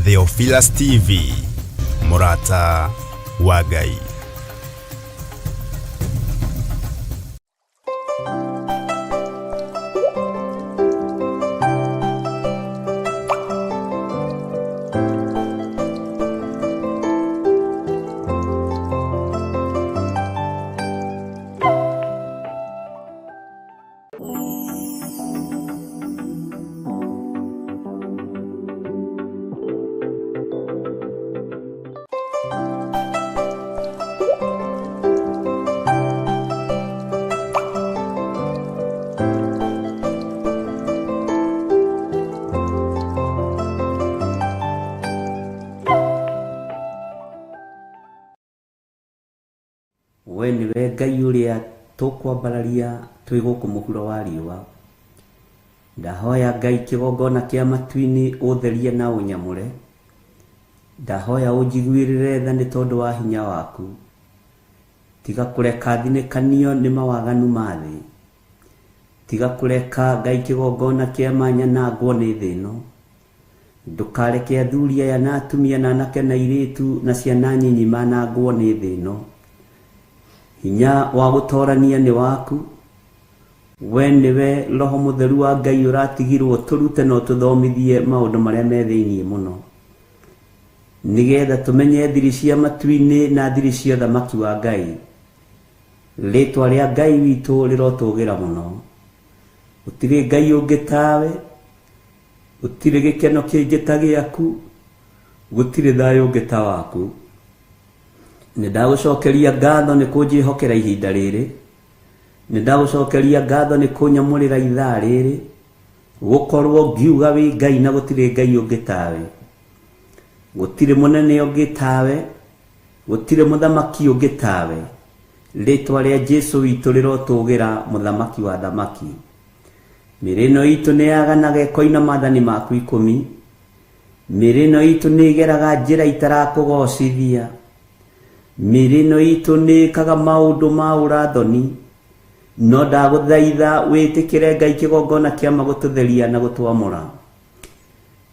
Theophilus TV, mũrata wa Ngai. We nĩwe Ngai ũrĩa tũkwambararia twĩ gũkũ mũhuro wa riũa. Ndahoya Ngai kĩgongona kĩa matu-inĩ ũtherie na ũnyamũre. Ndahoya ũnjiguĩrĩre tha nĩ tondũ wa hinya waku. Tiga kũreka thinĩkanio nĩ mawaganu ma thĩ. Tiga kũreka Ngai kĩgongona kĩa ma nyanangwo nĩ thĩ ĩno. Ndũkareke athuri aya na atumia na anake na airĩtu na ciana nyinyi manangwo nĩ thĩ ĩno. Hinya wa gũtorania nĩ waku. We nĩwe Roho Mũtheru wa Ngai ũratigirwo tũrute na ũtũthomithie maũndũ marĩa me thĩinĩ mũno, nĩgetha tũmenye thiri cia matu-inĩ na thiri cia ũthamaki wa Ngai. Rĩtwa rĩa Ngai witũ rĩrotũgĩra mũno. Gũtirĩ Ngai ũngĩ tawe, gũtirĩ gĩkeno kĩngĩ ta gĩaku, gũtirĩ thayũ ũngĩ ta waku. Nĩ ndagũcokeria ngatho nĩ kũnjĩhokera ihinda rĩrĩ. Nĩ ndagũcokeria ngatho nĩ kũnyamũrĩra ithaa rĩrĩ, gũkorwo ngiuga wĩ Ngai na gũtirĩ Ngai ũngĩ tawe. Gũtirĩ mũnene ũngĩ tawe, gũtirĩ mũthamaki ũngĩ tawe. Rĩtwa rĩa Jesu witũ rĩrotũgĩra, mũthamaki wa thamaki. Mĩĩrĩ ĩno itũ nĩ yaganaga ĩkoina maathani maku ikũmi. Mĩĩrĩ ĩno itũ nĩ ĩgeraga njĩra itarakũgocithia. Mĩĩrĩ ĩno itũ nĩ ĩkaga maũndũ ma ũrathoni. No ndagũthaitha wĩtĩkĩre Ngai kĩgongona kĩa ma gũtũtheria na gũtwamũra.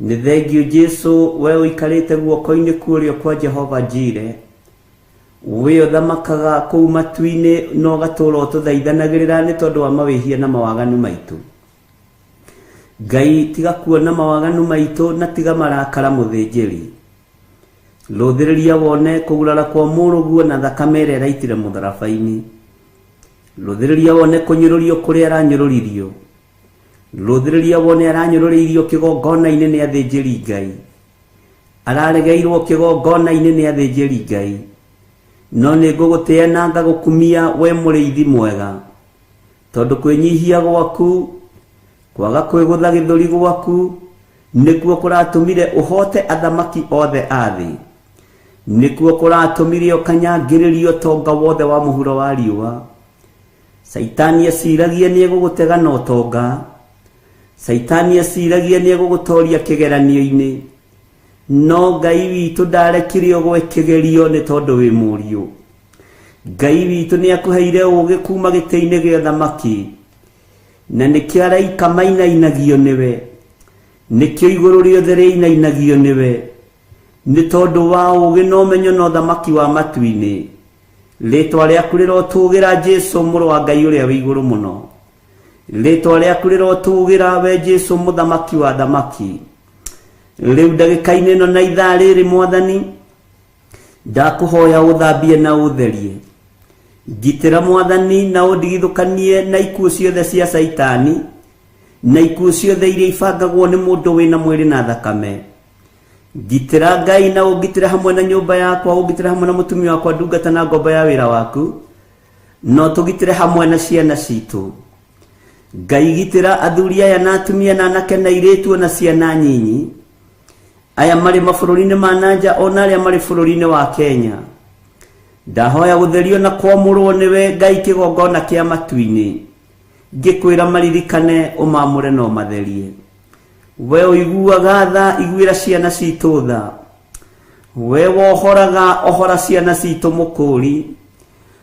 Nĩ thengiũ Jesu, we ũikarĩte guoko-inĩ kũrĩo kwa Jehova Jire. We ũthamakaga kũu matu-inĩ na ũgatũũra ũtũthaithanagĩrĩra nĩ tondũ wa mawĩhia na mawaganu maitũ. Ngai, tiga kuona mawaganu maitũ na tiga marakara mũthĩnjĩri. Rũthĩrĩria wone kũgurara kwa mũrũguo na thakame ĩrĩa ĩraitire mũtharaba-inĩ. Rũthĩrĩria wone kũnyũrũrio kũrĩa aranyũrũririo. Rũthĩrĩria wone aranyũrũrĩirio kĩgongona-inĩ nĩ athĩnjĩri Ngai. Araregeirwo kĩgongona-inĩ nĩ athĩnjĩri Ngai. No nĩ ngũgũtĩĩa na ngagũkumia we mũrĩithi mwega. Tondũ kwĩnyihia gwaku, kwaga kwĩgũtha gĩthũri gwaku, nĩkuo kũratũmire ũhote athamaki othe a thĩ. Nĩkuo kũratũmire ũkanyangĩrĩrio ũtonga wothe wa mũhuro wa riũa. Caitani eciragia nĩ egũgũtega na ũtonga. Caitani eciragia nĩ egũgũtoria kĩgeranio-inĩ. No Ngai witũ ndarekire ũgwe kĩgerio nĩ tondũ wĩ mũriũ. Ngai witũ nĩ akũheire ũũgĩ kuma gĩtĩ-inĩ gĩa ũthamaki, na nĩkĩo araika mainainagio nĩwe, nĩkĩo igũrũ rĩothe rĩinainagio nĩwe, nĩ tondũ wa ũũgĩ na ũmenyo na ũthamaki wa matu-inĩ. Rĩtwa rĩaku rĩrotũgĩra Jesu, mũrũ wa Ngai ũrĩa wĩ igũrũ mũno. Rĩtwa rĩaku rĩrotũgĩra we Jesu, mũthamaki wa thamaki. Rĩu ndagĩka-inĩ ĩno na ithaa rĩrĩ, Mwathani, ndakũhoya ũthambie na ũtherie. Ngitĩra Mwathani na ũndigithũkanie na ikuũ ciothe cia Caitani, na ikuũ ciothe iria ibangagwo nĩ mũndũ wĩna mwĩrĩ na thakame. Ngitĩra Ngai na ũngitĩre hamwe na nyũmba yakwa, ũngitĩre hamwe na mũtumia wakwa, ndungata na ngombo ya wĩra waku, na ũtũgitĩre hamwe na ciana citũ. Ngai, gitĩra athuri aya na atumia na anake na airĩtu na ciana nyinyi, aya marĩ mabũrũri-inĩ ma nanja ona arĩa marĩ bũrũri-inĩ wa Kenya. Ndahoya gũtherio na kwamũrwo nĩwe Ngai kĩgongona kĩa matu-inĩ. Ngĩkwĩra maririkane, ũmamũre na ũmatherie. We ũiguaga tha, iguĩra ciana citũ tha. We wohoraga, ohora ciana citũ mũkũri.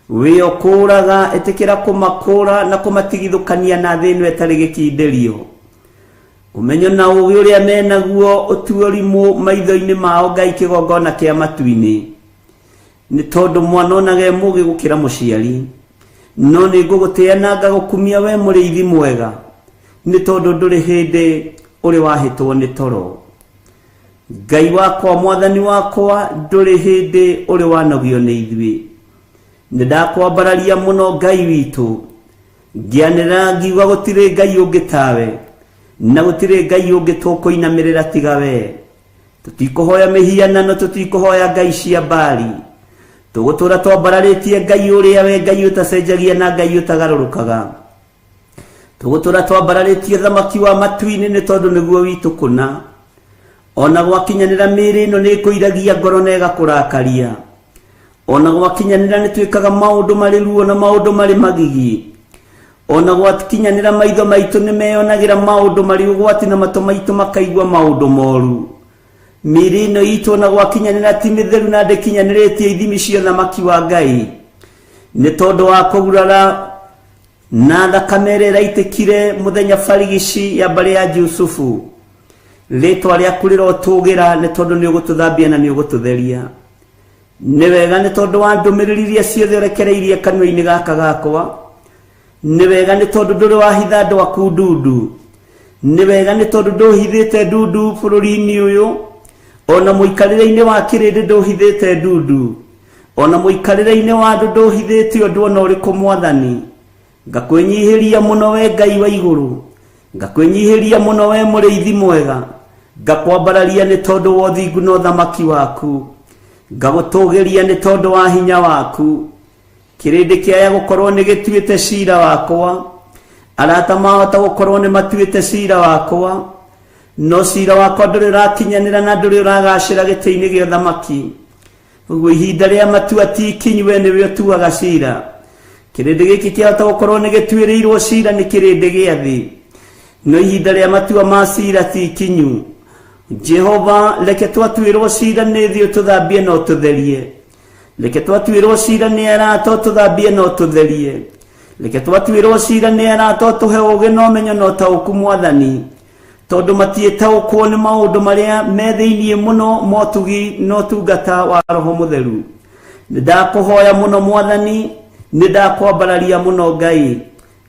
We ũkũũraga, ĩtĩkĩra kũmakũũra na kũmatigithũkania na thĩ ĩno ĩtarĩ gĩkindĩrio. Ũmenyo na ũũgĩ ũrĩa menaguo ũtuo ũrimũ maitho-inĩ mao Ngai kĩgongona kĩa matu-inĩ. Nĩ tondũ mwana onaga e mũũgĩ gũkĩra mũciari. No nĩ ngũgũtĩĩa na ngagũkumia wee mũrĩithi mwega, nĩ tondũ ndũrĩ hĩndĩ ũrĩ wahĩtwo nĩ toro. Ngai wakwa, mwathani wakwa, ndũrĩ hĩndĩ ũrĩ wanogio nĩ ithuĩ. Nĩ ndakwambararia mũno Ngai witũ, ngĩanĩrĩra ngiuga gũtirĩ Ngai ũngĩ tawe, na gũtirĩ Ngai ũngĩ tũkũinamĩrĩra tiga wee. Tũtikũhoya mĩhianano, tũtikũhoya ngai cia Baali. Tũgũtũũra twambararĩtie Ngai ũrĩa we Ngai ũtacenjagia na Ngai ũtagarũrũkaga. Tũgũtũũra twambararĩtie thamaki wa matu-inĩ nĩ tondũ nĩguo witũ kũna. Ona gwakinyanĩra mĩĩrĩ ĩno nĩ ĩkũiragia ngoro na ĩgakũrakaria. Ona gwakinyanĩra nĩ twĩkaga maũndũ marĩ ruo na maũndũ marĩ magigi. Ona gwakinyanĩra maitho maitũ nĩ meyonagĩra maũndũ marĩ ũgwati na matũ maitũ makaigua maũndũ moru. Mĩĩrĩ ĩno itũ ona gwakinyanĩra ti mĩtheru na ndĩkinyanĩrĩtie ithimi cia ũthamaki wa Ngai. Nĩ tondũ wa kũgurara na thakame ĩrĩa ĩraitĩkire mũthenya barigici ya mbarĩ ya Jusufu. Rĩtwa rĩaku rĩrotũgĩra nĩ tondũ nĩ ũgũtũthambia na nĩ ũgũtũtheria. Nĩ wega nĩ tondũ wa ndũmĩrĩri iria ciothe ũrekereirie kanua-inĩ gaka gakwa. Nĩ wega nĩ tondũ ndũrĩ wahitha andũ aku ndundu. Nĩ wega nĩ tondũ ndũhithĩte ndundu bũrũri-inĩ ũyũ, ona mũikarĩre-inĩ wa kĩrĩndĩ ndũhithĩte ndundu, ona mũikarĩre-inĩ wa andũ ndũhithĩte ũndũ ona ũrĩkũ Mwathani. Ngakwĩnyihĩria mũno we Ngai wa igũrũ, ngakwĩnyihĩria mũno we mũrĩithi mwega, ngakwambararia nĩ tondũ wa ũthingu na ũthamaki waku, ngagũtũgĩria nĩ tondũ wa hinya waku. Kĩrĩndĩ kĩaya gũkorwo nĩ gĩtuĩte cira wakwa, arata mahota gũkorwo nĩ matuĩte cira wakwa, no cira wakwa ndũrĩ ũrakinyanĩra na ndũrĩ ũragacĩra gĩtĩ-inĩ gĩa ũthamaki. Ũguo ihinda rĩa matua ti ikinyu, we nĩwe ũtuaga cira. Kĩrĩndĩ gĩkĩ kĩahota gũkorwo nĩ gĩtuĩrĩirwo cira nĩ kĩrĩndĩ gĩa thĩ, no ihinda rĩa matua ma cira ti ikinyu. Jehova, reke twatuĩrwo cira nĩ thĩ ũtũthambie na ũtũtherie. Reke twatuĩrwo cira nĩ arata ũtũthambie na ũtũtherie. Reke twatuĩrwo cira nĩ arata ũtũhe ũũgĩ na ũmenyo na ũtaũku Mwathani, tondũ matiĩtaũkwo nĩ maũndũ marĩa me thĩinĩ mũno motugi na ũtungata wa Roho Mũtheru. Nĩ ndakũhoya mũno Mwathani, nĩ ndakwambararia mũno Ngai.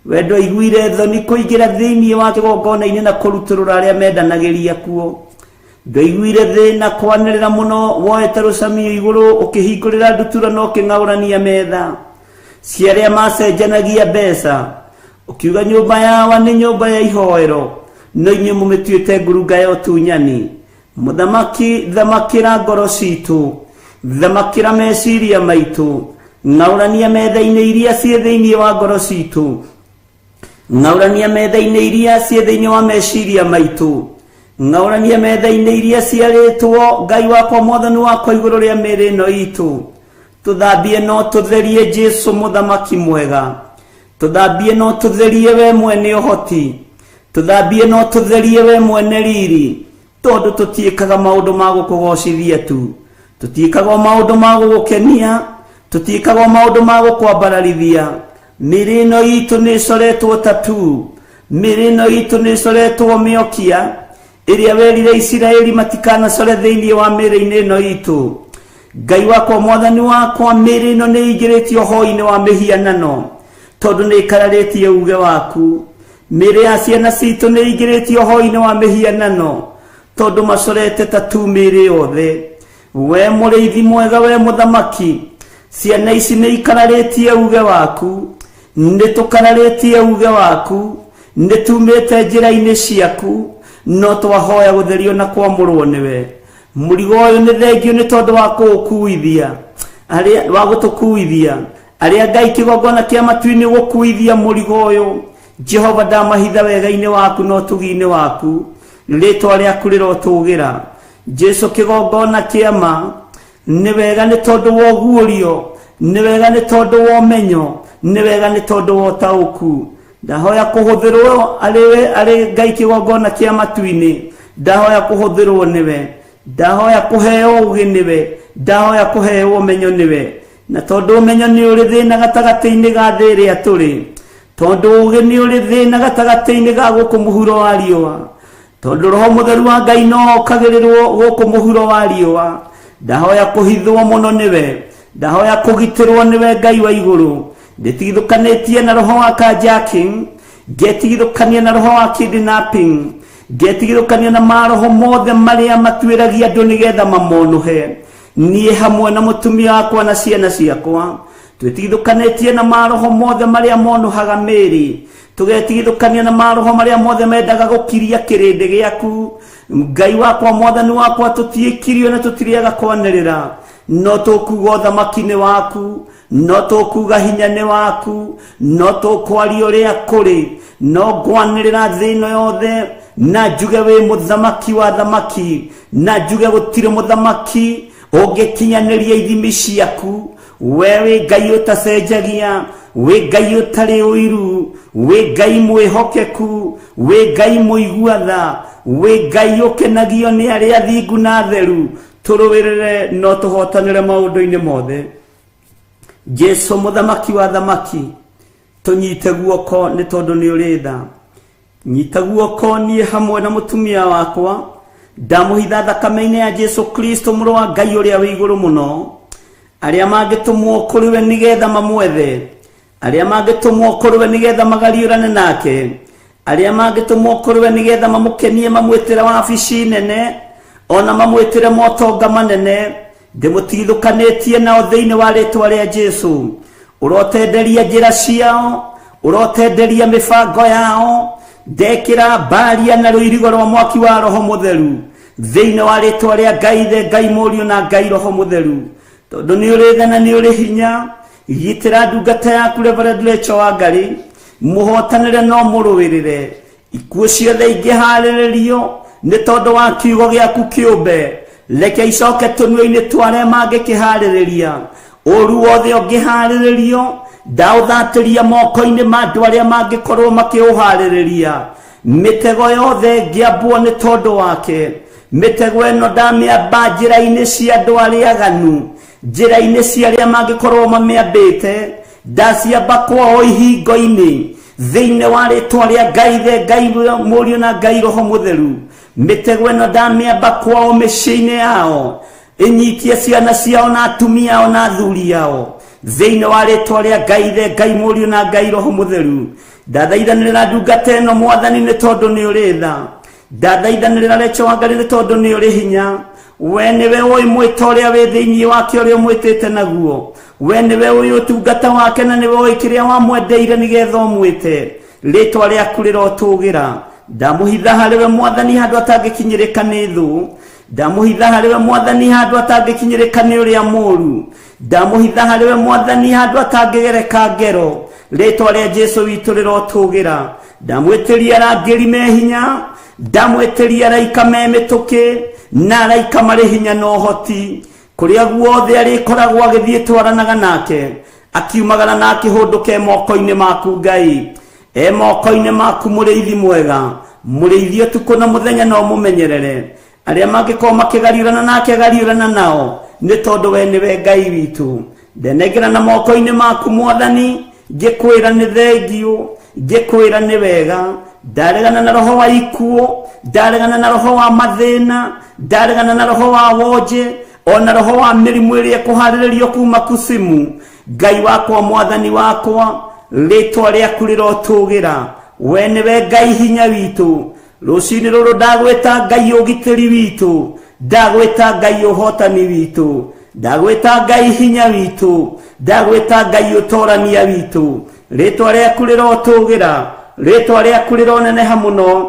We ndwaiguire thoni kũingĩra thĩinĩ wa kĩgongona-inĩ na kũrutũrũra arĩa mendanagĩria kuo. Ndwaiguire thĩna kwanĩrĩra mũno woete rũcamio igũrũ ũkĩhingũrĩra ndutura na ũkĩng'aũrania metha cia arĩa macenjanagia mbeca, ũkiuga nyũmba yawa nĩ nyũmba ya ihoero, no inyuĩ mũmĩtuĩte ngurunga ya ũtunyani. Mũthamaki, thamakĩra ngoro citũ, thamakĩra meciria maitũ, ng'aũrania metha-inĩ iria ciĩ thĩinĩ wa ngoro citũ, ng'aũrania metha-inĩ iria ciĩ thĩinĩ wa meciria maitũ, ng'aũrania metha-inĩ iria ciarĩtwo Ngai wakwa mwathani wakwa igũrũ rĩa mĩĩrĩ ĩno itũ. Tũthambie no tũtherie Jesu mũthamaki mwega, tũthambie no tũtherie we mwene ũhoti, tũthambie no tũtherie we mwene riri, tondũ tũtiĩkaga maũndũ ma gũkũgocithia tu, tũtiĩkaga maũndũ ma gũgũkenia, tũtiĩkaga maũndũ ma gũkwambararithia. Mĩĩrĩ ĩno itũ nĩ ĩcoretwo tatu, mĩĩrĩ ĩno itũ nĩ ĩcoretwo mĩokia ĩrĩa werire Isiraeli matikanacore thĩinĩ wa mĩĩrĩ-inĩ ĩno itũ. Ngai wakwa mwathani wakwa, mĩĩrĩ ĩno nĩ ĩingĩrĩtio hoi-inĩ wa mĩhianano tondũ nĩ ĩkararĩtie uge waku. Mĩĩrĩ ya ciana citũ nĩ ĩingĩrĩtio hoi-inĩ wa mĩhianano tondũ macorete tatu mĩĩrĩ yothe. We mũrĩithi mwega, we mũthamaki, ciana ici nĩ ikararĩtie uge waku, nĩ tũkararĩtie uge waku, nĩ tumĩte njĩra-inĩ ciaku, no twahoya gũtherio na kwamũrwo nĩwe. Mũrigo ũyũ nĩ thengio nĩ tondũ wa kũũkuithia, arĩa wa gũtũkuithia, arĩa Ngai kĩgongona kĩa matu-inĩ gũkuithia mũrigo ũyũ. Jehova, ndamahitha wega-inĩ waku na ũtugi-inĩ waku, rĩtwa rĩaku rĩrotũgĩra. Jesu kĩgongona kĩa ma, nĩ wega nĩ tondũ wa ũguũrio, nĩ wega nĩ tondũ wa ũmenyo, nĩ wega nĩ tondũ wa ũtaũku. Ndahoya kũhũthĩrwo arĩ arĩ Ngai kĩgongona kĩa matu-inĩ, ndahoya kũhũthĩrwo nĩwe, ndahoya kũheo ũũgĩ nĩwe, ndahoya kũheo ũmenyo nĩwe. Na tondũ ũmenyo nĩ ũrĩ thĩna gatagatĩ-inĩ ga thĩ ĩrĩa tũrĩ, tondũ ũũgĩ nĩ ũrĩ thĩna gatagatĩ-inĩ ga gũkũ mũhuro wa riũa, Tondũ Roho Mũtheru wa Ngai no okagĩrĩrwo gũkũ mũhuro wa riũa. Ndahoya kũhithwo mũno nĩwe, ndahoya kũgitĩrwo nĩwe Ngai wa igũrũ. Ndĩtigithũkanĩtie na roho wa carjacking, ngetigithũkania na roho wa kidnapping, ngetigithũkania na maroho mothe marĩa matuĩragia andũ nĩgetha mamonũhe. Niĩ hamwe na mũtumia wakwa na ciana ciakwa twĩtigithũkanĩtie na maroho mothe marĩa monũhaga mĩĩrĩ, tũgetigithũkania na maroho marĩa mothe mendaga gũkiria kĩrĩndĩ gĩaku. Ngai wakwa, Mwathani wakwa, tũtiĩkirio na tũtirĩaga kwanĩrĩra, no tũkuga ũthamaki nĩ waku, no tũkuga hinya nĩ waku, no tũkwaria ũrĩa kũrĩ, no ngwanĩrĩra thĩ ĩno yothe na njuge wĩ mũthamaki wa thamaki, na njuge gũtirĩ mũthamaki ũngĩkinyanĩria ithimi ciaku. We wĩ Ngai ũtacenjagia, wĩ Ngai ũtarĩ ũiru, wĩ Ngai mwĩhokeku, wĩ Ngai mũigua tha, wĩ Ngai ũkenagio nĩ arĩa athingu na atheru. Tũrũĩrĩre no tũhotanĩre maũndũ-inĩ mothe. Jesu mũthamaki wa thamaki, tũnyite guoko nĩ tondũ nĩ ũrĩ tha. Nyita guoko niĩ hamwe na mũtumia wakwa, ndamũhitha thakame-inĩ ya Jesu Kristo mũrũ wa Ngai ũrĩa wĩ igũrũ mũno. Arĩa mangĩtũmwo kũrĩ we nĩgetha mamwethe, arĩa mangĩtũmwo kũrĩ we nĩgetha magariũrane nake, arĩa mangĩtũmwo kũrĩ we nĩgetha mamũkenie, mamwĩtĩre wabici nene, ona mamwĩtĩre motonga manene, ndĩmũtigithũkanĩtie nao thĩinĩ wa rĩtwa rĩa Jesu. Ũrotenderia njĩra ciao, ũrotenderia mĩbango yao, ndekĩra mbaria na rũirigo rwa mwaki wa Roho Mũtheru thĩinĩ wa rĩtwa rĩa Ngai Ithe, Ngai Mũriũ na Ngai Roho Mũtheru. Tondũ nĩ ũrĩ tha na nĩ ũrĩ hinya, gitĩra ndungata yaku Reverend Rachel Wangari, mũhotanĩre no mũrũĩrĩre. Ikuũ ciothe ingĩharĩrĩrio nĩ tondũ wa kiugo gĩaku kĩũmbe, reke icoke tũnua-inĩ twa arĩa mangĩkĩharĩrĩria. Ũru wothe ũngĩharĩrĩrio, ndaũthatĩria moko-inĩ ma andũ arĩa mangĩkorwo makĩũharĩrĩria. Mĩtego yothe ĩngĩambwo nĩ tondũ wake, mĩtego ĩno ndamĩamba njĩra-inĩ cia andũ arĩa aganu, njĩra-inĩ cia arĩa mangĩkorwo mamĩambĩte, ndaciamba kwao ihingo-inĩ thĩinĩ wa rĩtwa rĩa Ngai Ithe, Ngai Mũriũ na Ngai Roho Mũtheru. Mĩtego ĩno ndamĩamba kwao mĩciĩ-inĩ yao, ĩnyitie ciana ciao na atumia ao na athuri ao thĩinĩ wa rĩtwa rĩa Ngai Ithe, Ngai Mũriũ na Ngai Roho Mũtheru. Ndathaithanĩrĩra ndungata ĩno Mwathani nĩ tondũ nĩ ũrĩ tha. Ndathaithanĩrĩra Rachel Wangari nĩ tondũ nĩ ũrĩ hinya. We nĩwe ũĩ mwĩto ũrĩa wĩ thĩinĩ wake ũrĩa ũmwĩtĩte naguo. We nĩwe ũĩ ũtungata wake na nĩwe ũĩ kĩrĩa wamwendeire nĩgetha ũmwĩte. Rĩtwa rĩaku rĩrotũgĩra. Ndamũhitha harĩ we Mwathani handũ atangĩkinyĩrĩka nĩ thũ. Ndamũhitha harĩ we Mwathani handũ atangĩkinyĩrĩka nĩ ũrĩa mũũru. Ndamũhitha harĩ we Mwathani handũ atangĩgereka ngero. Rĩtwa rĩa Jesu witũ rĩrotũgĩra. Ndamwĩtĩria arangĩri me hinya, ndamwĩtĩria araika me mĩtũkĩ, na araika marĩ hinya na ũhoti. Kũrĩa guothe arĩkoragwo agĩthiĩ twaranaga nake, akiumagara na akĩhũndũka e moko-inĩ maku Ngai. E moko-inĩ maku mũrĩithi mwega, mũrĩithi ũtukũ na mũthenya na ũmũmenyerere. Arĩa mangĩkorwo makĩgariũrana nake gariũrana nao, nĩ tondũ we nĩwe Ngai witũ. Ndenengera na moko-inĩ maku Mwathani, ngĩkwĩra nĩ thengiũ, ngĩkwĩra nĩ wega. Ndaregana na roho wa ikuũ, ndaregana na roho wa mathĩna, ndaregana na roho wa wonje, ona roho wa mĩrimũ ĩrĩa ĩkũharĩrĩrio kuma kusimu. Ngai wakwa, Mwathani wakwa, rĩtwa rĩaku rĩrotũgĩra. We nĩwe Ngai hinya witũ. Rũcinĩ rũrũ ndagwĩta Ngai ũgitĩri witũ, ndagwĩta Ngai ũhotani witũ, ndagwĩta Ngai hinya witũ, ndagwĩta Ngai ũtorania witũ. Rĩtwa rĩaku rĩrotũgĩra, rĩtwa rĩaku rĩroneneha mũno,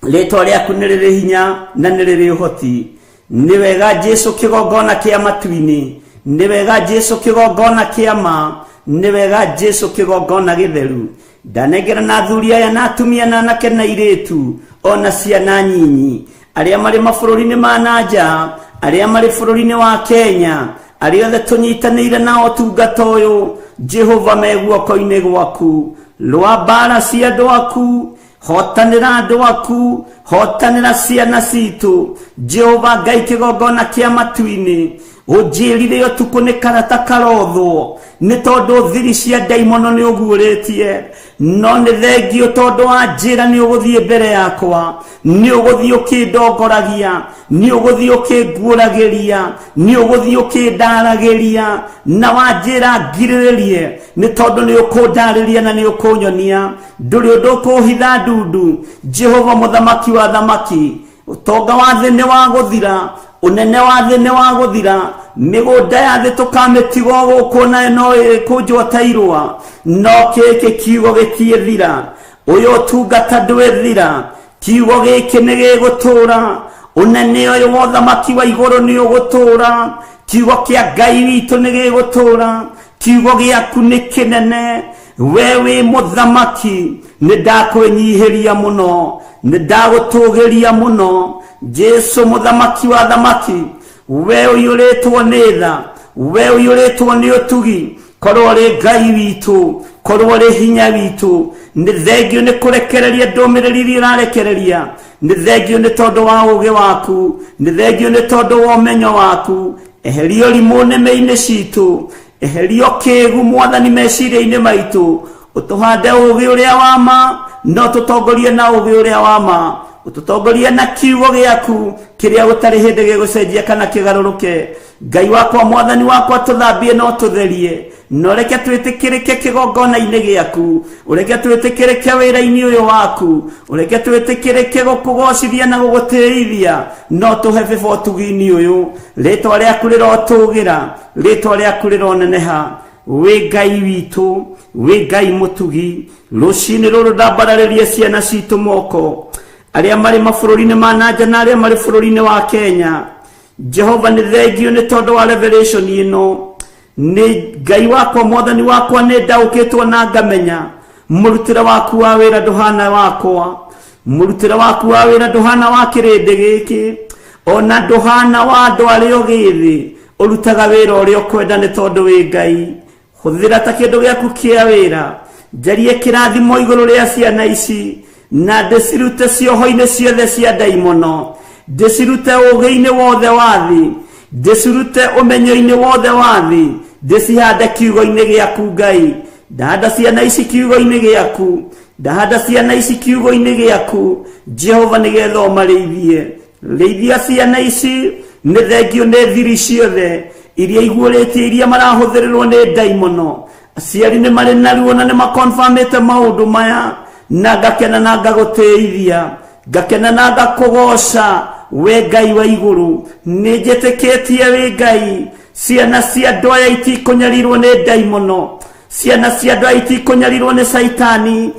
rĩtwa rĩaku nĩ rĩrĩ hinya na nĩ rĩrĩ ũhoti. Nĩ wega Jesu kĩgongona kĩa matu-inĩ, nĩ wega Jesu kĩgongona kĩa ma, nĩ wega Jesu kĩgongona gĩtheru. Ndanengera na athuri aya na atumia na anake na airĩtu ona ciana nyinyi, arĩa marĩ mabũrũri-inĩ ma na nja, arĩa marĩ bũrũri-inĩ wa Kenya, arĩa othe tũnyitanĩire nao ũtungata ũyũ, Jehova me guoko-inĩ gwaku. Rũa mbara cia andũ aku, hotanĩra andũ aku, hotanĩra ciana citũ. Jehova Ngai kĩgongona kĩa matu-inĩ, Ũnjĩrire ũtukũ nĩ karata karothwo nĩ tondũ thiri cia ndaimono nĩ ũguũrĩtie, no nĩ thengio tondũ wanjĩra nĩ ũgũthiĩ mbere yakwa, nĩ ũgũthiĩ ũkĩndongoragia, nĩ ũgũthiĩ ũkĩnguũragĩria, nĩ ũgũthiĩ ũkĩndaragĩria, na wanjĩra ngirĩrĩrie nĩ tondũ nĩ ũkũndarĩria na nĩ ũkũnyonia. Ndũrĩ ũndũ ũkũhitha ndundu. Jehova mũthamaki wa thamaki, ũtonga wa thĩ nĩ wa gũthira, ũnene wa thĩ nĩ wa gũthira, mĩgũnda ya thĩ tũkamĩtiga o gũkũ nayo no ĩkũnjwo ta irũa, no gĩkĩ kiugo gĩtiĩthira. Ũyũ ũtungata ndwĩthira, kiugo gĩkĩ nĩ gĩgũtũũra. Ũnene ũyũ wa ũthamaki wa igũrũ nĩ ũgũtũũra. Kiugo kĩa Ngai witũ nĩ gĩgũtũũra. Kiugo gĩaku nĩ kĩnene. We wĩ mũthamaki, nĩ ndakwĩnyihĩria mũno, nĩ ndagũtũgĩria mũno. Jesu mũthamaki wa thamaki, we ũiyũrĩtwo nĩ tha, we ũiyũrĩtwo nĩ ũtugi, korwo ũrĩ Ngai witũ, korwo ũrĩ hinya witũ. Nĩ thengio nĩ kũrekereria ndũmĩrĩri iria ũrarekereria, nĩ thengio nĩ tondũ wa ũũgĩ waku, nĩ thengio nĩ tondũ wa ũmenyo waku. Eheria ũrimũ nĩmĩ-inĩ citũ, eheria ũkĩgu mwathani meciria-inĩ maitũ, ũtũhande ũũgĩ ũrĩa wa ma, no tũtongorie na ũũgĩ ũrĩa wa ma, ũtũtongorie na kiugo gĩaku kĩrĩa gũtarĩ hĩndĩ gĩgũcenjia kana kĩgarũrũke. Ngai wakwa, mwathani wakwa, tũthambie no tũtherie, na ũreke twĩtĩkĩrĩke kĩgongona-inĩ gĩaku, ũreke twĩtĩkĩrĩke wĩra-inĩ ũyũ waku, ũreke twĩtĩkĩrĩke gũkũgocithia na gũgũtĩithia, no tũhe bĩba ũtugi-inĩ ũyũ. Rĩtwa rĩaku rĩrotũgĩra, rĩtwa rĩaku rĩroneneha. Wĩ Ngai witũ, wĩ Ngai mũtugi. Rũcinĩ rũrũ ndambararĩria ciana citũ moko, arĩa marĩ mabũrũri-inĩ ma na nja na arĩa marĩ bũrũri-inĩ wa Kenya. Jehova nĩ thengio nĩ tondũ wa revelation ĩno. Nĩ Ngai wakwa, mwathani wakwa, nĩ ndaũkĩtwo na ngamenya mũrutĩre waku wa wĩra ndũhana wakwa, mũrutĩre waku wa wĩra ndũhana wa kĩrĩndĩ gĩkĩ, ona ndũhana wa andũ arĩa ũgĩthĩ. Ũrutaga wĩra ũrĩa ũkwenda nĩ tondũ wĩ Ngai. Hũthĩra ta kĩndũ gĩaku kĩa wĩra, njarie kĩrathimo igũrũ rĩa ciana ici, na ndĩcirute cioho-inĩ ciothe cia ndaimono, ndĩcirute ũũgĩ-inĩ wothe wa thĩ, ndĩcirute ũmenyo-inĩ wothe wa thĩ, ndĩcihande kiugo-inĩ gĩaku Ngai. Ndahanda ciana ici kiugo-inĩ gĩaku, ndahanda ciana ici kiugo-inĩ gĩaku Jehova, nĩgetha ũmarĩithie. Rĩithia ciana ici, nĩ thengio nĩ thiri ciothe iria iguũrĩtie, iria marahũthĩrĩrwo nĩ ndaimono. Aciari nĩ marĩ na ruo na nĩ makonfamĩte maũndũ maya, na ngakena na ngagũtĩithia, ngakena na ngakũgoca we Ngai wa igũrũ. Nĩ njĩtĩkĩtie wĩ Ngai. Ciana cia andũ aya itikũnyarirwo nĩ ndaimono, ciana cia andũ aya itikũnyarirwo nĩ caitani,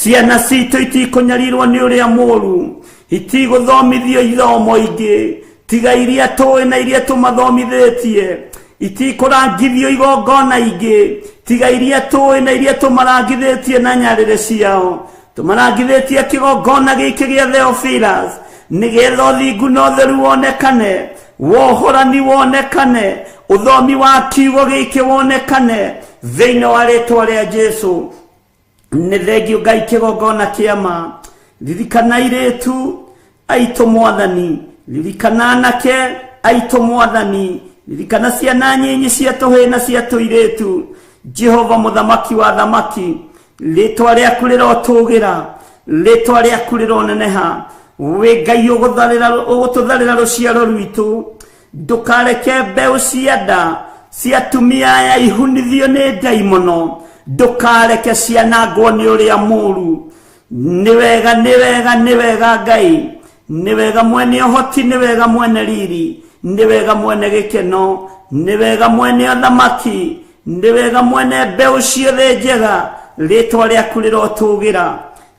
ciana citũ itikũnyarirwo nĩ ũrĩa mũũru, itigũthomithio ithomo ingĩ tiga iria tũĩ na iria tũmathomithĩtie, itikũrangithio igongona ingĩ tiga iria tũĩ na iria tũmarangithĩtie na nyarĩrĩ ciao. Tũmarangithĩtie kĩgongona gĩkĩ gĩa Theophilus nĩgetha ũthingu na ũtheru wonekane, wohorani wonekane, ũthomi wa kiugo gĩkĩ wonekane thĩinĩ wa rĩtwa rĩa Jesu. Nĩ thengio Ngai kĩgongona kĩa ma. Ririkana airĩtu aitũ mwathani, ririkana anake aitũ mwathani, ririkana ciana nyinyi cia tũhĩĩ na cia tũirĩtu. Jehova mũthamaki wa thamaki, rĩtwa rĩaku rĩrotũgĩra, rĩtwa rĩaku rĩroneneha. Wĩ Ngai ũgũtũtharĩra rũciaro rwitũ. Ndũkareke mbeũ cia nda cia atumia aya ihunithio nĩ ndaimono, ndũkareke cianangwo nĩ ũrĩa mũũru. Nĩ wega, nĩ wega, nĩ wega Ngai, nĩ wega mwene ũhoti, nĩ wega mwene riri, nĩ wega mwene gĩkeno, nĩ wega mwene ũthamaki, nĩ wega mwene mbeũ ciothe njega. Rĩtwa rĩaku rĩrotũgĩra,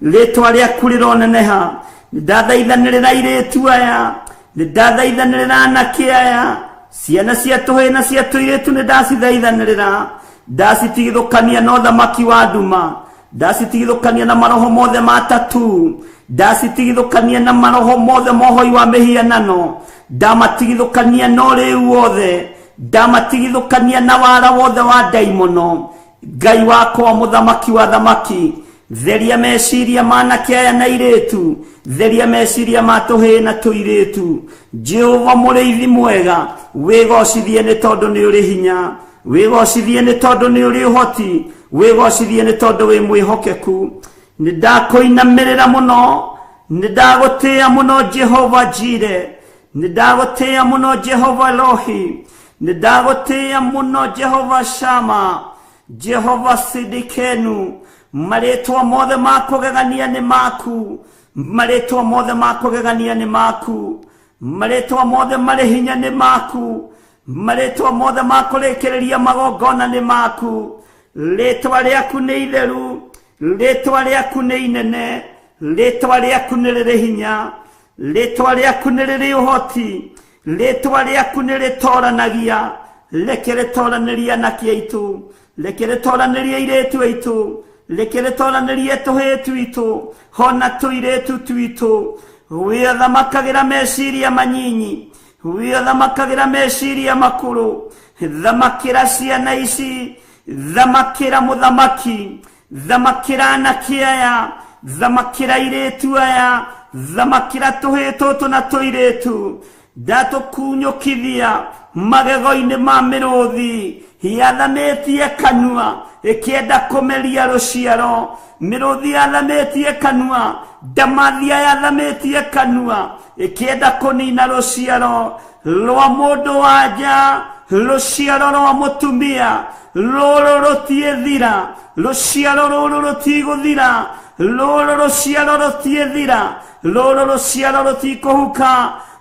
rĩtwa rĩaku rĩroneneha. Ndathaithanĩrĩra airĩtu aya, nĩ ndathaithanĩrĩra anake aya, ciana cia tũhĩĩ na cia tũirĩtu, nĩ ndacithaithanĩrĩra, ndacitigithũkania na ũthamaki wa nduma, ndacitigithũkania na maroho mothe ma tatu, ndacitigithũkania na maroho mothe mohoi wa mĩhianano, ndamatigithũkania na ũrĩu wothe, ndamatigithũkania na wara wothe wa ndaimono. Ngai wakwa mũthamaki wa thamaki, Theria meciria ma anake aya na airĩtu, theria meciria ma tũhĩĩ na tũirĩtu. Jehova mũrĩithi mwega, wĩgocithie nĩ tondũ nĩ ũrĩ hinya, wĩgocithie nĩ tondũ nĩ ũrĩ ũhoti, wĩgocithie nĩ tondũ wĩ mwĩhokeku. Nĩ ndakũinamĩrĩra mũno, nĩ ndagũtĩĩa mũno Jehova Jire, nĩ ndagũtĩĩa mũno Jehova Elohi, nĩ ndagũtĩĩa mũno Jehova Shama, Jehova Sidikenu. Marĩtwa mothe ma kũgegania nĩ maku, marĩtwa mothe ma kũgegania nĩ maku, marĩtwa mothe marĩ hinya nĩ maku, marĩtwa mothe ma kũrĩkĩrĩria magongona nĩ maku. Rĩtwa rĩaku nĩ itheru, rĩtwa rĩaku nĩ inene, rĩtwa rĩaku nĩ rĩrĩ hinya, rĩtwa rĩaku nĩ rĩrĩ ũhoti, rĩtwa rĩaku nĩ rĩtoranagia. Reke rĩtoranĩrie anake aitũ, reke rĩtoranĩrie airĩtu aitũ, reke rĩtoranĩrie tũhĩĩ twitũ hona tũirĩtu twitũ. Wĩthamakagĩra meciria manyinyi, wĩthamakagĩra meciria makũrũ, thamakĩra ciana ici, thamakĩra mũthamaki, thamakĩra anake aya, thamakĩra airĩtu aya, thamakĩra tũhĩĩ tũtũ na tũirĩtu. Ndatũkunyũkithia magego-inĩ ma mĩrũthi yathamĩtie kanua ĩkĩenda kũmeria rũciaro. Mĩrũthi yathamĩtie kanua, ndamathia yathamĩtie kanua ĩkĩenda kũnina rũciaro rwa mũndũ wa nja, rũciaro rwa mũtumia. Rũrũ rũtiĩthira, rũciaro rũrũ rũtigũthira, rũrũ rũciaro rũtiĩthira, rũrũ rũciaro rũtikũhuka,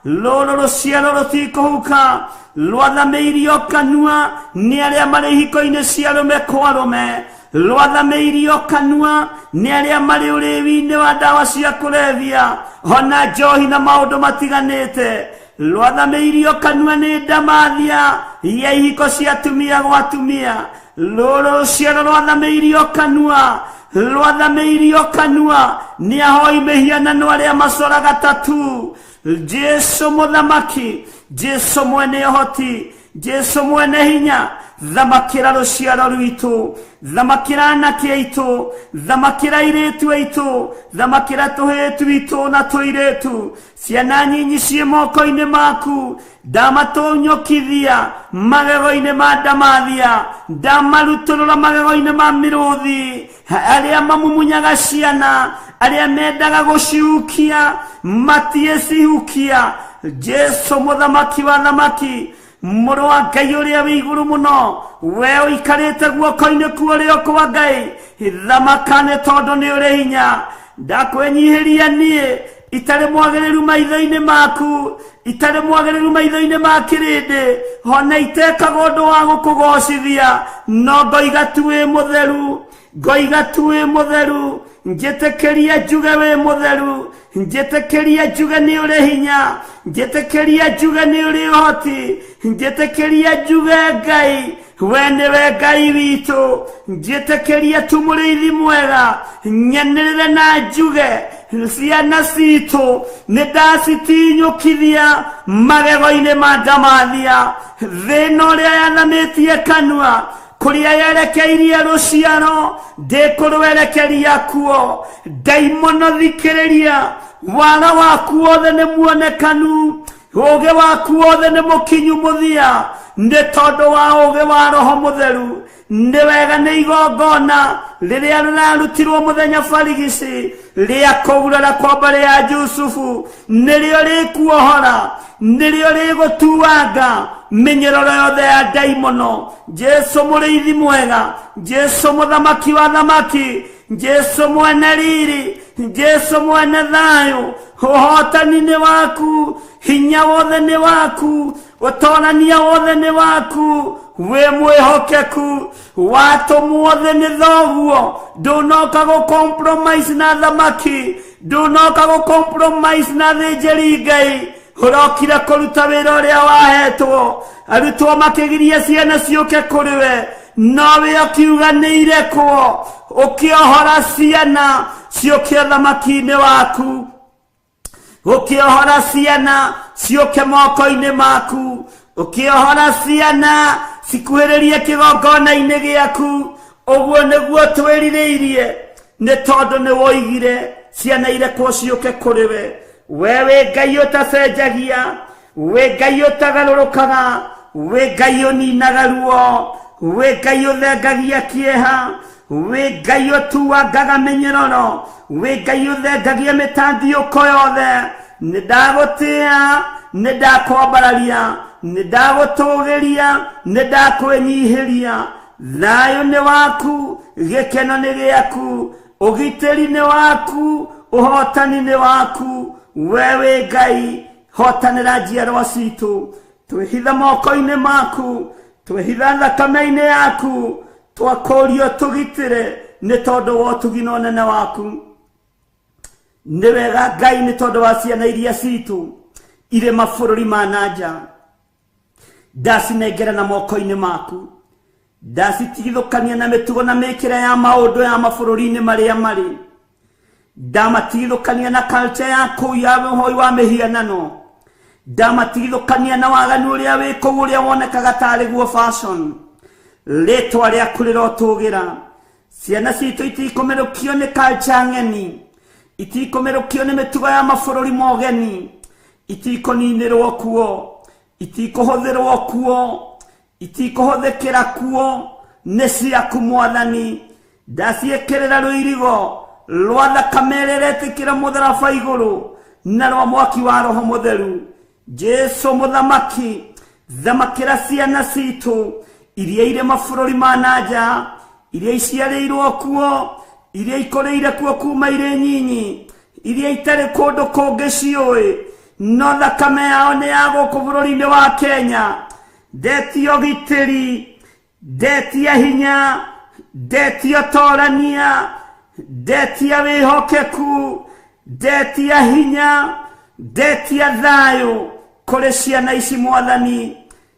rũrũ rũciaro rũtikũhuka. Rwathamĩirio kanua nĩ arĩa marĩ ihiko-inĩ cia arũme kwa arũme, rwathamĩirio kanua nĩ arĩa marĩ ũrĩwi-inĩ wa ndawa cia kũrebia ona njohi na maũndũ matiganĩte. Rwathamĩirio kanua nĩ ndamathia ya ihiko cia atumia gwa atumia. Rũrũ rũciaro rwathamĩirio kanua, rwathamĩirio kanua nĩ ahoi mĩhianano arĩa macoraga tatu. Jesu mũthamaki, Jesu mwene ũhoti, Jesu mwene hinya, thamakĩra rũciaro rwitũ, thamakĩra anake aitũ, thamakĩra airĩtu aitũ, thamakĩra tũhĩĩ twitũ na tũirĩtu. Ciana nyinyi ciĩ moko-inĩ maku, ndamatũnyũkithia magego-inĩ ma ndamathia, ndamarutũrũra magego-inĩ ma mĩrũthi. Arĩa mamumunyaga ciana, arĩa mendaga gũcihukia, matiĩcihukia. Jesu mũthamaki wa thamaki, mũrũ wa Ngai ũrĩa wĩ igũrũ mũno, we ũikarĩte guoko-inĩ kwa ũrĩo kwa Ngai, thamaka nĩ tondũ nĩ ũrĩ hinya. Ndakwĩnyihĩria niĩ itarĩ mwagĩrĩru maitho-inĩ maku, itarĩ mwagĩrĩru maitho-inĩ ma kĩrĩndĩ, ona itekaga ũndũ wa gũkũgocithia, no ngoiga tu wĩ mũtheru, ngoiga tu wĩ mũtheru. Njĩtĩkĩria njuge wĩ mũtheru, njĩtĩkĩria njuge nĩ ũrĩ hinya, njĩtĩkĩria njuge nĩ ũrĩ ũhoti, njĩtĩkĩria njuge Ngai we nĩwe Ngai witũ. Njĩtĩkĩria tu mũrĩithi mwega, nyanĩrĩre na njuge ciana citũ nĩ ndacitinyũkithia magego-inĩ ma ndamathia. Thĩna ũrĩa yathamĩtie kanua, kũrĩa yerekeirie rũciaro, ndĩkũrwerekeria kuo. Ndaimono thikĩrĩria, wara waku wothe nĩ muonekanu, ũũgĩ waku wothe nĩ mũkinyu mũthia, nĩ tondũ wa ũũgĩ wa Roho Mũtheru. Nĩ wega nĩ igongona rĩrĩa rĩrarutirwo mũthenya barigici rĩa kũgurara kwa mbarĩ ya Jusufu, nĩrĩo rĩkuohora, nĩrĩo rĩgũtuanga mĩnyororo yothe ya ndaimono. Jesu mũrĩithi mwega, Jesu mũthamaki wa thamaki, Jesu mwene riri, Jesu mwene thayũ, ũhotani nĩ waku, hinya wothe nĩ waku, ũtorania wothe nĩ waku, wĩ mwĩhokeku, watũmwo thĩ nĩ thoguo. Ndũnoka gũ compromise na thamaki, ndũnoka gũ compromise na thĩnjĩri Ngai, ũrokire kũruta wĩra ũrĩa wahetwo. Arutwo makĩgiria ciana ciũke kũrĩ we, nowe ũkiuga nĩ irekwo, ũkĩohora ciana ciũke ũthamaki-inĩ waku, ũkĩohora ciana ciũke moko-inĩ maku, ũkĩohora ciana cikuhĩrĩrie kĩgongona-inĩ gĩaku. Ũguo nĩguo twĩrirĩirie. Nĩ tondũ nĩ woigire ciana irekwo ciũke kũrĩ we. We wĩ Ngai ũtacenjagia, wĩ Ngai ũtagarũrũkaga, wĩ Ngai ũninaga ruo, wĩ Ngai ũthengagia kĩeha, wĩ Ngai ũtuangaga mĩnyororo, wĩ Ngai ũthengagia mĩtandiũko yothe. Nĩ ndagũtĩa, nĩ ndakwambararia, nĩ ndagũtũgĩria, nĩ ndakwĩnyihĩria. Thayũ nĩ waku, gĩkeno nĩ gĩaku, ũgitĩri nĩ waku, ũhotani nĩ waku. We wĩ Ngai, hotanĩra njiarwa citũ. Twĩhitha moko-inĩ maku, twĩhitha thakame-inĩ yaku, twakũrio tũgitĩre nĩ tondũ wa ũtugi na ũnene waku. Nĩ wega Ngai nĩ tondũ wa ciana iria citũ irĩ mabũrũri ma na nja, ndacinengera na moko-inĩ maku, ndacitigithũkania na mĩtugo na mĩkĩre ya maũndũ ya mabũrũri-inĩ marĩa marĩ, ndamatigithũkania na culture ya kũu ya ũhoi wa mĩhianano, ndamatigithũkania na waganu ũrĩa wĩ kũu ũrĩa wonekaga tarĩ guo fashion. Rĩtwa rĩaku rĩrotũgĩra. Ciana citũ itikũmerũkio nĩ culture ng'eni, itikũmerũkio nĩ mĩtugo ya mabũrũri mogeni, itikũninĩrwo kuo, itikũhũthĩrwo kuo, itikũhũthĩkĩra kuo, nĩ ciaku Mwathani. Ndaciĩkĩrĩra rũirigo rwa thakame ĩrĩa ĩretĩkĩra mũtharaba igũrũ na rwa mwaki wa Roho Mũtheru. Jesu mũthamaki, thamakĩra ciana citũ iria irĩ mabũrũri ma na nja, iria iciarĩirwo kuo, iria ikũrĩire kuo kuma irĩ nyinyi, iria itarĩ kũndũ kũngĩ ciũĩ, no thakame yao nĩ ya gũkũ bũrũri-inĩ wa Kenya. Ndetia ũgitĩri, ndetia hinya, ndetia torania, ndetia wĩhokeku, ndetia hinya, ndetia thayũ kũrĩ ciana ici Mwathani.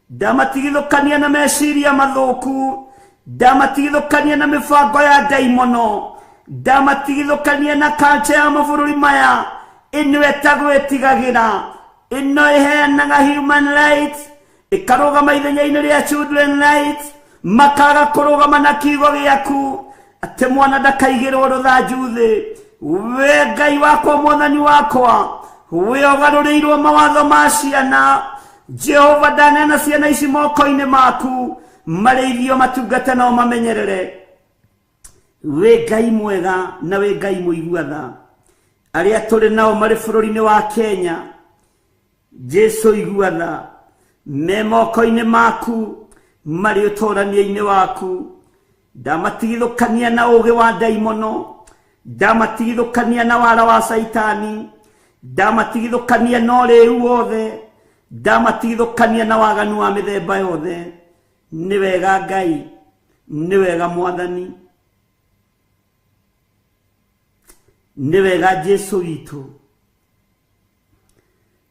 Ndamatigithũkania na meciria mathũku, ndamatigithũkania na mĩbango ya ndaimono, ndamatigithũkania na culture ya mabũrũri maya ĩno ĩtagwo ĩtigagĩra, ĩno ĩheanaga human rights, ĩkarũgama ithenya-inĩ rĩa children rights, makaga kũrũgama na kiugo gĩaku atĩ mwana ndakaigĩrwo rũthanju thĩ. We Ngai wakwa, Mwathani wakwa, we ũgarũrĩirwo mawatho ma ciana. Jehova, ndaneana ciana ici moko-inĩ maku, marĩithio matungate na ũmamenyerere. Wĩ Ngai mwega na wĩ Ngai mũigua tha. Arĩa tũrĩ nao marĩ bũrũri-inĩ wa Kenya, Jesu igua tha, me moko-inĩ maku, marĩ ũtũrania-inĩ waku. Ndamatigithũkania na ũũgĩ wa ndaimono, ndamatigithũkania na wara wa Caitani, ndamatigithũkania na ũrĩu wothe, ndamatigithũkania na waganu wa mĩthemba yothe. Nĩ wega Ngai, nĩ wega Mwathani, nĩ wega Jesu witũ,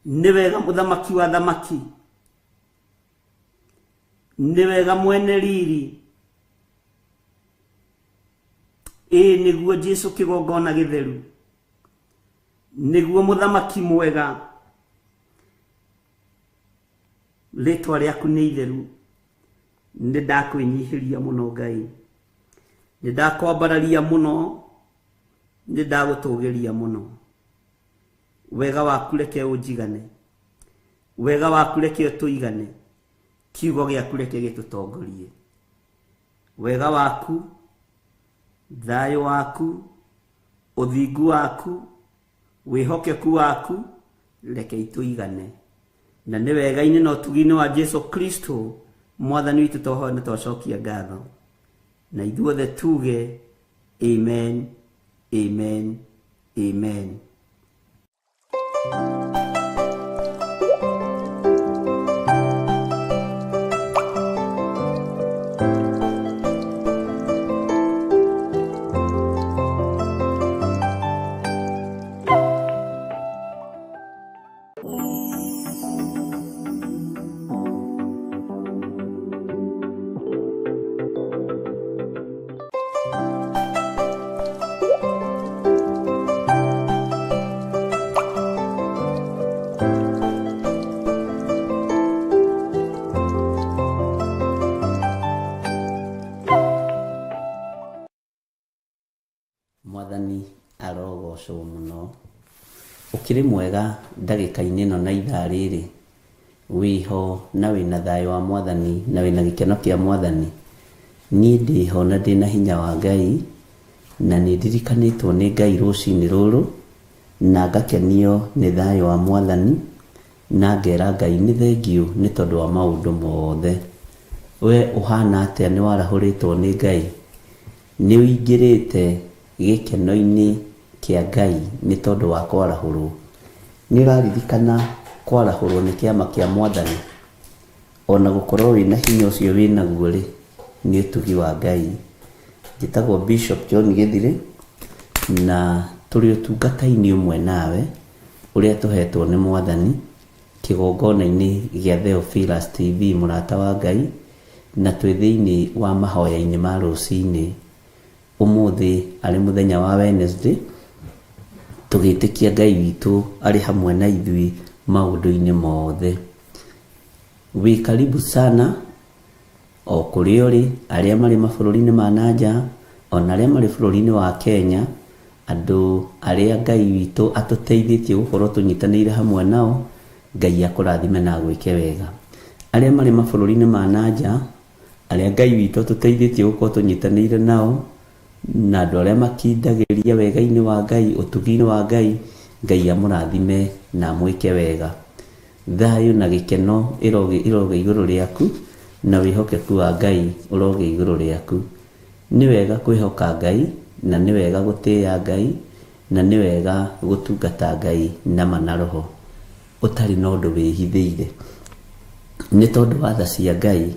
nĩ wega Mũthamaki wa thamaki, nĩ wega mwene riri. Ĩĩ nĩguo Jesu kĩgongona gĩtheru, nĩguo Mũthamaki mwega. Rĩtwa rĩaku nĩ itheru. Nĩ ndakwĩnyihĩria mũno Ngai, nĩ ndakwambararia mũno, nĩ ndagũtũgĩria mũno. Wega waku reke ũnjigane, wega waku reke ũtũigane, kiugo gĩaku reke gĩtũtongorie. Wega waku, thayũ waku, ũthingu waku, wĩhokeku waku, reke itũigane. Na nĩ wega-inĩ na ũtugi-inĩ wa Jesu Kristo Mwathani witũ twahoya na twacokia ngatho. Na ithuothe tuge amen, amen, amen. Arogocwo mũno. Ũkĩrĩ mwega ndagĩka-inĩ ĩno na ithaa rĩrĩ? Wĩho na wĩna thayũ wa Mwathani na wĩna gĩkeno kĩa Mwathani? Niĩ ndĩho na ndĩna hinya wa Ngai, na nĩ ndirikanĩtwo nĩ Ngai rũcinĩ rũrũ, na ngakenio nĩ thayũ wa Mwathani, na ngera Ngai nĩ thengiũ nĩ tondũ wa maũndũ mothe. We ũhana atĩa? Nĩ warahũrĩtwo nĩ Ngai? Nĩ ũingĩrĩte gĩkeno-inĩ kĩa Ngai nĩ tondũ wa kwarahũrwo? Nĩ ũraririkana kwarahũrwo nĩ kĩama kĩa Mwathani? Ona gũkorwo wĩna hinya ũcio wĩnaguo rĩ, nĩ ũtugi wa Ngai. Njĩtagwo Bishop John Gĩthirĩ, na tũrĩ ũtungata-inĩ ũmwe nawe ũrĩa tũhetwo nĩ Mwathani kĩgongona-inĩ gĩa Theophilus TV mũrata wa Ngai, na twĩ thĩinĩ wa mahoya-inĩ ma rũcinĩ. Ũmũthĩ arĩ mũthenya wa Wednesday, tũgĩtĩkia Ngai witũ arĩ hamwe na ithuĩ maũndũ-inĩ mothe. Wĩ karibu sana o kũrĩa ũrĩ, arĩa marĩ mabũrũri-inĩ ma na nja, ona arĩa marĩ bũrũri-inĩ wa Kenya, andũ arĩa Ngai witũ atũteithĩtie gũkorwo tũnyitanĩire hamwe nao, Ngai akũrathime na agwĩke wega. Arĩa marĩ mabũrũri-inĩ ma na nja, arĩa Ngai witũ atũteithĩtie gũkorwo tũnyitanĩire nao, na andũ arĩa makindagĩria wega-inĩ wa Ngai, ũtugi-inĩ wa Ngai, Ngai amũrathime na amwĩke wega. Thayũ na gĩkeno irogĩa igũrũ rĩaku, na wĩhokeku wa Ngai ũrogĩa igũrũ rĩaku. Nĩ wega kwĩhoka Ngai, na nĩ wega gũtĩĩa Ngai, na nĩ wega gũtungata Ngai na ma na roho, ũtarĩ na ũndũ wĩhithĩire. Nĩ tondũ wa tha cia Ngai,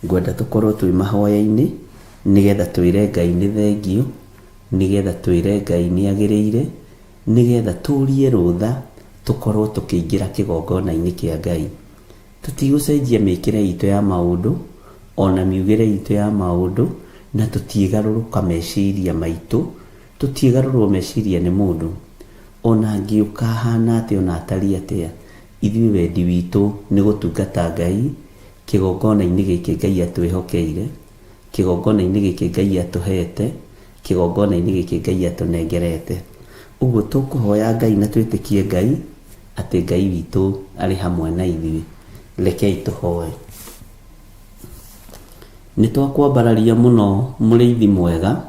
ngwenda tũkorwo twĩ mahoya-inĩ, nĩgetha twĩre Ngai nĩ thengiũ, nĩgetha twĩre Ngai nĩ agĩrĩire, nĩgetha tũrie rũtha tũkorwo tũkĩingĩra kĩgongona-inĩ kĩa Ngai. Tũtigũcenjia mĩkĩre itũ ya maũndũ, ona miugĩre itũ ya maũndũ, na tũtiĩgarũrũka meciria maitũ, tũtiĩgarũrwo meciria nĩ mũndũ. Ona angĩũka ahana atĩa, ona atariĩ atĩa, ithuĩ wendi witũ nĩ gũtungata Ngai kĩgongona-inĩ gĩkĩ Ngai atwĩhokeire, kĩgongona-inĩ gĩkĩ Ngai atũhete, kĩgongona-inĩ gĩkĩ Ngai atũnengerete. Ũguo tũkũhoya Ngai na twĩtĩkie Ngai atĩ Ngai witũ arĩ hamwe na ithuĩ. Rekei tũhoe. Nĩ twakwambararia mũno mũrĩithi mwega,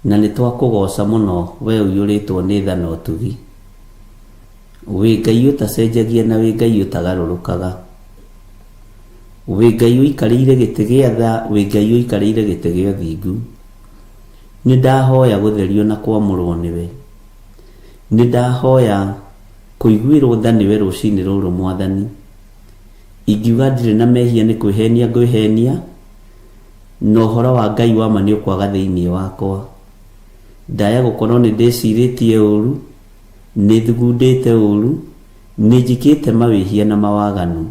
na nĩ twakũgoca mũno we ũiyũrĩtwo nĩ tha na ũtugi. Wĩ Ngai ũtacenjagia na wĩ Ngai ũtagarũrũkaga. Wĩ Ngai ũikarĩire gĩtĩ gĩa tha, wĩ Ngai ũikarĩire gĩtĩ gĩa ũthingu. Nĩ ndahoya gũtherio na kwamũrwo nĩwe. Nĩ ndahoya kũiguĩrwo tha nĩwe rũcinĩ rũrũ Mwathani. Ingiuga ndirĩ na mehia nĩ kwĩhenia ngwĩhenia, na ũhoro wa Ngai wa ma nĩ ũkwaga thĩinĩ wakwa. Ndaya gũkorwo nĩ ndĩcirĩtie ũru, nĩ thugundĩte ũru, nĩ njĩkĩte mawĩhia na mawaganu.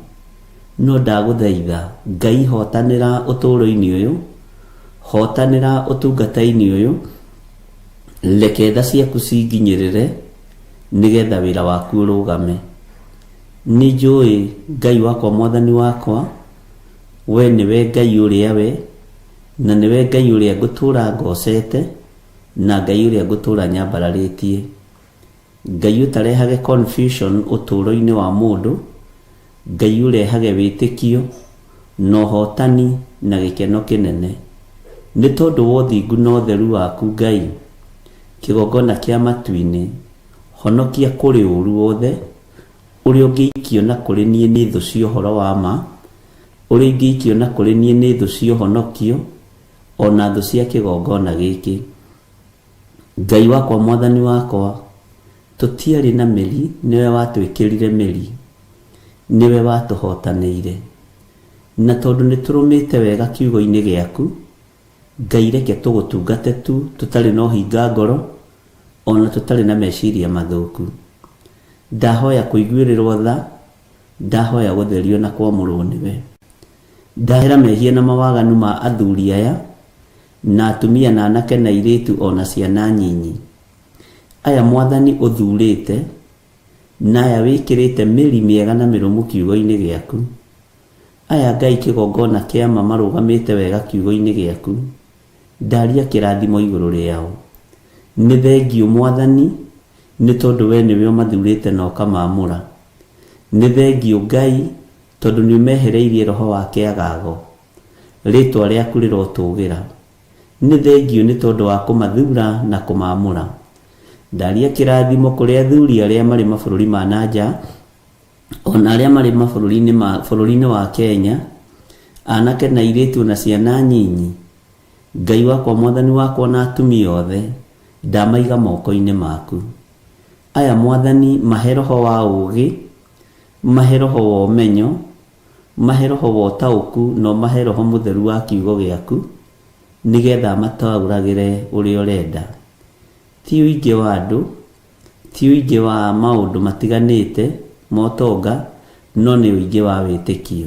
No ndagũthaitha Ngai, hotanĩra ũtũũro-inĩ ũyũ, hotanĩra ũtungata-inĩ ũyũ, reke tha ciaku cinginyĩrĩre nĩgetha wĩra waku ũrũgame. Nĩ njũĩ Ngai wakwa, Mwathani wakwa, we nĩwe Ngai ũrĩa we, na nĩwe Ngai ũrĩa ngũtũũra ngocete, na Ngai ũrĩa ngũtũũra nyambararĩtie. Ngai ũtarehage confusion ũtũũro-inĩ wa mũndũ, Ngai ũrehage wĩtĩkio na ũhotani na gĩkeno kĩnene. Nĩ tondũ wa ũthingu na ũtheru waku Ngai, kĩgongona kĩa matu-inĩ, honokia kũrĩ ũũru wothe ũrĩa ũngĩikio na kũrĩ niĩ nĩ thũ cia ũhoro wa ma, ũrĩa ingĩikio na kũrĩ niĩ nĩ thũ cia ũhonokio, o na thũ cia kĩgongona gĩkĩ. Ngai wakwa, Mwathani wakwa, tũtiarĩ na mĩri, nĩwe watwĩkĩrire mĩri, nĩwe watũhotanĩire. Na tondũ nĩ tũrũmĩte wega kiugo-inĩ gĩaku, Ngai reke tũgũtungate tu tũtarĩ na ũhinga ngoro, ona tũtarĩ na meciria mathũku. Ndahoya kũiguĩrĩrwo tha, ndahoya gũtherio na kwamũrwo nĩwe. Ndahera mehia na mawaganu ma athuri aya, na atumia na anake na airĩtu o na ciana nyinyi. Aya Mwathani ũthurĩte, na aya wĩkĩrĩte mĩri mĩega na mĩrũmu kiugo-inĩ gĩaku. Aya Ngai kĩgongona kĩa ma marũgamĩte wega kiugo-inĩ gĩaku. Ndaria kĩrathimo igũrũ rĩao. Nĩ thengiũ Mwathani nĩ tondũ we nĩwe ũmathurĩte na ũkamaamũra. Nĩ thengiũ Ngai tondũ nĩ ũmehereirie roho wa kĩagago. Rĩtwa rĩaku rĩrotũgĩra. Nĩ thengiũ nĩ tondũ wa kũmathura na kũmaamũra. Ndaria kĩrathimo kũrĩ athuri arĩa marĩ mabũrũri ma na nja, ona arĩa marĩ mabũrũri-inĩ ma bũrũri-inĩ wa Kenya, anake na airĩtu na ciana nyinyi. Ngai wakwa Mwathani wakwa na atumia othe, ndamaiga moko-inĩ maku. Aya Mwathani mahe roho wa ũũgĩ, mahe roho wa ũmenyo, mahe roho wa ũtaũku na ũmahe roho mũtheru wa kiugo gĩaku, nĩgetha mataũragĩre ũrĩa ũrenda. Ti ũingĩ wa andũ, ti ũingĩ wa maũndũ matiganĩte ma ũtonga, no nĩ ũingĩ wa wĩtĩkio.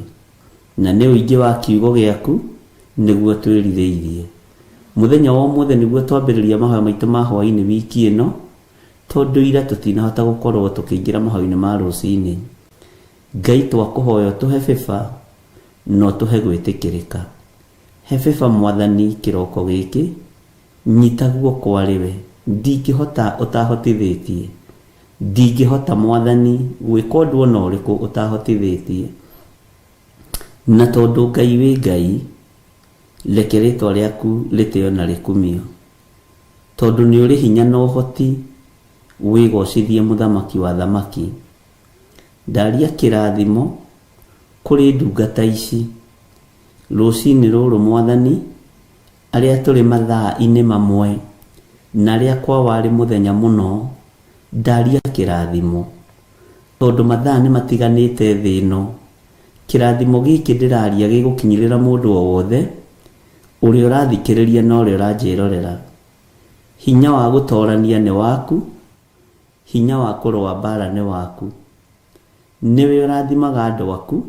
Na nĩ ũingĩ wa kiugo gĩaku nĩguo twĩrirĩirie. Mũthenya wa ũmũthĩ nĩguo twambĩrĩria mahoya maitũ ma hwaĩ-inĩ wiki ĩno, tondũ ira tũtinahota gũkorwo tũkĩingĩra mahoya-inĩ ma rũcinĩ. Ngai twakũhoya ũtũhe bĩba na ũtũhe gwĩtĩkĩrĩka. He bĩba Mwathani kĩroko gĩkĩ, nyita guoko arĩ we. Ndingĩhota ũtahotithĩtie. Ndingĩhota Mwathani gwĩka ũndũ ona ũrĩkũ ũtahotithĩtie. Na tondũ Ngai wĩ Ngai, reke rĩtwa rĩaku rĩtĩo na rĩkumio. Tondũ nĩ ũrĩ hinya na ũhoti, wĩgocithie mũthamaki wa athamaki. Ndaria kĩrathimo kũrĩ ndungata ici, rũcinĩ rũrũ Mwathani, arĩa tũrĩ mathaa-inĩ mamwe, na arĩa kwao warĩ mũthenya mũno, ndaria kĩrathimo. Tondũ mathaa nĩ matiganĩte thĩ ĩno, kĩrathimo gĩkĩ ndĩraria gĩgũkinyĩrĩra mũndũ o wothe, ũrĩa ũrathikĩrĩria na ũrĩa ũranjĩrorera. Hinya wa gũtorania nĩ waku, hinya wa kũrũa mbara nĩ waku. Nĩwe ũrathimaga andũ aku,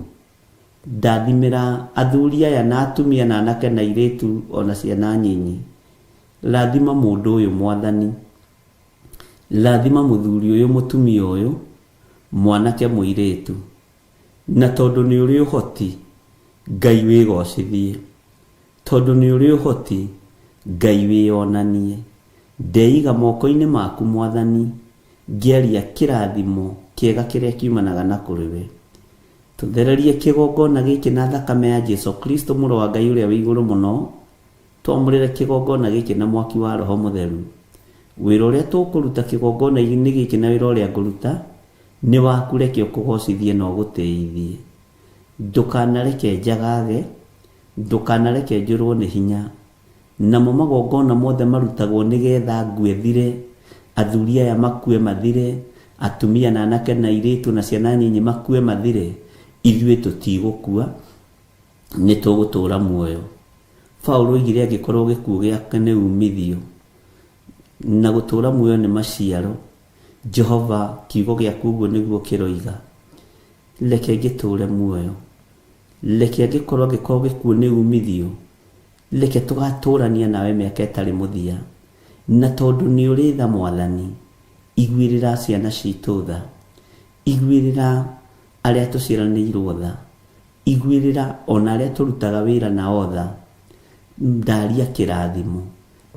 ndathimĩra athuri aya na atumia na anake na airĩtu ona ciana nyinyi. Rathima mũndũ ũyũ Mwathani. Rathima mũthuri ũyũ mũtumia ũyũ, mwanake mũirĩtu. Na tondũ nĩ ũrĩ ũhoti, Ngai wĩgocithie. Tondũ nĩ ũrĩ ũhoti, Ngai wĩyonanie. Ndeiga moko-inĩ maku Mwathani, ngĩaria kĩrathimo kĩega kĩrĩa kiumanaga na kũrĩ we. Tũthererie kĩgongona gĩkĩ na thakame ya Jesu Kristo mũrũ wa Ngai ũrĩa wĩ igũrũ mũno, twamũrĩre kĩgongona gĩkĩ na mwaki wa Roho Mũtheru. Wĩra ũrĩa tũkũruta kĩgongona-inĩ gĩkĩ na wĩra ũrĩa ngũruta, nĩ waku reke ũkũgocithie na ũgũtĩithie. Ndũkanareke njagage, ndũkanareke njũrwo nĩ hinya. Namo magongona mothe marutagwo nĩgetha ngue thire, athuri aya makue mathire, atumia na anake na airĩtu na ciana nyinyi makue mathire, ithuĩ tũtigũkua, nĩ tũgũtũũra muoyo. Paulo oigire angĩkorwo gĩkuũ gĩake nĩ umithio, na gũtũũra muoyo nĩ maciaro, Jehova kiugo gĩaku ũguo nĩguo kĩroiga. Reke ngĩtũũre muoyo. Reke angĩkorwo angĩkorwo gĩkuũ nĩ umithio, reke tũgatũrania nawe mĩaka ĩtarĩ mũthia. Na tondũ nĩ ũrĩ tha Mwathani, iguĩrĩra ciana citũ tha. Iguĩrĩra arĩa tũciaranĩirwo tha. Iguĩrĩra ona arĩa tũrutaga wĩra nao tha. Ndaria kĩrathimo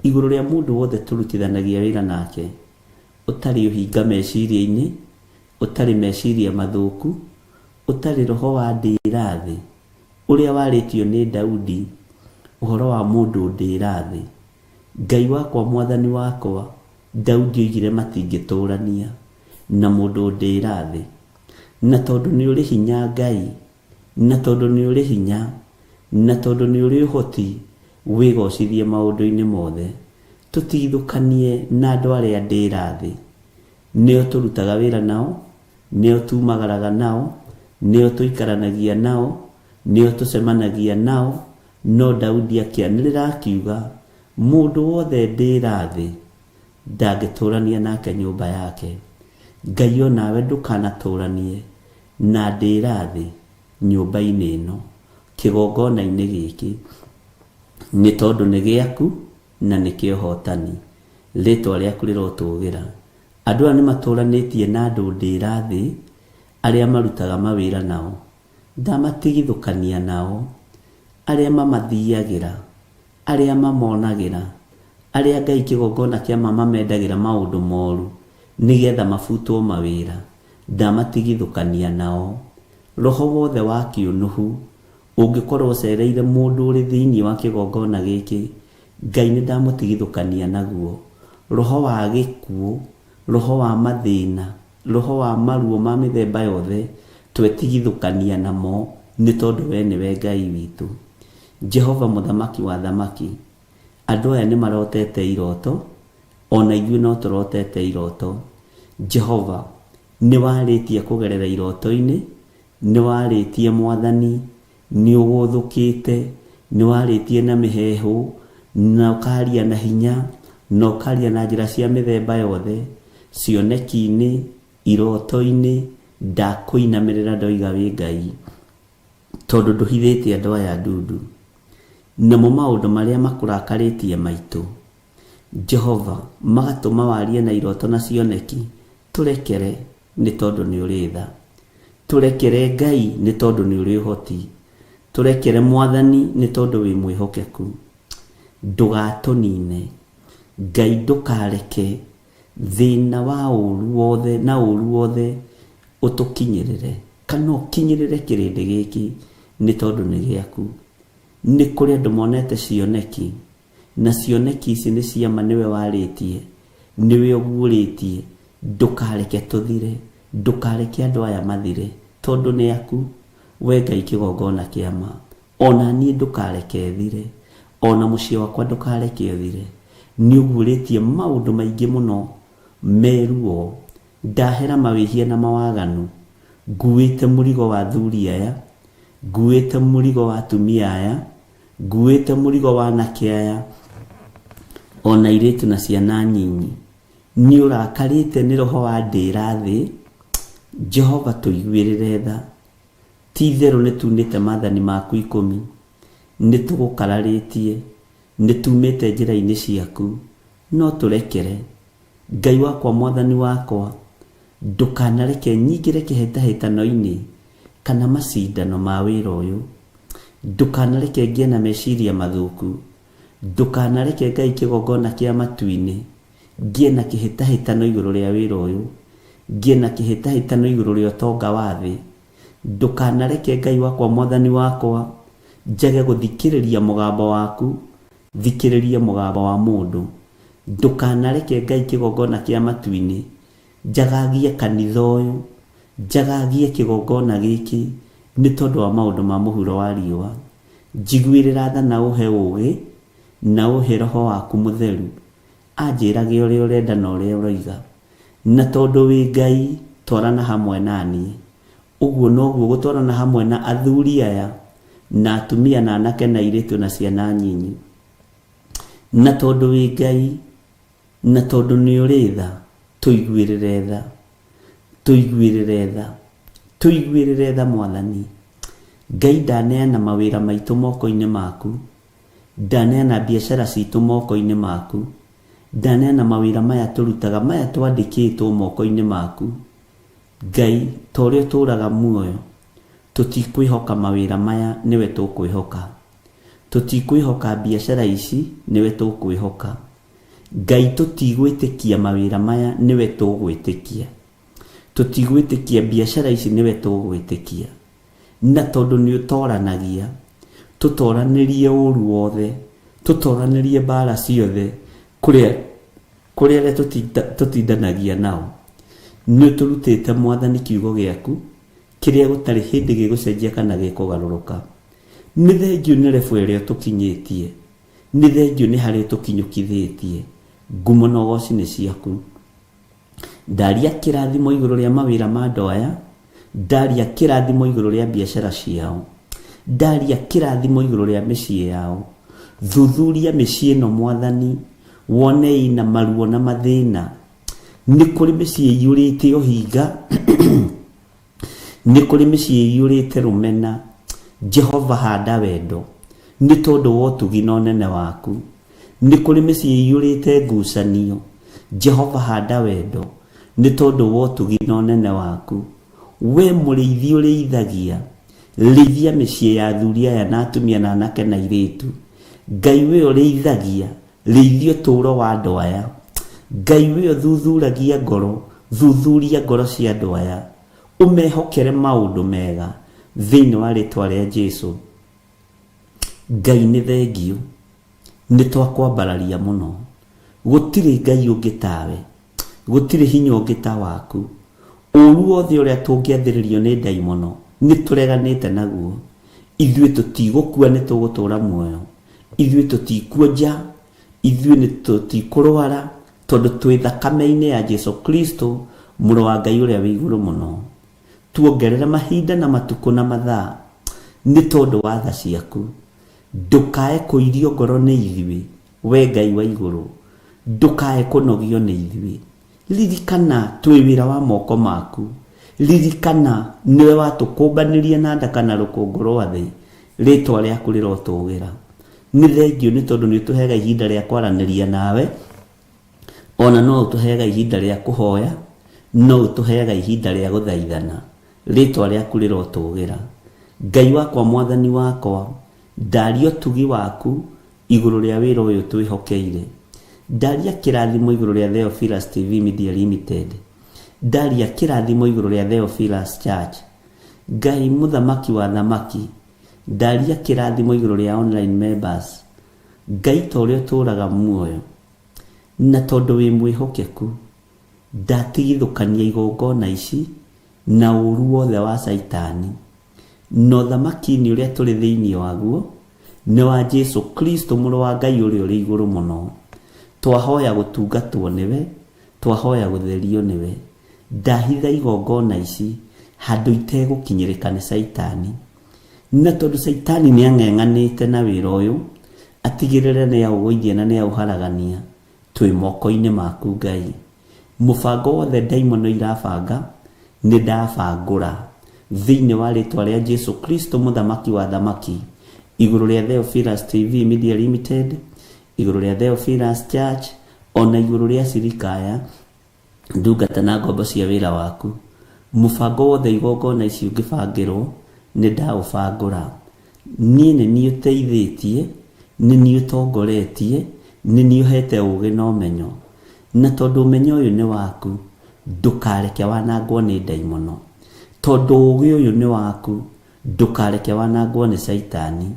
igũrũ rĩa mũndũ wothe tũrutithanagia wĩra nake, ũtarĩ ũhinga meciria-inĩ, ũtarĩ meciria mathũku, ũtarĩ roho wa ndĩra thĩ, ũrĩa warĩtio nĩ Daudi, ũhoro wa mũndũ ndĩra thĩ. Ngai wakwa Mwathani wakwa, Daudi oigire matingĩtũrania na mũndũ ndĩra thĩ. Na tondũ nĩ ũrĩ hinya Ngai, na tondũ nĩ ũrĩ hinya, na tondũ nĩ ũrĩ ũhoti, wĩgocithie maũndũ-inĩ mothe. Tũtigithũkanie na andũ arĩa ndĩra thĩ. Nĩo tũrutaga wĩra nao, nĩo tumagaraga nao, nĩo tũikaranagia nao, nĩo tũcemanagia nao, no Daudi akĩanĩrĩra akiuga, mũndũ wothe ndĩra thĩ, ndangĩtũrania nake nyũmba yake. Ngai onawe ndũkanatũranie na ndĩra thĩ nyũmba-inĩ ĩno, kĩgongona-inĩ gĩkĩ, nĩ tondũ nĩ gĩaku na nĩ kĩa ũhotani. Rĩtwa rĩaku rĩrotũgĩra. Andũ aya nĩ matũranĩtie na andũ ndĩra thĩ, arĩa marutaga mawĩra nao. Ndamatigithũkania nao, arĩa mamathiagĩra, arĩa mamonagĩra, Arĩa Ngai kĩgongona kĩa ma mamendagĩra maũndũ moru nĩgetha mabutwo mawĩra, ndamatigithũkania nao. Roho wothe wa kĩũnũhu ũngĩkorwo ũcereire mũndũ ũrĩ thĩinĩ wa kĩgongona gĩkĩ, Ngai nĩndamũtigithũkania naguo. Roho wa gĩkuũ, roho wa mathĩna, roho wa maruo ma mĩthemba yothe, twetigithũkania namo nĩ tondũ we nĩwe Ngai witũ. Jehova Mũthamaki wa athamaki, Andũ aya nĩ marotete iroto, o na ithuĩ no tũrotete iroto. Jehova, nĩ warĩtie kũgerera iroto-inĩ, nĩ warĩtie Mwathani, nĩ ũgũthũkĩte, nĩ warĩtie na mĩheehũ, na ũkaria na hinya, na ũkaria na njĩra cia mĩthemba yothe, cioneki-inĩ, iroto-inĩ, ndakũinamĩrĩra ndoiga wĩ Ngai. Tondũ ndũhithĩte andũ aya ndundu, namo maũndũ marĩa makũrakarĩtie maitũ, Jehova, magatũma warie na iroto na cioneki, tũrekere, nĩ tondũ nĩ ũrĩ tha. Tũrekere, Ngai, nĩ tondũ nĩ ũrĩ ũhoti. Tũrekere, Mwathani, nĩ tondũ wĩ mwĩhokeku. Ndũgatũnine. Ngai, ndũkareke thĩna wa ũũru wothe na ũũru wothe ũtũkinyĩrĩre, kana ũkinyĩrĩre kĩrĩndĩ gĩkĩ, nĩ tondũ nĩ gĩaku. Nĩ kũrĩ andũ monete cioneki, na cioneki ici nĩ cia ma nĩwe warĩtie, nĩwe ũguũrĩtie, ndũkareke tũthire, ndũkareke andũ aya mathire, tondũ nĩ aku, we Ngai kĩgongona kĩa ma. O na niĩ ndũkareke thire, o na mũciĩ wakwa ndũkareke ũthire. Nĩ ũguũrĩtie maũndũ maingĩ mũno me ruo, ndahera mawĩhia na mawaganu. Nguĩte mũrigo wa athuri aya, nguĩte mũrigo wa atumia aya, nguĩte mũrigo wa anake aya, o na airĩtu na ciana nyinyi. Nĩ ũrakarĩte nĩ roho wa ndĩra thĩ, Jehova tũiguĩrĩre tha. Ti-itherũ nĩtuunĩte maathani maku ikũmi, nĩtũgũkararĩtie, nĩtuumĩte njĩra-inĩ ciaku, no tũrekere. Ngai wakwa, Mwathani wakwa, ndũkanareke nyingĩre kĩhĩtahĩtano-inĩ kana macindano ma wĩra ũyũ. Ndũkanareke ngĩe na meciria mathũku. Ndũkanareke Ngai kĩgongona kĩa matu-inĩ ngĩe na kĩhĩtahĩtano igũrũ rĩa wĩra ũyũ, ngĩe na kĩhĩtahĩtano igũrũ rĩa ũtonga wa thĩ. Ndũkanareke Ngai wakwa Mwathani wakwa njage gũthikĩrĩria mũgambo waku, thikĩrĩrie mũgambo wa mũndũ. Ndũkanareke Ngai kĩgongona kĩa matu-inĩ njagagie kanitha ũyũ, njagagie kĩgongona gĩkĩ nĩ tondũ wa maũndũ ma mũhuro wa riũa. Njiguĩrĩra tha na ũhe ũũgĩ na ũhe Roho waku Mũtheru anjĩrage ũrĩa ũrenda na ũrĩa ũroiga. Na tondũ wĩ Ngai, twarana hamwe na niĩ. Ũguo noguo gũtwarana hamwe na athuri aya, na atumia na anake na airĩtu na ciana nyinyi. Na tondũ wĩ Ngai, na tondũ nĩ ũrĩ tha, tũiguĩrĩre tha. Tũiguĩrĩre tha. Tũiguĩrĩre tha Mwathani. Ngai ndaneana mawĩra maitũ moko-inĩ maku. Ndaneana biacara citũ moko-inĩ maku. Ndaneana mawĩra maya tũrutaga, maya twandĩkĩtwo moko-inĩ maku. Ngai, ta ũrĩa ũtũraga muoyo, tũtikwĩhoka mawĩra maya, nĩwe tũkwĩhoka. Tũtikwĩhoka biacara ici, nĩwe tũkwĩhoka. Ngai tũtigwĩtĩkia mawĩra maya, nĩwe tũgwĩtĩkia. Tũtigwĩtĩkia biacara ici, nĩwe tũgwĩtĩkia. Na tondũ nĩ ũtoranagia, tũtoranĩrie ũru wothe, tũtoranĩrie mbara ciothe, kũrĩa kũrĩ arĩa tũtindanagia nao. Nĩ ũtũrutĩte Mwathani kiugo gĩaku, kĩrĩa gũtarĩ hĩndĩ gĩgũcenjia kana gĩkũgarũrũka. Nĩ thengiũ nĩ level ĩrĩa ũtũkinyĩtie, nĩ thengiũ nĩ harĩa ũtũkinyũkithĩtie. Ngumo na ũgoci nĩ ciaku. Ndaria kĩrathimo igũrũ rĩa mawĩra ma andũ aya, ndaria kĩrathimo igũrũ rĩa biacara ciao, ndaria kĩrathimo igũrũ rĩa mĩciĩ yao. Thuthuria mĩciĩ ĩno Mwathani, wone ĩna maruo na mathĩna. Nĩ kũrĩ mĩciĩ ĩiyũrĩte ũhinga, Nĩ kũrĩ mĩciĩ ĩiyũrĩte rũmena. Jehova handa wendo, nĩ tondũ wa ũtugi na ũnene waku. Nĩ kũrĩ mĩciĩ ĩiyũrĩte ngucanio. Jehova handa wendo, nĩ tondũ wa ũtugi na ũnene waku. Wee mũrĩithi ũrĩithagia, rĩithia mĩciĩ ya athuri aya na atumia na anake na airĩtu. Ngai wee ũrĩithagia, Rĩithia ũtũũro wa andũ aya. Ngai we ũthuthuragia ngoro, thuthuria ngoro cia andũ aya, ũmehokere maũndũ mega thĩinĩ wa rĩtwa rĩa Jesu. Ngai nĩ thengiũ, nĩ twakwambararia mũno. Gũtirĩ Ngai ũngĩ tawe, gũtirĩ hinya ũngĩ ta waku. Ũũru wothe ũrĩa tũngĩathĩrĩrio nĩ ndaimono nĩ tũreganĩte naguo. Ithuĩ tũtigũkua, nĩ tũgũtũũra muoyo. Ithuĩ tũtikuonja, ithuĩ nĩ tũtikũrwara, tondũ twĩ thakame-inĩ ya Jesu Kristo, mũrũ wa Ngai ũrĩa wĩ igũrũ mũno. Tuongerere mahinda na matukũ na mathaa nĩ tondũ wa tha ciaku. Ndũkae kũirio ngoro nĩ ithuĩ, we Ngai wa igũrũ, ndũkae kũnogio nĩ ithuĩ. Ririkana twĩ wĩra wa moko maku. Ririkana nĩwe watũkũmbanĩrie na nda kana rũkũngũ rwa thĩ, rĩtwa rĩaku rĩrotũgĩra. Nĩ thengiũ nĩ tondũ nĩ ũtũheaga ihinda rĩa kwaranĩria nawe, ona no ũtũheaga ihinda rĩa kũhoya, no ũtũheaga ihinda rĩa gũthaithana. Rĩtwa rĩaku rĩrotũgĩra. Ngai wakwa, Mwathani wakwa, ndaria ũtugi waku igũrũ rĩa wĩra ũyũ twĩhokeire. Ndaria kĩrathimo igũrũ rĩa Theophilus TV Media Limited. Ndaria kĩrathimo igũrũ rĩa Theophilus Church. Ngai mũthamaki wa thamaki, ndaria kĩrathimo igũrũ rĩa online members. Ngai ta ũrĩa ũtũũraga muoyo, na tondũ wĩ mwĩhokeku, ndatigithũkania igongona ici na ũũru wothe wa Caitani. Na ũthamaki-inĩ ũrĩa tũrĩ thĩinĩ waguo nĩ wa Jesu Kristo mũrũ wa Ngai ũrĩa ũrĩ igũrũ mũno. Twahoya gũtungatwo nĩwe, twahoya gũtherio nĩwe. Ndahitha igongona ici handũ itegũkinyĩrĩka nĩ Caitani. Na tondũ Caitani nĩ ang'eng'anĩte na wĩra ũyũ, atigĩrĩre nĩ aũgũithia na nĩ aũharagania, twĩ moko-inĩ maku Ngai. Mũbango wothe ndaimono irabanga, nĩ ndabangũra thĩinĩ wa rĩtwa rĩa Jesu Kristo mũthamaki wa thamaki, igũrũ rĩa Theophilus TV Media Limited, igũrũ rĩa Theophilus Church, ona igũrũ rĩa cirika aya, ndungata na ngombo cia wĩra waku. Mũbango wothe igongona ici ũngĩbangĩrwo, nĩ ndaũbangũra. Niĩ nĩ niĩ ũteithĩtie, nĩ niĩ ũtongoretie, nĩ niĩ ũhete ũũgĩ na ũmenyo. Na tondũ ũmenyo ũyũ nĩ waku, ndũkareke wanangwo nĩ ndaimono. Tondũ ũũgĩ ũyũ nĩ waku, ndũkareke wanangwo nĩ Caitani.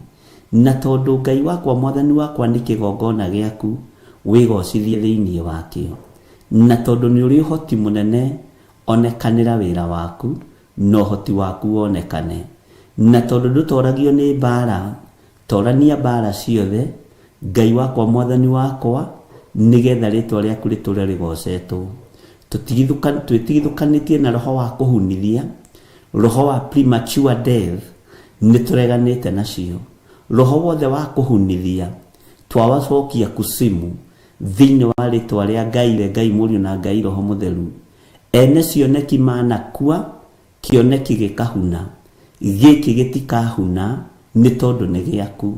Na tondũ Ngai wakwa Mwathani wakwa nĩ kĩgongona gĩaku, wĩgocithie thĩinĩ wakĩo. Na tondũ nĩ ũrĩ ũhoti mũnene, onekanĩra wĩra waku, na ũhoti waku wonekane. Na tondũ ndũtoragio nĩ mbaara, torania mbaara ciothe, Ngai wakwa Mwathani wakwa, nĩgetha rĩtwa rĩaku rĩtũre rĩgocetwo. Twĩtigithũkanĩtie na roho wa kũhunithia, roho wa premature death, nĩ tũreganĩte nacio. Roho wothe wa kũhunithia, twawacokia kusimu, thĩinĩ wa rĩtwa rĩa Ngai, Ngai Mũriũ na Ngai Roho Mũtheru. Ene cioneki manakua, kĩoneki gĩkahuna. Gĩkĩ gĩtikahuna nĩ tondũ nĩ gĩaku.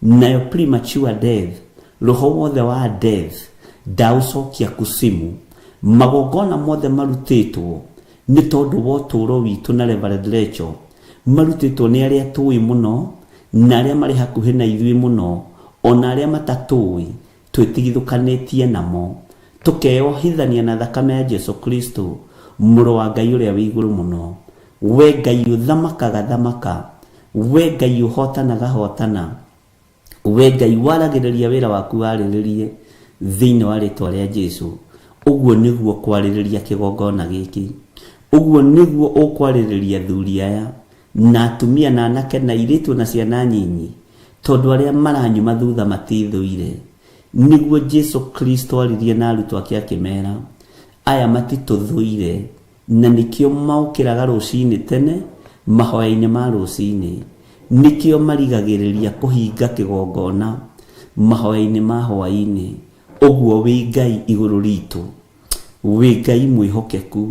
Nayo premature death, roho wothe wa death, ndaũcokia kusimu. Magongona mothe marutĩtwo nĩ tondũ wa ũtũũro witũ na Reverend Rachel, marutĩtwo nĩ arĩa tũĩ mũno, na arĩa marĩ hakuhĩ na ithuĩ mũno, ona arĩa matatũĩ, twĩtigithũkanĩtie namo, tũkeyohithania na thakame ya Jesu Kristo, mũrũ wa Ngai ũrĩa wĩ igũrũ mũno. We Ngai ũthamakaga thamaka, we Ngai ũhotanaga hotana, we Ngai waragĩrĩria wĩra waku warĩrĩrie thĩinĩ wa rĩtwa rĩa Jesu. Ũguo nĩguo kwarĩrĩria kĩgongona gĩkĩ, ũguo nĩguo ũkwarĩrĩria athuri aya na atumia na anake na airĩtu na ciana nyinyi, tondũ arĩa maranyuma thutha matithũire. Nĩguo Jesu Kristo aririe na arutwo ake akĩmera, aya matitũthũire, na nĩkĩo maũkĩraga rũcinĩ tene mahoya-inĩ ma rũcinĩ, nĩkĩo marigagĩrĩria kũhinga kĩgongona mahoya-inĩ ma hwaĩ-inĩ. Ũguo wĩ Ngai igũrũ ritũ, wĩ Ngai mwĩhokeku,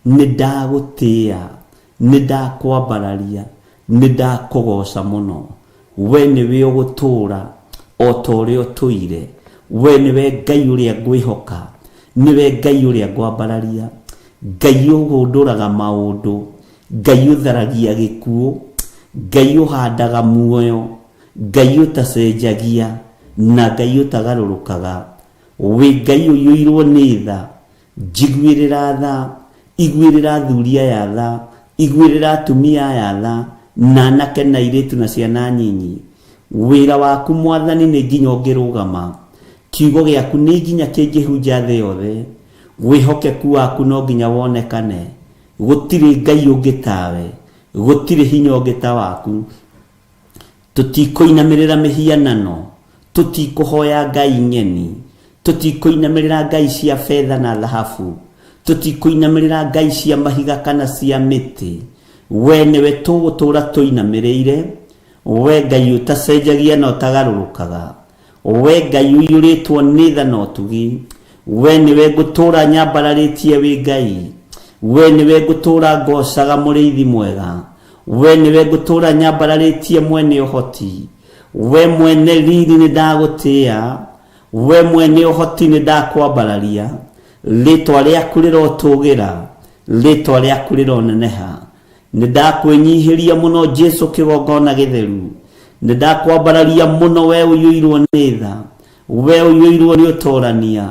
nĩ ndagũtĩĩa, nĩ ndakwambararia, nĩ ndakũgoca mũno. We nĩwe ũgũtũũra o ta ũrĩa ũtũire. We nĩwe Ngai ũrĩa ngwĩhoka, nĩwe Ngai ũrĩa ngwambararia, Ngai ũhũndũraga maũndũ, Ngai ũtharagia gĩkuũ, Ngai ũhandaga muoyo, Ngai ũtacenjagia. Na Ngai ũtagarũrũkaga, wĩ Ngai ũiyũirwo nĩ tha, njiguĩrĩra tha, iguĩrĩra athuri aya tha, iguĩrĩra atumia aya tha, na anake na airĩtu na ciana nyinyi. Wĩra waku Mwathani nĩ nginya ũngĩrũgama, kiugo gĩaku nĩ nginya kĩngĩhunja thĩ yothe, wĩhokeku waku no nginya wonekane. Gũtirĩ Ngai ũngĩ tawe, gũtirĩ hinya ũngĩ ta waku. Tũtikũinamĩrĩra mĩhianano, tũtikũhoya ngai ng'eni, tũtikũinamĩrĩra ngai cia betha na thahabu, tũtikũinamĩrĩra ngai cia mahiga kana cia mĩtĩ. We nĩwe tũgũtũũra tũinamĩrĩire, we Ngai ũtacenjagia na ũtagarũrũkaga, we Ngai ũiyũrĩtwo nĩ tha na ũtugi. We nĩwe ngũtũũra nyambararĩtie wĩ Ngai, we nĩwe ngũtũũra ngoocaga mũrĩithi mwega, we nĩwe ngũtũũra nyambararĩtie mwene ũhoti. We mwene riri nĩ ndagũtĩĩa, we mwene ũhoti nĩ ndakwambararia. Rĩtwa rĩaku rĩrotũgĩra, rĩtwa rĩaku rĩroneneha. Nĩ ndakwĩnyihĩria mũno Jesu kĩgongona gĩtheru, nĩ ndakwambararia mũno we ũiyũirwo nĩ tha, we ũiyũirwo nĩ ũtorania.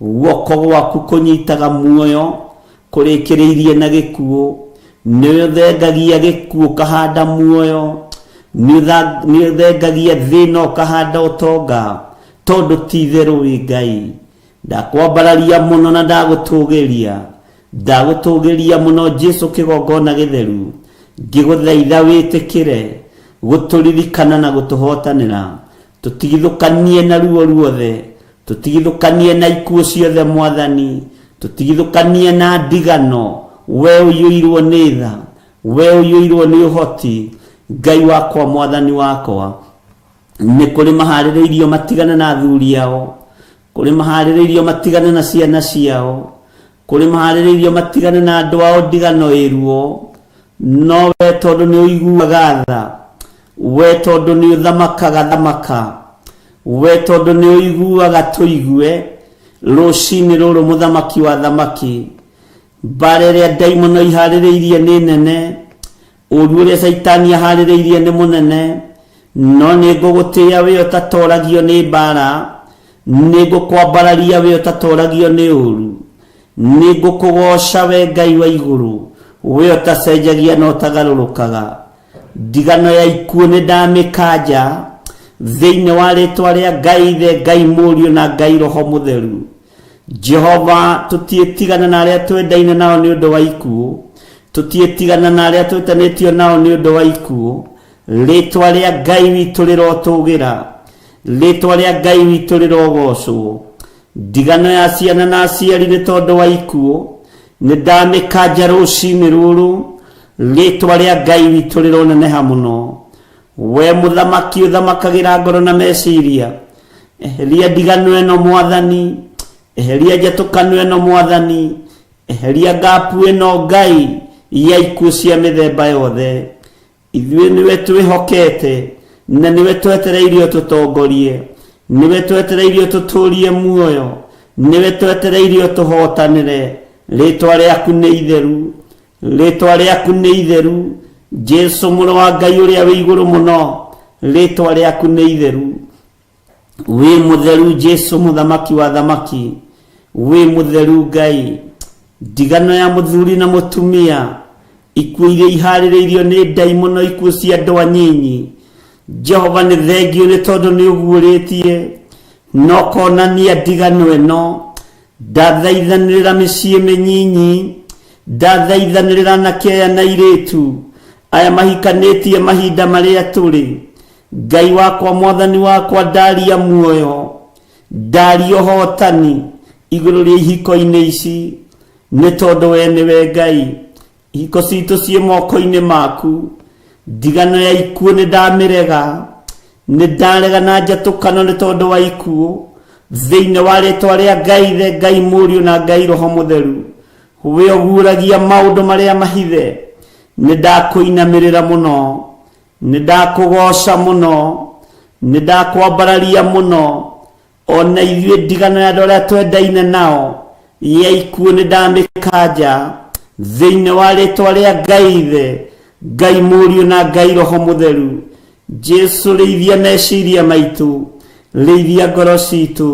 Guoko gwaku kũnyitaga muoyo kũrĩkĩrĩirie na gĩkuũ, nĩ ũthengagia gĩkuũ ũkahanda muoyo, nĩ ũthengagia thĩna ũkahanda ũtonga, tondũ ti itherũ wĩ Ngai. Ndakwambararia mũno na ndagũtũgĩria, ndagũtũgĩria mũno Jesu kĩgongona gĩtheru, ngĩgũthaitha wĩtĩkĩre gũtũririkana na gũtũhotanĩra, tũtigithũkanie na ruo ruothe, tũtigithũkanie na ikuũ ciothe Mwathani, tũtigithũkanie na ndigano, we ũiyũirwo nĩ tha, we ũiyũirwo nĩ ũhoti, Ngai wakwa Mwathani wakwa. Nĩ kũrĩ maharĩrĩirio matigane na athuri ao, kũrĩ maharĩrĩirio matigane na ciana ciao, kũrĩ maharĩrĩirio matigane na andũ ao ndigano ĩruo, no we tondũ nĩ ũiguaga tha, we tondũ nĩ ũthamakaga thamaka, we tondũ nĩ ũiguaga tũigue, rũcinĩ rũrũ mũthamaki wa thamaki, mbara ĩrĩa ndaimono iharĩrĩirie nĩ nene, ũru ũrĩa caitani aharĩrĩirie nĩ mũnene, no nĩ ngũgũtĩĩa wĩ ũtatoragio nĩ mbara, nĩ ngũkwambararia wĩ ũtatoragio nĩ ũru, nĩ ngũkũgooca we Ngai wa igũrũ, we ũtacenjagia na ũtagarũrũkaga. Ndigano ya ikuũ nĩ ndamĩkanja thĩinĩ wa rĩtwa rĩa Ngai Ithe, Ngai Mũriũ na Ngai Roho Mũtheru. Jehova, tũtiĩtigana na arĩa twendaine nao nĩ ũndũ wa ikuũ, tũtiĩtigana na arĩa twĩtanĩtio nao nĩ ũndũ wa ikuũ. Rĩtwa rĩa Ngai witũ rĩrotũgĩra, rĩtwa rĩa Ngai witũ rĩrogocwo. Ndigano ya ciana na aciari nĩ tondũ wa ikuũ, nĩ ndamĩkanja rũcinĩ rũrũ, rĩtwa rĩa Ngai witũ rĩroneneha mũno. We mũthamaki ũthamakagĩra ngoro na meciria, eheria ndigano ĩno Mwathani, eheria njatũkano ĩno Mwathani, eheria ngapu ĩno Ngai ya ikuũ cia mĩthemba yothe. Ithuĩ nĩwe twĩhokete na nĩwe twetereire ũtũtongorie, nĩwe twetereire ũtũtũrie muoyo, nĩwe twetereire ũtũhotanĩre. Rĩtwa rĩaku nĩ itheru, rĩtwa rĩaku nĩ itheru, Jesu mũrũ wa Ngai ũrĩa wĩ igũrũ mũno, rĩtwa rĩaku nĩ itheru. Wĩ mũtheru Jesu mũthamaki wa thamaki, wĩ mũtheru Ngai. Ndigano ya mũthuri na mũtumia, ikuũ iria iharĩrĩirio nĩ ndaimono, ikuũ cia andũ anyinyi. Jehova nĩ thengio nĩ tondũ nĩ ũguũrĩtie na ũkonania ndigano ĩno. Ndathaithanĩrĩra mĩciĩ mĩnyinyi, ndathaithanĩrĩra anake aya na airĩtu aya mahikanĩtie mahinda marĩa tũrĩ. Ngai wakwa, Mwathani wakwa, ndaria muoyo, ndaria ũhotani igũrũ rĩa ihiko-inĩ ici, nĩ tondũ we nĩwe Ngai. Ihiko citũ ciĩ moko-inĩ maku. Ndigano ya ikuũ nĩ ndamĩrega, nĩ ndarega na njatũkano nĩ tondũ wa ikuũ, thĩinĩ wa rĩtwa rĩa Ngai Ithe, Ngai Mũriũ na Ngai Roho Mũtheru. We ũguũragia maũndũ marĩa mahithe, nĩ ndakũinamĩrĩra mũno, nĩ ndakũgooca mũno, nĩ ndakwambararia mũno. Ona ithuĩ ndigano ya andũ arĩa twendaine nao ya ikuũ nĩ ndamĩkanja thĩinĩ wa rĩtwa rĩa Ngai Ithe, Ngai Mũriũ na Ngai Roho Mũtheru. Jesu rĩithia meciria maitũ, Rĩithia ngoro citũ,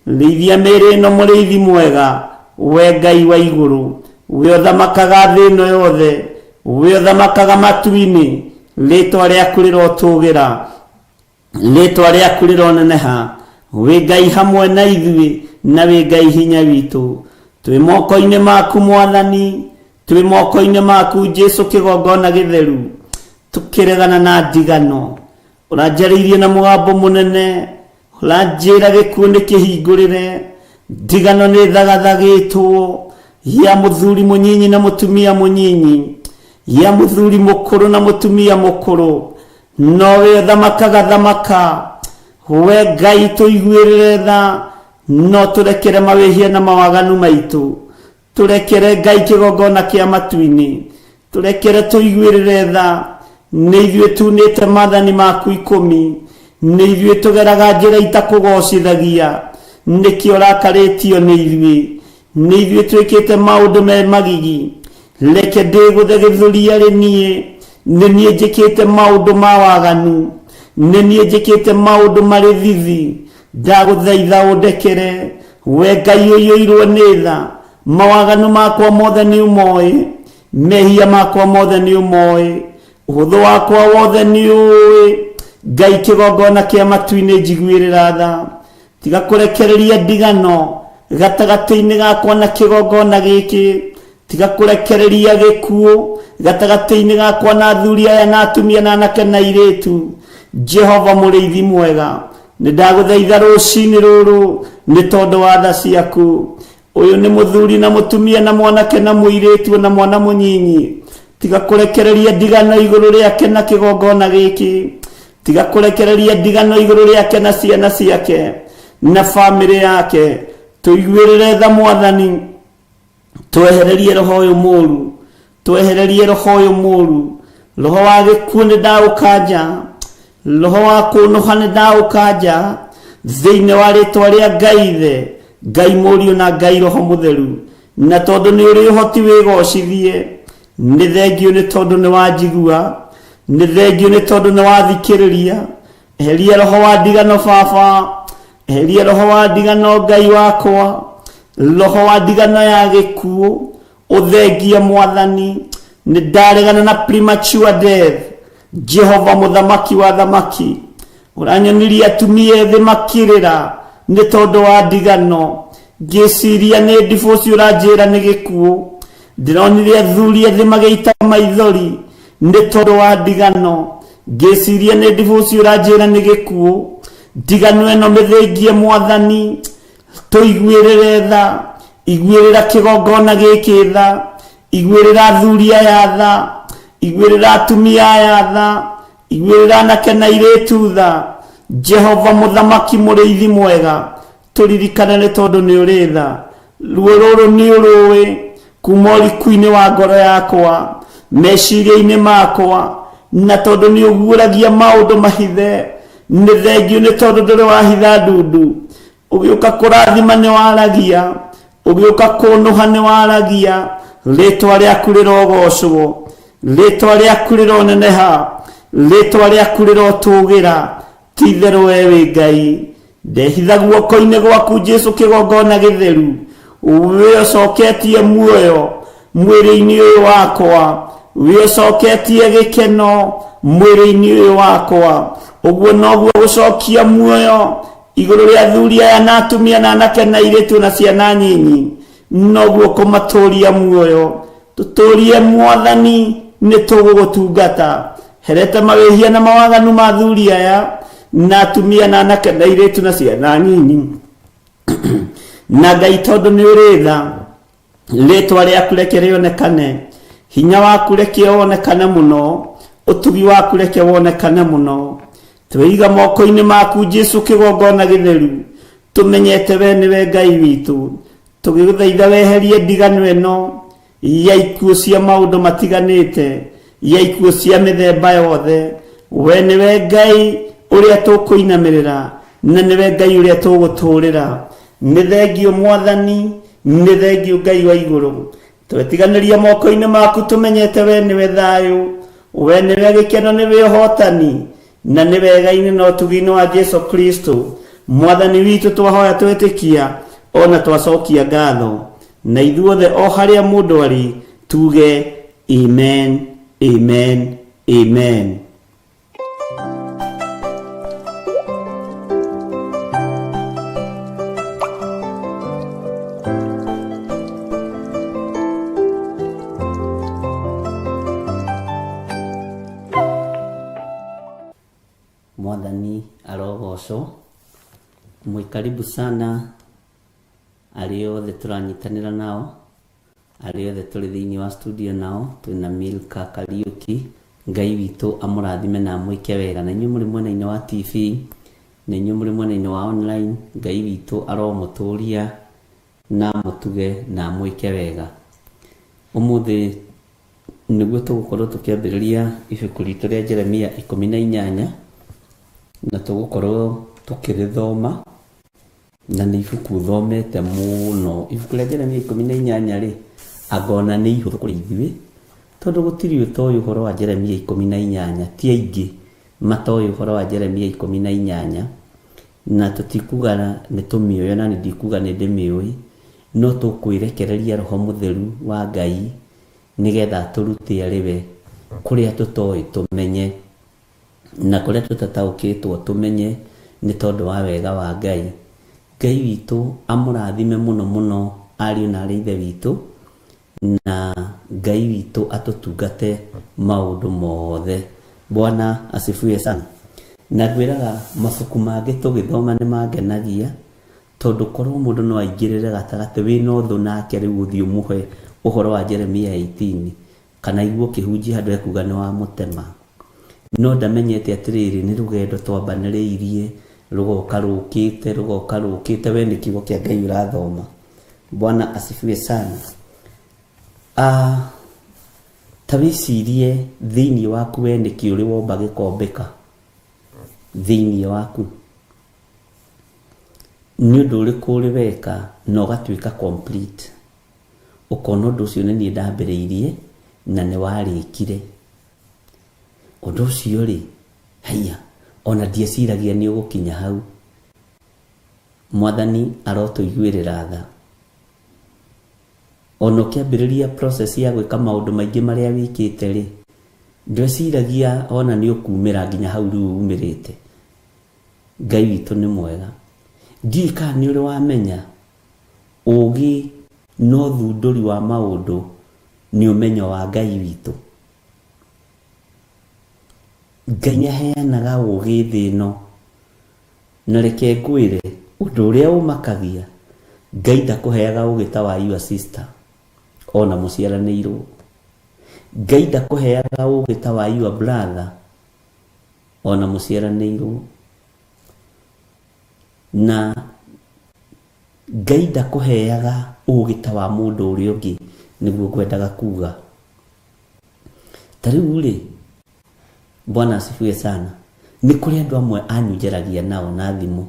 rĩithia mĩĩrĩ ĩno mũrĩithi mwega, we Ngai wa igũrũ, we ũthamakaga thĩ ĩno yothe, we ũthamakaga matu-inĩ, rĩtwa rĩaku rĩrotũgĩra, rĩtwa rĩaku rĩroneneha, wĩ Ngai hamwe na ithuĩ, na wĩ Ngai hinya witũ. Twĩ moko-inĩ maku Mwathani, twĩ moko-inĩ maku Jesu kĩgongona gĩtheru, tũkĩregana na ndigano. Ũranjarĩirie na mũgambo mũnene, ũranjĩra gĩkuũ nĩ kĩhingũrĩre, ndigano nĩ thagathagĩtwo, ya mũthuri mũnyinyi na mũtumia mũnyinyi, ya mũthuri mũkũrũ na mũtumia mũkũrũ, nowe ũthamakaga thamaka. We Ngai tũiguĩrĩre tha, no tũrekere mawĩhia na mawaganu maitũ. Tũrekere Ngai kĩgongona kĩa matu-inĩ, tũrekere tũiguĩrĩre tha. Nĩ ithuĩ tunĩte maathani maku ikũmi, nĩ ithuĩ tũgeraga njĩra itakũgocithagia, nĩkĩo ũrakarĩtio nĩ ithuĩ. Nĩ ithuĩ twĩkĩte maũndũ me magigi, reke ndĩgũthe gĩthũri arĩ niĩ. Nĩ niĩ njĩkĩte maũndũ ma waganu, nĩ niĩ njĩkĩte maũndũ marĩ thithi, ndagũthaitha ũndekere. We Ngai ũiyũirwo nĩ tha, mawaganu makwa mothe nĩ ũmoĩ, mehia makwa mothe nĩ ũmoĩ, ũhũthũ wakwa wothe nĩ ũĩ. Ngai kĩgongona kĩa matu-inĩ njiguĩrĩra tha, tiga kũrekereria ndigano gatagatĩ-inĩ gakwa na kĩgongona gĩkĩ, tiga kũrekereria gĩkuũ gatagatĩ-inĩ gakwa na athuri aya na atumia na anake na airĩtu. Jehova mũrĩithi mwega, nĩ ndagũthaitha rũcinĩ rũrũ nĩ tondũ wa tha ciaku. Ũyũ nĩ mũthuri na mũtumia na mwanake na mũirĩtu na mwana mũnyinyi, tiga kũrekereria ndigano igũrũ rĩake na kĩgongona gĩkĩ, tiga kũrekereria ndigano igũrũ rĩake na ciana ciake na bamĩrĩ yake. Tũiguĩrĩre tha Mwathani, twehererie roho ũyũ mũru, twehererie roho ũyũ mũru, roho wa gĩkuũ nĩ ndaũkanja, roho wa kũnũha nĩ ndaũkanja, thĩinĩ wa rĩtwa rĩa Ngai Ithe, Ngai Mũriũ na Ngai Roho Mũtheru. Na tondũ nĩ ũrĩ ũhoti wĩgocithie, nĩ thengiũ nĩ tondũ nĩ wanjigua, nĩ thengiũ nĩ tondũ nĩ wathikĩrĩria. Eheria roho wa ndigano Baba, eheria roho wa ndigano Ngai wakwa, roho wa ndigano ya gĩkuũ ũthengie Mwathani. Nĩ ndaregana na premature death. Jehova mũthamaki wa thamaki, ũranyonirie atumia ethĩ makĩrĩra nĩ tondũ wa ndigano, ngĩciria nĩ divorce ũranjĩra nĩ gĩkuũ. Ndĩronire athuri ethĩ magĩita maithori nĩ tondũ wa ndigano, ngĩciria nĩ divorce ũranjĩra nĩ gĩkuũ. Ndigano ĩno mĩthengie Mwathani, tũiguĩrĩre tha, iguĩrĩra kĩgongona gĩkĩ tha, iguĩrĩra athuri aya tha, iguĩrĩra atumia aya tha, iguĩrĩra anake na airĩtu tha. Jehova mũthamaki mũrĩithi mwega, tũririkane nĩ tondũ nĩ ũrĩ tha. Ruo rũrũ nĩ ũrũĩ kuma ũriku-inĩ wa ngoro yakwa, meciria-inĩ makwa, na tondũ nĩ ũguũragia maũndũ mahithe, nĩ thengiũ nĩ tondũ ndũrĩ wahitha ndundu. Ũgĩũka kũrathima nĩ waragia, ũgĩũka kũnũha nĩ waragia. Rĩtwa rĩaku rĩrogocwo, rĩtwa rĩaku rĩroneneha, rĩtwa rĩaku rĩrotũgĩra. Ti itherũ we wĩ Ngai. Ndehitha guoko-inĩ gwaku Jesu kĩgongona gĩtheru, we ũcoketie muoyo mwĩrĩ-inĩ ũyũ wakwa, we ũcoketie gĩkeno mwĩrĩ-inĩ ũyũ wakwa. Ũguo noguo gũcokia muoyo igũrũ rĩa athuri aya na atumia na anake na airĩtu na ciana nyinyi, noguo kũmatũria muoyo. Tũtũrie Mwathani, nĩ tũgũgũtungata. Herete mawĩhia na mawaganu ma athuri aya na atumia na anake na airĩtu na ciana nyinyi. Na Ngai tondũ nĩ ũrĩ tha, rĩtwa rĩaku reke rĩonekane, hinya waku reke wonekane mũno, ũtugi waku reke wonekane mũno. Twĩiga moko-inĩ maku Jesu kĩgongona gĩtheru, tũmenyete we nĩwe Ngai witũ. Tũgĩgũthaitha weherie ndigano ĩno ya ikuũ cia maũndũ matiganĩte, ya ikuũ cia mĩthemba yothe. We nĩwe Ngai ũrĩa tũkũinamĩrĩra, na nĩwe Ngai ũrĩa tũgũtũũrĩra. Nĩ thengiũ Mwathani, nĩ thengiũ Ngai wa igũrũ. Twetiganĩria moko-inĩ maku tũmenyete we nĩwe thayũ, we nĩwe gĩkeno, nĩwe ũhotani, na nĩwe wega-inĩ na ũtugi-inĩ wa Jesu Kristo. Mwathani witũ, twahoya twetĩkia ona twacokia ngatho, na ithuothe o harĩa mũndũ arĩ tuge amen, amen, amen. Mwathani arogocwo. Mwĩ karibu sana arĩa othe tũranyitanĩra nao, arĩa othe tũrĩ thĩinĩ wa studio nao, twĩna Milka Kariuki. Ngai witũ amũrathime na amwĩke wega. Na inyuĩ mũrĩ mwena-inĩ wa TV, na inyuĩ mũrĩ mwena-inĩ wa online, Ngai witũ aromũtũria na amũtuge na amwĩke wega. Ũmũthĩ nĩguo tũgũkorwo tũkĩambĩrĩria ibuku ritũ rĩa Jeremia 18, na tũgũkorwo tũkĩrĩthoma, na nĩ ibuku thomete mũno. Ibuku rĩa Jeremia 18 rĩ, angona nĩ ihũthũ kũrĩ ithuĩ, tondũ gũtirĩ ũtoĩ ũhoro wa Jeremia 18, ti aingĩ matoĩ ũhoro wa Jeremia 18, na tũtikuga nĩ tũmĩũĩ, ona niĩ ndikuga nĩ ndĩmĩũĩ, no tũkwĩrekereria Roho Mũtheru wa Ngai nĩgetha atũrute arĩ we kũrĩa tũtoĩ tũmenye, na kũrĩa tũtataũkĩtwo tũmenye, nĩ tondũ wa wega wa Ngai. Ngai witũ amũrathime mũno mũno ariũ na arĩ ithe witũ, na Ngai witũ atũtungate maũndũ mothe. Bwana asifiwe sana. Na ngwĩraga mabuku mangĩ tũgĩthoma nĩ mangenagia, tondũ korwo mũndũ no aingĩrĩre gatagatĩ wĩna ũthũ nake rĩu ũthiĩ ũmũhe ũhoro wa Jeremia 18, kana igue ũkĩhunjia handũ ekuga nĩ wamũtema. No ndamenyete atĩrĩrĩ, nĩ rũgendo twambanĩrĩirie, rũgoka rũkĩte, rũgoka rũkĩte, we nĩ kiugo kĩa Ngai ũrathoma. Bwana asifiwe sana. Ta wĩcirie thĩinĩ waku we nĩkĩ ũrĩ womba gĩkombĩka thĩinĩ waku, nĩ ũndũ ũrĩkũ ũrĩ weka na ũgatuĩka complete, ũkona ũndũ ũcio nĩ niĩ ndambĩrĩirie na nĩ warĩkire. Ũndũ ũcio rĩ, haiya, ona ndieciragia nĩ ũgũkinya hau. Mwathani arotũiguĩrĩra tha. Ona ũkĩambĩrĩria process ya gwĩka maũndũ maingĩ marĩa wĩkĩte rĩ, ndweciragia ona nĩ ũkumĩra nginya hau rĩu umĩrĩte. Ngai witũ nĩ mwega. Ndiũĩ kana nĩ ũrĩ wamenya ũũgĩ na ũthundũri wa maũndũ nĩ ũmenyo wa Ngai witũ. Ngai nĩ aheanaga ũũgĩ thĩ ĩno, na reke ngwĩre ũndũ ũrĩa ũmakagia, Ngai ndakũheaga ũũgĩ ta wa your sister ona mũciaranĩirwo. Ngai ndakũheaga ũũgĩ ta wa your brother ona mũciaranĩirwo. Na Ngai ndakũheaga ũũgĩ ta wa mũndũ ũrĩa ũngĩ, nĩguo ngwendaga kuga. Ta rĩu rĩ, Bwana asifiwe sana, nĩ kũrĩ andũ amwe anyu njaragia nao na thimũ,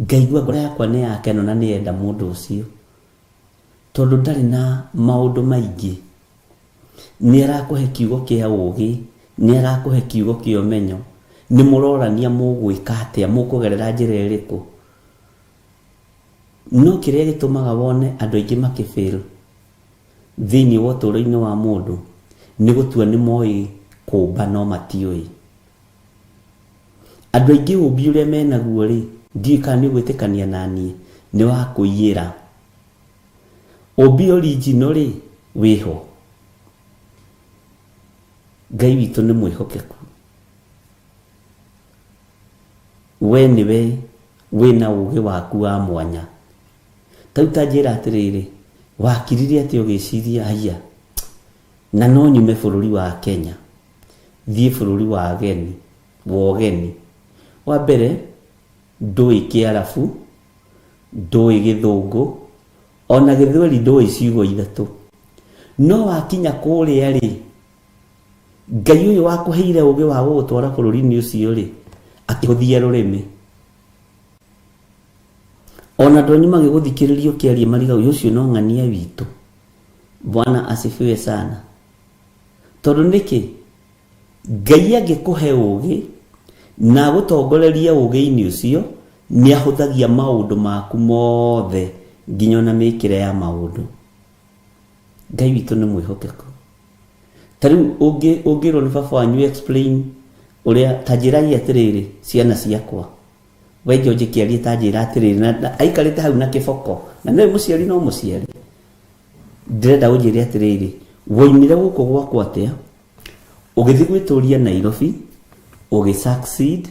ngaigua ngoro yakwa nĩ yakeno na nĩyenda mũndũ ũcio, tondũ ndarĩ na maũndũ maingĩ. Nĩ arakũhe kiugo kĩa ũũgĩ, nĩ arakũhe kiugo kĩa ũmenyo, nĩ mũrorania mũgwĩka atĩa, mũkũgerera njĩra ĩrĩkũ. No kĩrĩa gĩtũmaga wone andũ aingĩ makĩfail thĩinĩ wa ũtũũro-inĩ wa mũndũ nĩ gũtua nĩ moĩ kũmba no matiũĩ. Andũ aingĩ ũmbi ũrĩa menaguo rĩ, ndiũĩ kana nĩ ũgwĩtĩkania na niĩ, nĩ wa kũiyĩra. Ũmbi original rĩ, wĩho. Ngai witũ nĩ mwĩhokeku. We nĩwe wĩna ũũgĩ waku wa mwanya. Ta rĩu ta njĩra atĩrĩrĩ, wakirire atĩa ũgĩciria haiya, na no nyume bũrũri wa Kenya, thiĩ bũrũri wa ageni, wa ũgeni. Wa mbere, ndũĩ Kĩarabu, ndũĩ Gĩthũngũ, ona Gĩthweri ndũĩ ciugo ithatũ. No wakinya kũrĩa rĩ, Ngai ũyũ wakũheire ũũgĩ wa gũgũtwara bũrũri-inĩ ũcio rĩ, akĩhũthia rũrĩmĩ. Ona andũ anyu magĩgũthikĩrĩria ũkĩaria mariga ũyũ ũcio no ng'ania witũ. Bwana asifiwe sana. Tondũ nĩkĩ? Ngai angĩkũhe ũũgĩ na agũtongorerie ũũgĩ-inĩ ũcio, Nĩ ahũthagia maũndũ maku mothe nginya ona mĩkĩre ya maũndũ. Ngai witũ nĩ mwĩhokeku. Ta rĩu ũngĩrwo nĩ baba wanyu explain ũrĩa, ta njĩrai atĩrĩrĩ ciana ciakwa, we George kĩarie ta njĩra atĩrĩrĩ, na aikarĩte hau na kĩboko, na nĩwe mũciari no mũciari, ndĩrenda ũnjĩre atĩrĩrĩ, woimire gũkũ gwakwa atĩa ũgĩthiĩ gwĩtũria Nairobi, ũgĩ succeed,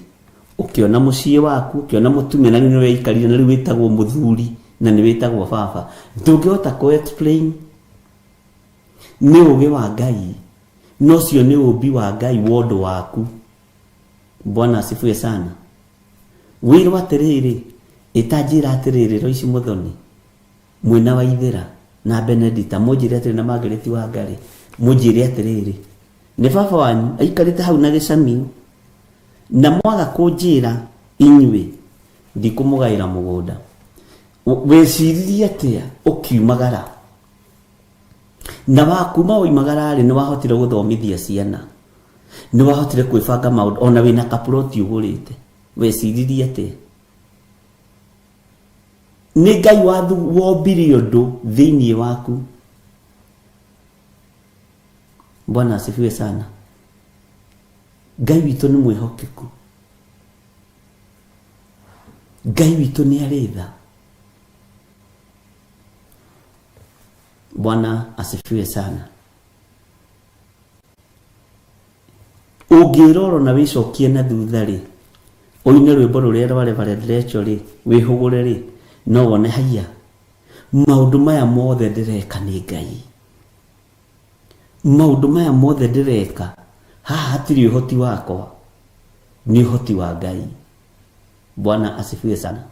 ũkĩona mũciĩ waku, ũkĩona mũtumia, na rĩu nĩwe aikarire, na rĩu wĩtagwo mũthuri na nĩ wĩtagwo baba. Ndũngĩhota kũ explain. Nĩ ũgĩ wa Ngai, na ũcio nĩ ũmbi wa Ngai wa ũndũ waku. Bwana asifiwe sana. Wĩrwo atĩrĩrĩ, ĩtanjĩra atĩrĩrĩ, Loice Muthoni mwĩna Waithĩra na Benedita, mũnjĩre atĩrĩ, na Margaret Wangari, mũnjĩre atĩrĩrĩ, nĩ baba wanyu aikarĩte hau na gĩcamio, na mwaga kũnjĩra inyuĩ ndikũmũgaĩra mũgũnda. Weciririe atĩa ũkiumagara? Na wakuma woimagara rĩ, nĩ wahotire gũthomithia ciana, nĩ wahotire kwĩbanga maũndũ, ona wĩna kaploti ũgũrĩte. Weciririe atĩa? Nĩ Ngai wombire ũndũ thĩinĩ waku. Bwana asifiwe sana. Ngai witũ nĩ mwĩhokeku. Ngai witũ nĩ arĩ tha. Bwana asifiwe sana. Ũngĩrora na wĩcokie na thutha rĩ, ũine rwĩmbo rũrĩa rwa Reverend Rachel rĩ, wĩhũgũre rĩ, no wone haiya, maũndũ maya mothe ndĩreka nĩ Ngai. Maũndũ maya mothe ndĩreka, haha hatirĩ ũhoti wakwa, nĩ ũhoti wa Ngai. Bwana asifiwe sana.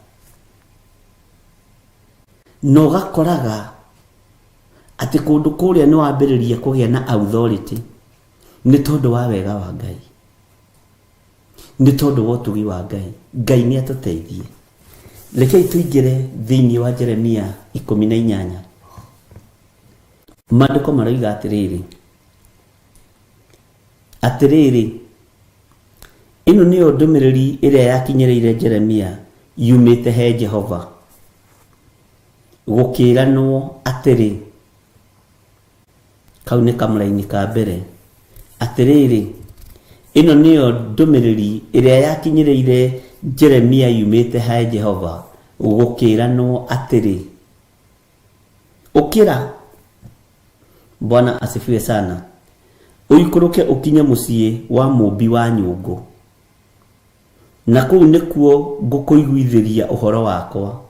Na ũgakoraga atĩ kũndũ kũrĩa nĩ wambĩrĩria kũgĩa na authority nĩ tondũ wa wega wa Ngai, nĩ tondũ wa ũtugi wa Ngai. Ngai nĩ atũteithie. Rekei tũingĩre thĩinĩ wa Jeremia 18. Maandĩko maroiga atĩrĩrĩ, atĩrĩrĩ, ĩno nĩyo ndũmĩrĩri ĩrĩa yakinyĩrĩire Jeremia yumĩte he Jehova, gũkĩĩranwo atĩrĩ, kau nĩ kamũraini ka mbere, atĩrĩrĩ, ĩno nĩyo ndũmĩrĩri ĩrĩa yakinyĩrĩire Jeremia yumĩte he Jehova, gũkĩĩranwo atĩrĩ, ũkĩra. Bwana asifiwe sana. Ũikũrũke ũkinye mũciĩ wa mũũmbi wa nyũngũ, na kũu nĩkuo ngũkũiguithĩria ũhoro wakwa.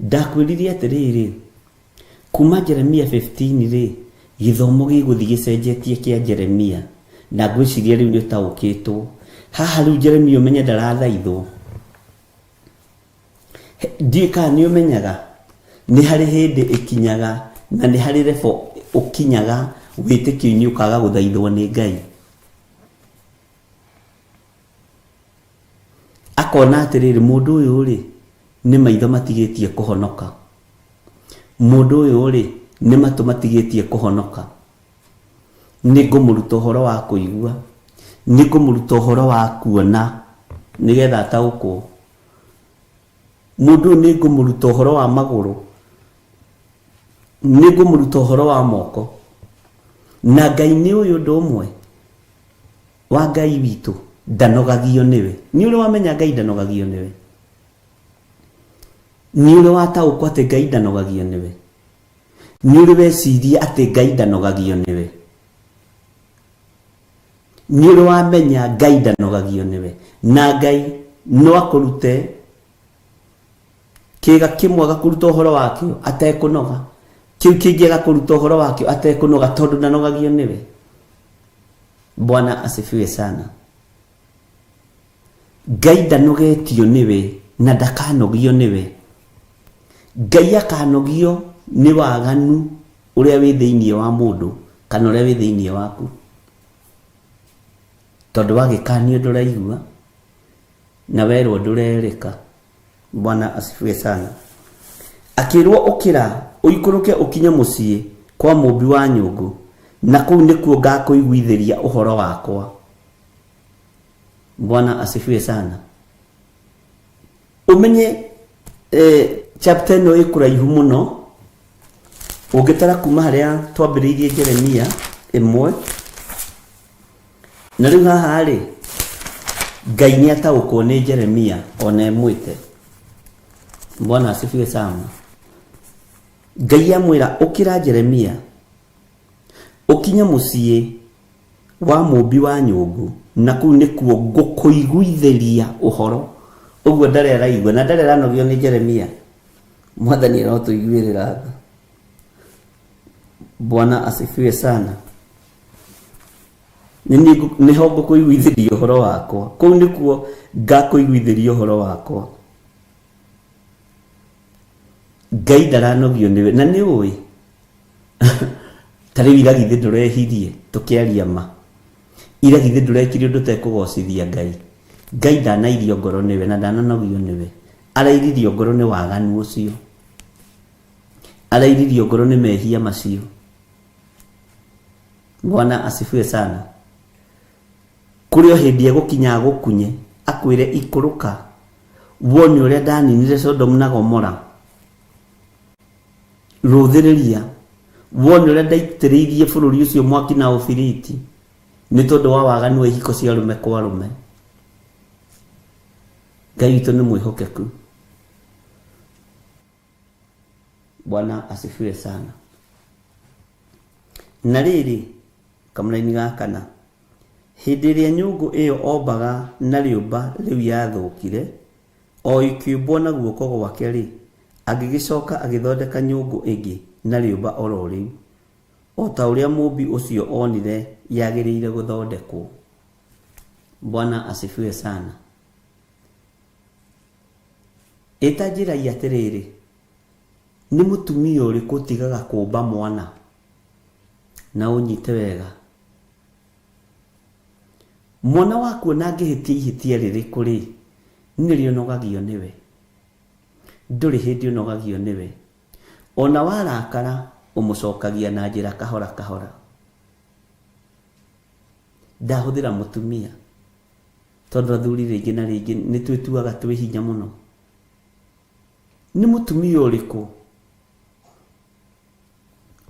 Ndakwĩrire atĩrĩrĩ, kuma Jeremia 15 rĩ, gĩthomo gĩgũthiĩ gĩcenjetie kĩa Jeremia, na ngwĩciria rĩu nĩ ũtaũkĩtwo. Haha rĩu Jeremia ũmenye ndarathaithwo. Ndiũĩ kana nĩ ũmenyaga nĩ harĩ hĩndĩ ĩkinyaga na nĩ harĩ level ũkinyaga wĩtĩkio-inĩ ũkaga gũthaithwo nĩ Ngai. Akona atĩrĩrĩ, mũndũ ũyũ rĩ, nĩ maitho matigĩtie kũhonoka, mũndũ ũyũ rĩ, nĩ matũ matigĩtie kũhonoka, nĩ ngũmũruta ũhoro wa kũigua, nĩ ngũmũruta ũhoro wa kuona nĩgetha ataũkwo. Mũndũ ũyũ nĩ ngũmũruta ũhoro wa magũrũ, nĩ ngũmũruta ũhoro wa moko. Na Ngai nĩ ũyũ ũndũ ũmwe wa Ngai witũ, ndanogagio nĩwe. Nĩ ũrĩ wamenya Ngai ndanogagio nĩwe? Nĩ ũrĩ wataũkwo atĩ Ngai ndanogagio nĩwe? Nĩ ũrĩ weciria atĩ Ngai ndanogagio nĩwe? Nĩ ũrĩ wamenya Ngai ndanogagio nĩwe? Na Ngai no akũrute kĩga kĩmwe agakũruta ũhoro wakĩo atekũnoga, kĩu kĩngĩ agakũruta ũhoro wakĩo atekũnoga, tondũ ndanogagio nĩwe. Bwana asifiwe sana. Ngai ndanogetio nĩwe na ndakanogio nĩwe. Ngai akanogio nĩ waganu ũrĩa wĩ thĩinĩ wa mũndũ kana ũrĩa wĩ thĩinĩ waku, tondũ wagĩkanio ndũraigua na werwo ndũrerĩka. Bwana asifiwe sana. Akĩrwo ũkĩra ũikũrũke ũkinye mũciĩ kwa mũmbi wa nyũngũ, na kũu nĩkuo ngakũiguithĩria ũhoro wakwa. Bwana asifiwe sana. Ũmenye chapter ĩno ĩ kũraihu mũno, ũngĩtara kuma harĩa twambĩrĩirie Jeremia 1, na rĩu haha rĩ, Ngai nĩ ataũkwo nĩ Jeremia ona ĩmwĩte. Bwana asifiwe sana. Ngai amwĩra, ũkĩra Jeremia, ũkinye mũciĩ wa mũmbi wa nyũngũ, na kũu nĩkuo ngũkũiguithĩria ũhoro. Ũguo ndarĩ araigua na ndarĩ aranogio nĩ Jeremia. Mwathani arotũiguĩrĩra tha. Bwana asifiwe sana. Nĩho ngũkũiguithĩria ũhoro wakwa, kũu nĩkuo ngakũiguithĩria ũhoro wakwa. Ngai ndaranogio nĩwe, na nĩ ũĩ ta rĩu ira githĩ ndũrehirie, tũkĩaria ma, ira githĩ ndũrekire ũndũ ũtekũgocithia Ngai. Ngai ndanairio ngoro nĩwe na ndananogio nĩwe, arairirio ngoro nĩ waganu ũcio, arairirio ngoro nĩ mehia macio. Bwana asifiwe sana. Kũrĩ o hĩndĩ egũkinya agũkunye akwĩre, ikũrũka wone ũrĩa ndaninire Sodomu na Gomora, rũthĩrĩria wone ũrĩa ndaitĩrĩirie bũrũri ũcio mwaki na ũbiriti nĩ tondũ wa waganu wa ihiko cia arũme kwa arũme. Ngai witũ nĩ mwĩhokeku. Bwana asifiwe sana. Na rĩrĩ, kamũraini ga kana, hĩndĩ ĩrĩa nyũngũ ĩyo ombaga na rĩũmba rĩu yathũkire, o ĩkĩũmbwo na guoko gwake-rĩ, agĩgĩcoka agĩthondeka nyũngũ ĩngĩ na rĩũmba o ro rĩu, o ta ũrĩa mũũmbi ũcio onire yagĩrĩire gũthondekwo. Bwana asifiwe sana. Ĩta njĩrai atĩrĩrĩ, nĩ mũtumia ũrĩkũ ũtigaga kũũmba mwana? Na ũnyite wega, mwana waku ona angĩhĩtia ihĩtia rĩrĩkũ rĩ, nĩrĩo ũnogagio nĩwe. Ndũrĩ hĩndĩ ũnogagio nĩwe. Ona warakara, ũmũcokagia na njĩra kahora kahora. Ndahũthĩra mũtumia, tondũ athuri rĩngĩ na rĩngĩ nĩ twĩtuaga twĩ hinya mũno. Nĩ mũtumia ũrĩkũ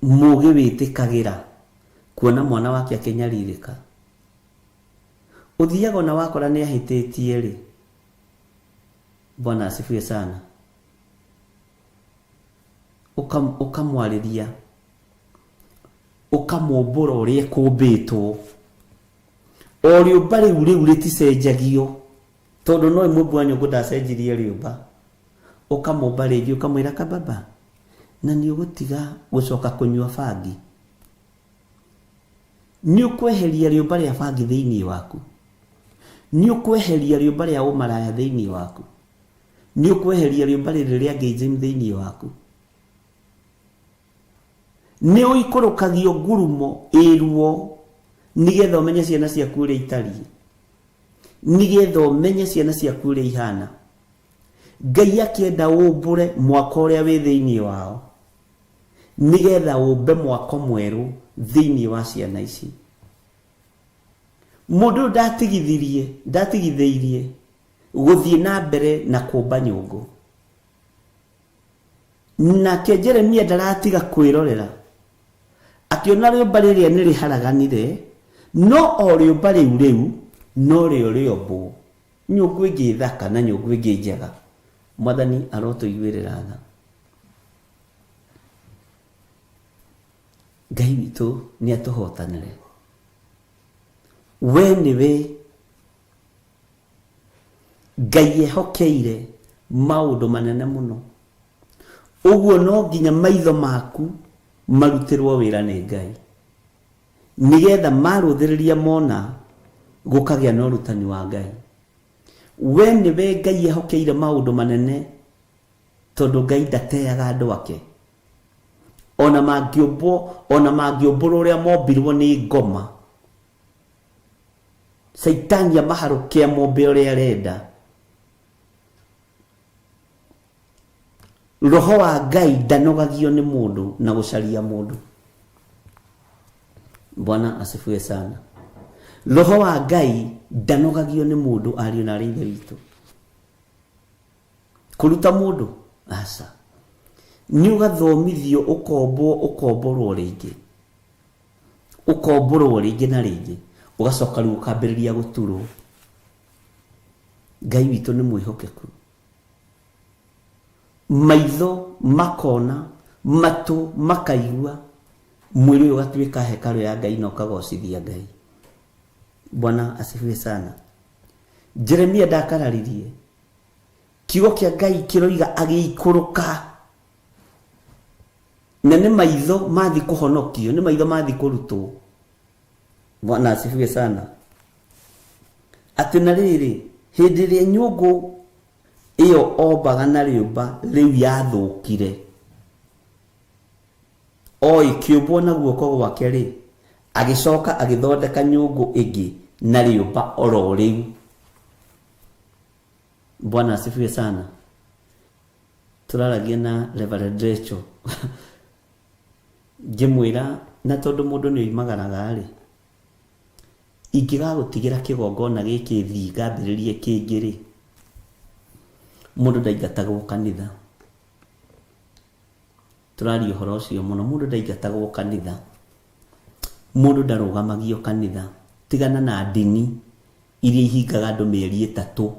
mũgĩ wĩtĩkagĩra kuona mwana wake akĩnyarirĩka? Ũthiaga ona wakora nĩ ahĩtĩtie rĩ, Bwana asifiwe sana, ũkamwarĩria, ũkamũmbũra ũrĩa ĩkũmbĩtwo. O rĩũmba rĩu rĩu rĩticenjagio, tondũ no mũmbi wa nyũngũ ndacenjirie rĩũmba. Ũkamũmba rĩngĩ ũkamwĩra, kababa, na nĩ ũgũtiga gũcoka kũnyua bangi, nĩ ũkweheria rĩũmba rĩa bangi thĩinĩ waku, nĩ ũkweheria rĩũmba rĩa ũmaraya thĩinĩ waku, nĩ ũkweheria rĩũmba rĩrĩ rĩa gayism thĩinĩ waku, nĩ ũikũrũkagio ngurumo ĩruo nĩgetha ũmenye ciana ciaku ũrĩa itariĩ, nĩgetha ũmenye ciana ciaku ũrĩa ihana. Ngai akĩenda ũmbũre mwako ũrĩa wĩ thĩinĩ wao, nĩgetha ũmbe mwako mwerũ thĩinĩ wa ciana ici. Mũndũ ũyũ ndatigithĩirie gũthiĩ na mbere na kũmba nyũngũ. Nake Jeremia ndaratiga kwĩrorera, akĩona rĩũmba rĩrĩa nĩ rĩharaganire, no o rĩũmba rĩu rĩu no rĩo rĩombwo nyũngũ ĩngĩ thaka na nyũngũ ĩngĩ njega. Mwathani arotũiguĩrĩra tha. Ngai witũ nĩ atũhotanĩre. We nĩwe Ngai ehokeire maũndũ manene mũno. Ũguo no nginya maitho maku marutĩrwo wĩra nĩ Ngai, nĩgetha marũthĩrĩria mona gũkagĩa na ũrutani wa Ngai. We nĩwe Ngai ehokeire maũndũ manene, tondũ Ngai ndateaga andũ ake. Ona mangĩũmbwo, ona mangĩũmbũrwo ũrĩa mombirwo nĩ ngoma, Caitani amaharũke amombe ũrĩa arenda. Roho wa Ngai ndanogagio nĩ mũndũ na gũcaria mũndũ. Bwana asifiwe sana. Roho wa Ngai ndanogagio nĩ mũndũ, ariũ na arĩ Ithe witũ. Kũruta mũndũ? Aca. Nĩ ũgathomithio ũkombwo ũkomborwo rĩngĩ. Ũkombũrwo rĩngĩ na rĩngĩ. Ũgacoka rĩu ũkambĩrĩria gũturwo. Ngai witũ nĩ mwĩhokeku. Maitho makona, matũ makaigua, mwĩrĩ ũyũ ũgatuĩka hekarũ ya Ngai na ũkagocithia Ngai. Bwana asifiwe sana. Jeremia ndakararirie. Kiugo kĩa Ngai kĩroiga agĩikũrũka. Na nĩ maitho mathi kũhonokio, nĩ maitho mathi kũrutwo. Bwana asifiwe sana. Atĩ na rĩrĩ, hĩndĩ ĩrĩa nyũngũ ĩyo ombaga na rĩũmba rĩu yathũkire, o ĩkĩũmbwo na guoko gwake-rĩ, agĩcoka agĩthondeka nyũngũ ĩngĩ na rĩũmba oro rĩu. Bwana asifiwe sana. Tũraragia na Reverend Rachel ngĩmwĩra na tondũ mũndũ nĩ oimagaraga-rĩ, ingĩgagũtigĩra kĩgongona gĩkĩ thiĩ ngambĩrĩrie kĩngĩ-rĩ, mũndũ ndaingatagwo kanitha. Tũraria ũhoro ũcio mũno, mũndũ ndaingatagwo kanitha, mũndũ ndarũgamagio kanitha. Tigana na ndini iria ihingaga andũ mĩeri ĩtatũ.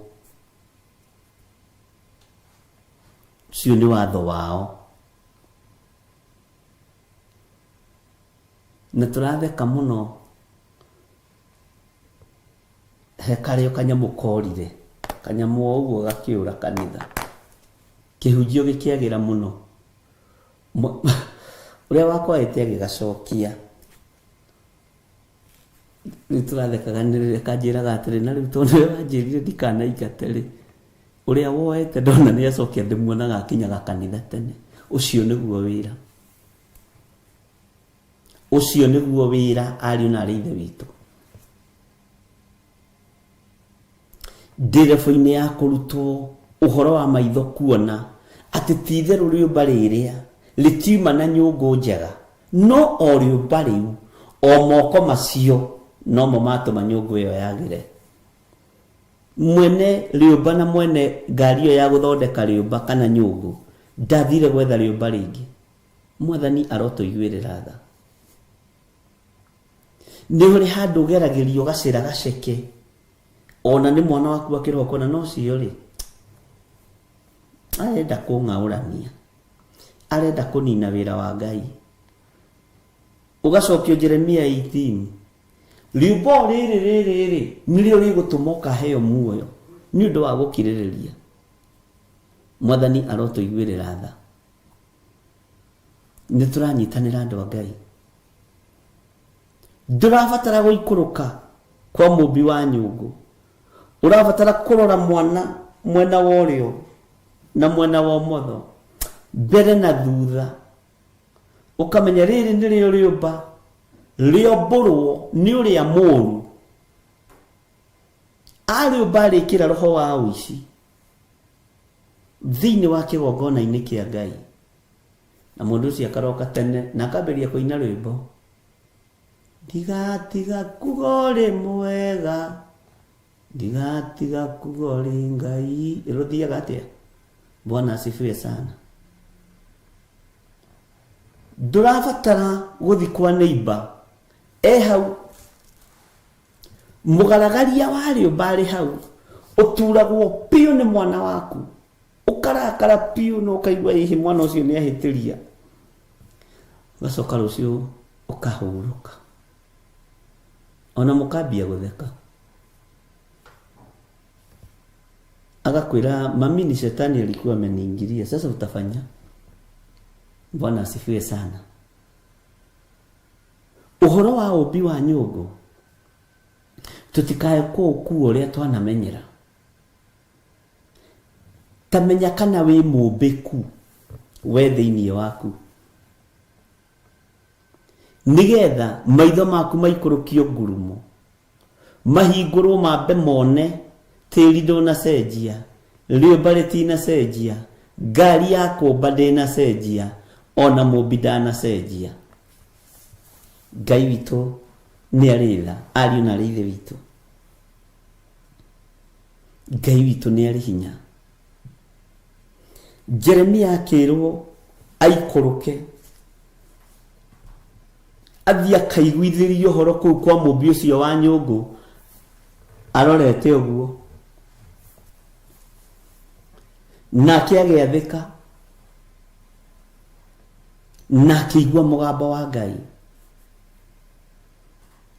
Ũcio nĩ watho wao. Na tũratheka mũno he karĩo kanyamũ korire, kanyamũ o ũguo gakĩũra kanitha. Kĩhunjio gĩkĩagĩra mũno. Ũrĩa wakwaĩte agĩgacokia. Rĩu tũrathekaga nĩ kanjĩraga atĩrĩ, na rĩu tondũ nĩwe wanjĩrire ndikanaingate rĩ, ũrĩa woete ndona nĩ acokia ndĩmuonaga akinyaga kanitha tene. Ũcio nĩguo wĩra. Ũcio nĩguo wĩra ariũ na arĩ ithe witũ. Nderebo-inĩ ya kũrutwo ũhoro wa maitho kuona atĩ ti itherũ rĩũmba rĩrĩa rĩtiuma na nyũngũ njega, no o rĩũmba rĩu, o moko macio nomo matũma nyũngũ ĩyo yagĩre. Mwene rĩũmba na mwene ngari ĩyo ya gũthondeka rĩũmba kana nyũngũ ndathire gwetha rĩũmba rĩngĩ. Mwathani arotũiguĩrĩra tha. Nĩ ũrĩ handũ ũgeragĩrio gacĩra gaceke, ona nĩ mwana waku wa kĩroho kona no ũcio rĩ, arenda kũng'aũrania, arenda kũnina wĩra wa Ngai. Ũgacokio Jeremia 18, rĩũmba o rĩrĩ rĩrĩ rĩ, nĩrĩo rĩgũtũma ũkaheo muoyo nĩ ũndũ wa gũkirĩrĩria. Mwathani arotũiguĩrĩra tha. Nĩ tũranyitanĩra andũ a Ngai. Ndũrabatara gũikũrũka kwa mũmbi wa nyũngũ, ũrabatara kũrora mwana mwena wa ũrĩo na mwena wa ũmotho, mbere na thutha, ũkamenya rĩrĩ nĩrĩo rĩũmba rĩombũrwo nĩ ũrĩa mũũru. Arĩũmba arĩkĩra roho wa ũici thĩinĩ wa kĩgongona-inĩ kĩa Ngai. Na mũndũ ũcio akaroka tene na akambĩrĩria kũina rwĩmbo, ndigatiga kuga ũrĩ mwega, ndigatiga kuga ũrĩ Ngai. Rũthiaga atĩa? Bwana asifiwe sana. Ndũrabatara gũthi kwa neighbor, e hau mũgaragaria wa rĩũmba arĩ hau, ũturagwo biũ nĩ mwana waku, ũkarakara biũ na ũkaigua hihi mwana ũcio nĩ ahĩtĩria, ũgacoka rũciũ ũkahurũka, ona mũkambia gũtheka. Agakwĩra mami ni shetani alikuwa ameniingilia, sasa utafanya. Bwana asifiwe sana. Ũhoro wa ũmbi wa nyũngũ, tũtikae kũũkua ũrĩa twanamenyera. Ta menya kana wĩ mũmbĩku we thĩinĩ waku, nĩgetha maitho maku maikũrũkio ngurumo, mahingũrwo mambe mone tĩri ndũnacenjia, rĩũmba rĩtinacenjia, ngari ya kũmba ndĩnacenjia, ona mũmbi ndanacenjia. Ngai witũ nĩ arĩ tha, ariũ na arĩ ithe witũ. Ngai witũ nĩ arĩ hinya. Jeremia akĩrwo aikũrũke athiĩ akaiguithĩrie ũhoro kũu kwa mũmbi ũcio wa nyũngũ arorete ũguo nake agĩathĩka na akĩigua mũgambo wa Ngai.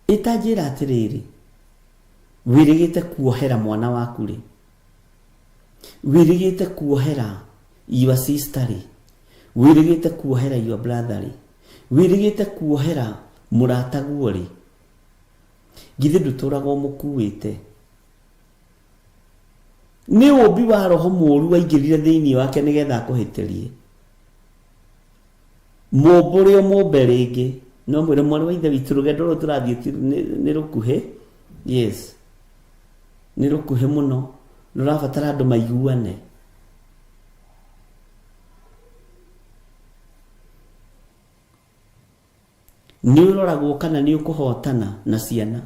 Ĩtanjĩra atĩrĩrĩ, wĩrĩgĩte kuohera mwana waku rĩ, wĩrĩgĩte kuohera your sister rĩ, wĩrĩgĩte kuohera your brother rĩ, wĩrĩgĩte kuohera mũrataguo rĩ, githĩ ndũtũraga ũmũkuĩte? Nĩ ũmbi wa roho mũũru waingĩrire thĩinĩ wake nĩgetha akũhĩtĩrie. Mũmbũre ũmũmbe rĩngĩ. No mwĩre mwarĩ wa ithe witũ rũgendo rũrũ tũrathiĩ nĩ rũkuhĩ. Yes. Nĩ rũkuhĩ mũno. Rũrabatara andũ maiguane. Nĩ ũroragwo kana nĩ ũkũhotana na ciana.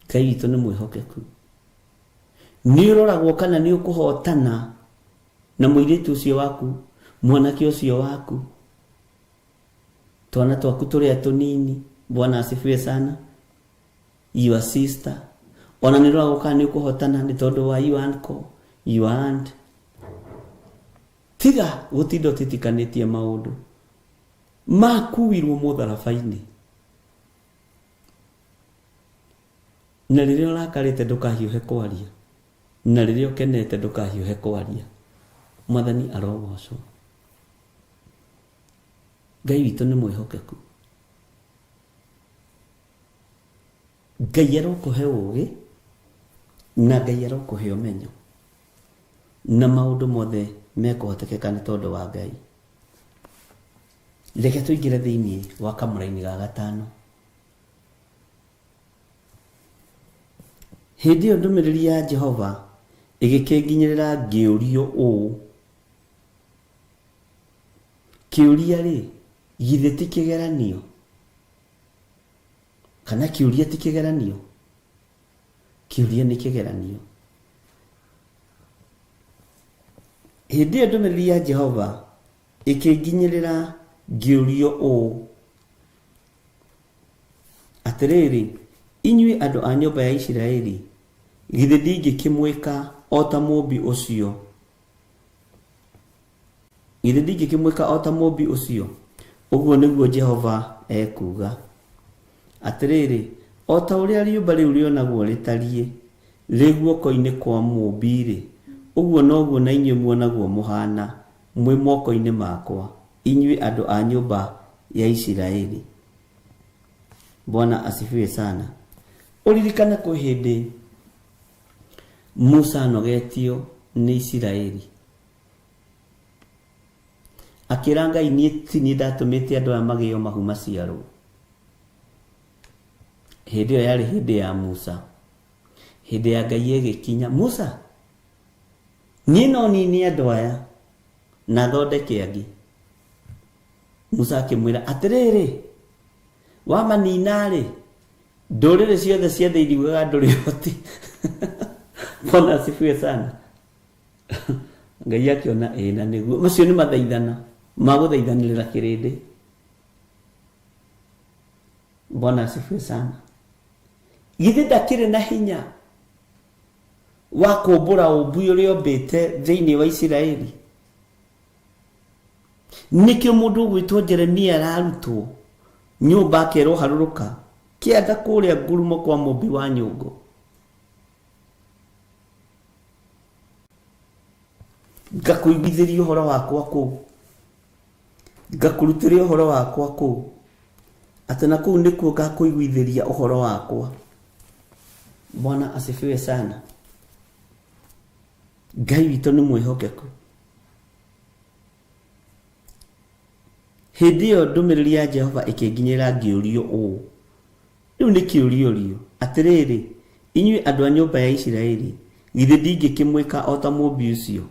Ngai witũ nĩ mwĩhokeku. Nĩ ũroragwo kana nĩ ũkũhotana na mũirĩtu ũcio waku, mwanake ũcio waku, twana twaku tũrĩa tũnini. Bwana asifiwe sana. Your sister. Ona nĩ ũroragwo kana nĩ ũkũhotana nĩ tondũ wa your uncle, your aunt. Tiga gũtinda ũtitikanĩtie maũndũ. Makuirwo mũtharaba-inĩ. Na rĩrĩa ũrakarĩte ndũkahiũhe kwaria, na rĩrĩa ũkenete ndũkahiũhe kwaria. Mwathani arogocwo. Ngai witũ nĩ mwĩhokeku. Ngai arokũhe ũũgĩ na Ngai arokũhe ũmenyo na maũndũ mothe mekũhotekeka nĩ tondũ wa Ngai. Reke tũingĩre thĩinĩ wa kamũraini ga gatano. Hĩndĩ ĩyo ndũmĩrĩri ya Jehova ĩgĩkĩnginyĩrĩra ngĩũrio ũũ, Kĩũria-rĩ, githĩ ti kĩgeranio? Kana kĩũria ti kĩgeranio? Kĩũria nĩ kĩgeranio. Hĩndĩ ĩyo ndũmĩrĩri ya Jehova ĩkĩnginyĩrĩra ngĩũrio ũũ, Atĩrĩrĩ, inyuĩ andũ a nyũmba ya Isiraeli, githĩ ndingĩkĩmwĩka o ta mũũmbi ũcio? Githĩ ndingĩkĩmwĩka o ta mũũmbi ũcio? Ũguo nĩguo Jehova ekuuga. Atĩrĩrĩ, o ta ũrĩa rĩũmba rĩu rĩonagwo rĩtariĩ rĩ guoko-inĩ kwa mũũmbi-rĩ, ũguo noguo na inyuĩ muonagwo mũhaana mwĩ moko-inĩ makwa, inyuĩ andũ a nyũmba ya Isiraeli. Bwana asifiwe sana. Ũririkane kwĩ hĩndĩ Musa anogetio nĩ Isiraeli. Akĩra Ngai niĩ ti niĩ ndatũmĩte andũ aya magĩo mahu maciarwo. Hĩndĩ ĩyo yarĩ hĩndĩ ya Musa. Hĩndĩ ya Ngai ĩgĩkinya, Musa, niĩ no nine andũ aya na thondeke angĩ. Musa akĩmwĩra atĩrĩrĩ, wamanina-rĩ, ndũrĩrĩ ciothe cia thĩ iriugaga ndũrĩ ũhoti. Bwana asifiwe sana. Ngai akĩona ĩĩ na nĩguo. Macio nĩ mathaithana ma gũthaithanĩrĩra kĩrĩndĩ. Bwana asifiwe sana. Githĩ ndakĩrĩ na hinya wa kũmbũra ũmbi ũrĩa ombĩte thĩinĩ wa Isiraeli? Nĩkĩo mũndũ ũgwĩtwo Jeremia ararutwo nyũmba akerwo harũrũka kĩanda kũrĩa ngurumo kwa mũmbi wa nyũngũ. Ngakũiguithĩria ũhoro wakwa kũu, ngakũrutĩra ũhoro wakwa kũu, atĩ na kũu nĩkuo ngakũiguithĩria ũhoro wakwa. Bwana asifiwe sana. Ngai witũ nĩ mwĩhokeku. Hĩndĩ ĩyo ndũmĩrĩri ya Jehova ĩkĩnginyĩra ngĩũrio ũũ, Rĩu nĩ kĩũriũrio, atĩrĩrĩ, inyuĩ andũ a nyũmba ya Isiraeli, githĩ ndingĩkĩmwĩka o ta mũũmbi ũcio?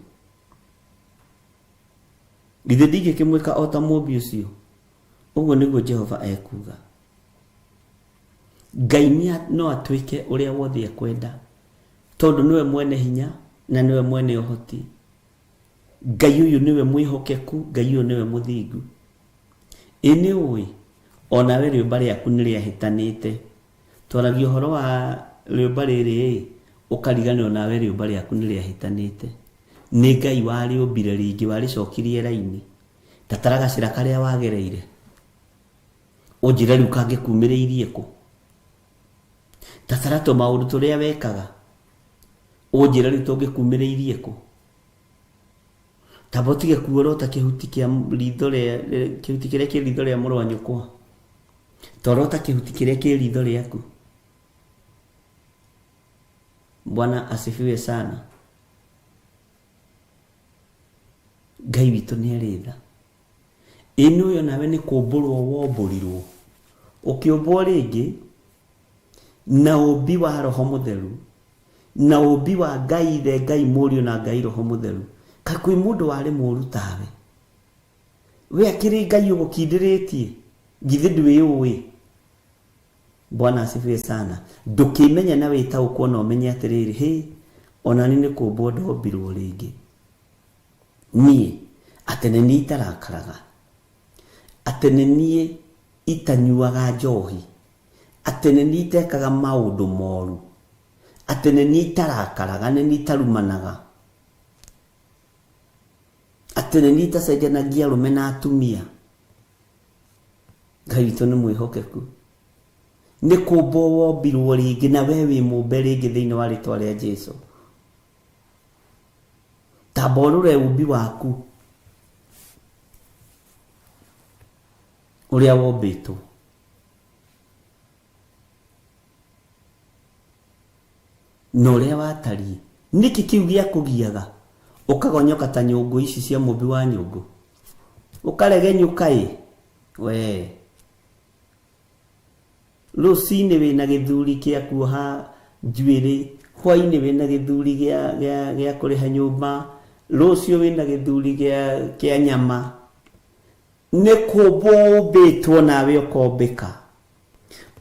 Githĩ ndingĩkĩmwĩka o ta mũũmbi ũcio? Ũguo nĩguo Jehova ekuuga. Ngai no atwĩke ũrĩa wothe ekwenda, tondũ nĩwe mwene hinya. Na nĩwe mwene ũhoti. Ngai ũyũ nĩwe mwĩhokeku, Ngai ũyũ nĩwe mũthingu. Ĩ nĩ ũĩ onawe rĩũmba rĩaku nĩ rĩahĩtanĩte. Twaragia ũhoro wa rĩũmba rĩrĩ ĩ, ũkariganĩrwo nawe rĩũmba rĩaku nĩ rĩahĩtanĩte. Nĩ Ngai warĩũmbire rĩngĩ, warĩcokirie raini. Ta tara gacĩra karĩa wagereire. Ũnjĩre rĩu kangĩkumĩrĩirie kũ. Ta tara tũmaũndũ tũrĩa wekaga. Ũnjĩre rĩu tũngĩkumĩrĩirie kũ. Tamba ũtige kuorota kĩhuti kĩa ritho rĩa kĩhuti kĩrĩa kĩ ritho rĩa mũrũ wa nyũkwa. Torota kĩhuti kĩrĩa kĩ ritho rĩaku. Bwana asifiwe sana. Ngai witũ nĩ arĩ tha. Ĩ nĩ ũyũ nawe nĩ kũmbũrwo wombũrirwo. Ũkĩũmbwo rĩngĩ na ũmbi wa Roho Mũtheru, na ũmbi wa Ngai Ithe, Ngai Mũriũ na Ngai Roho Mũtheru. Kaĩ kwĩ mũndũ warĩ mũru tawe? We akĩrĩ Ngai ũgũkindĩrĩtie? Githĩ ndwĩũĩ? Bwana asifiwe sana. Ndũkĩmenye na wĩtaũkwo na ũmenye atĩrĩrĩ, hĩ, ona niĩ nĩ kũmbwo ndombirwo rĩngĩ. Niĩ, atĩ nĩ niĩ itarakaraga, atĩ nĩ niĩ itanyuaga njohi, atĩ nĩ niĩ itekaga maũndũ moru, atĩ nĩ niĩ itarakaraga, nĩ niĩ itarumanaga, atĩ nĩ niĩ itacenjanagia arũme na atumia. Ngai witũ nĩ mwĩhokeku. Nĩ kũmbwo wombirwo rĩngĩ na we wĩ mũmbe rĩngĩ thĩinĩ wa rĩtwa rĩa Jesu. Tamba ũrore ũmbi waku ũrĩa wombĩtwo. Na ũrĩa watariĩ. Nĩkĩ kĩu gĩakũgiaga ũkagonyoka ta nyũngũ ici cia mũmbi wa nyũngũ? Ũkaregenyũka ĩ wee. Rũcinĩ wĩna gĩthuri kĩa kuoha njuĩrĩ, hwainĩ wĩna gĩthuri gĩa, gĩa, gĩa kũrĩha nyũmba, rũciũ wĩna gĩthuri gĩa, kĩa nyama. Nĩ kũmbwo ũmbĩtwo nawe ũkombĩka.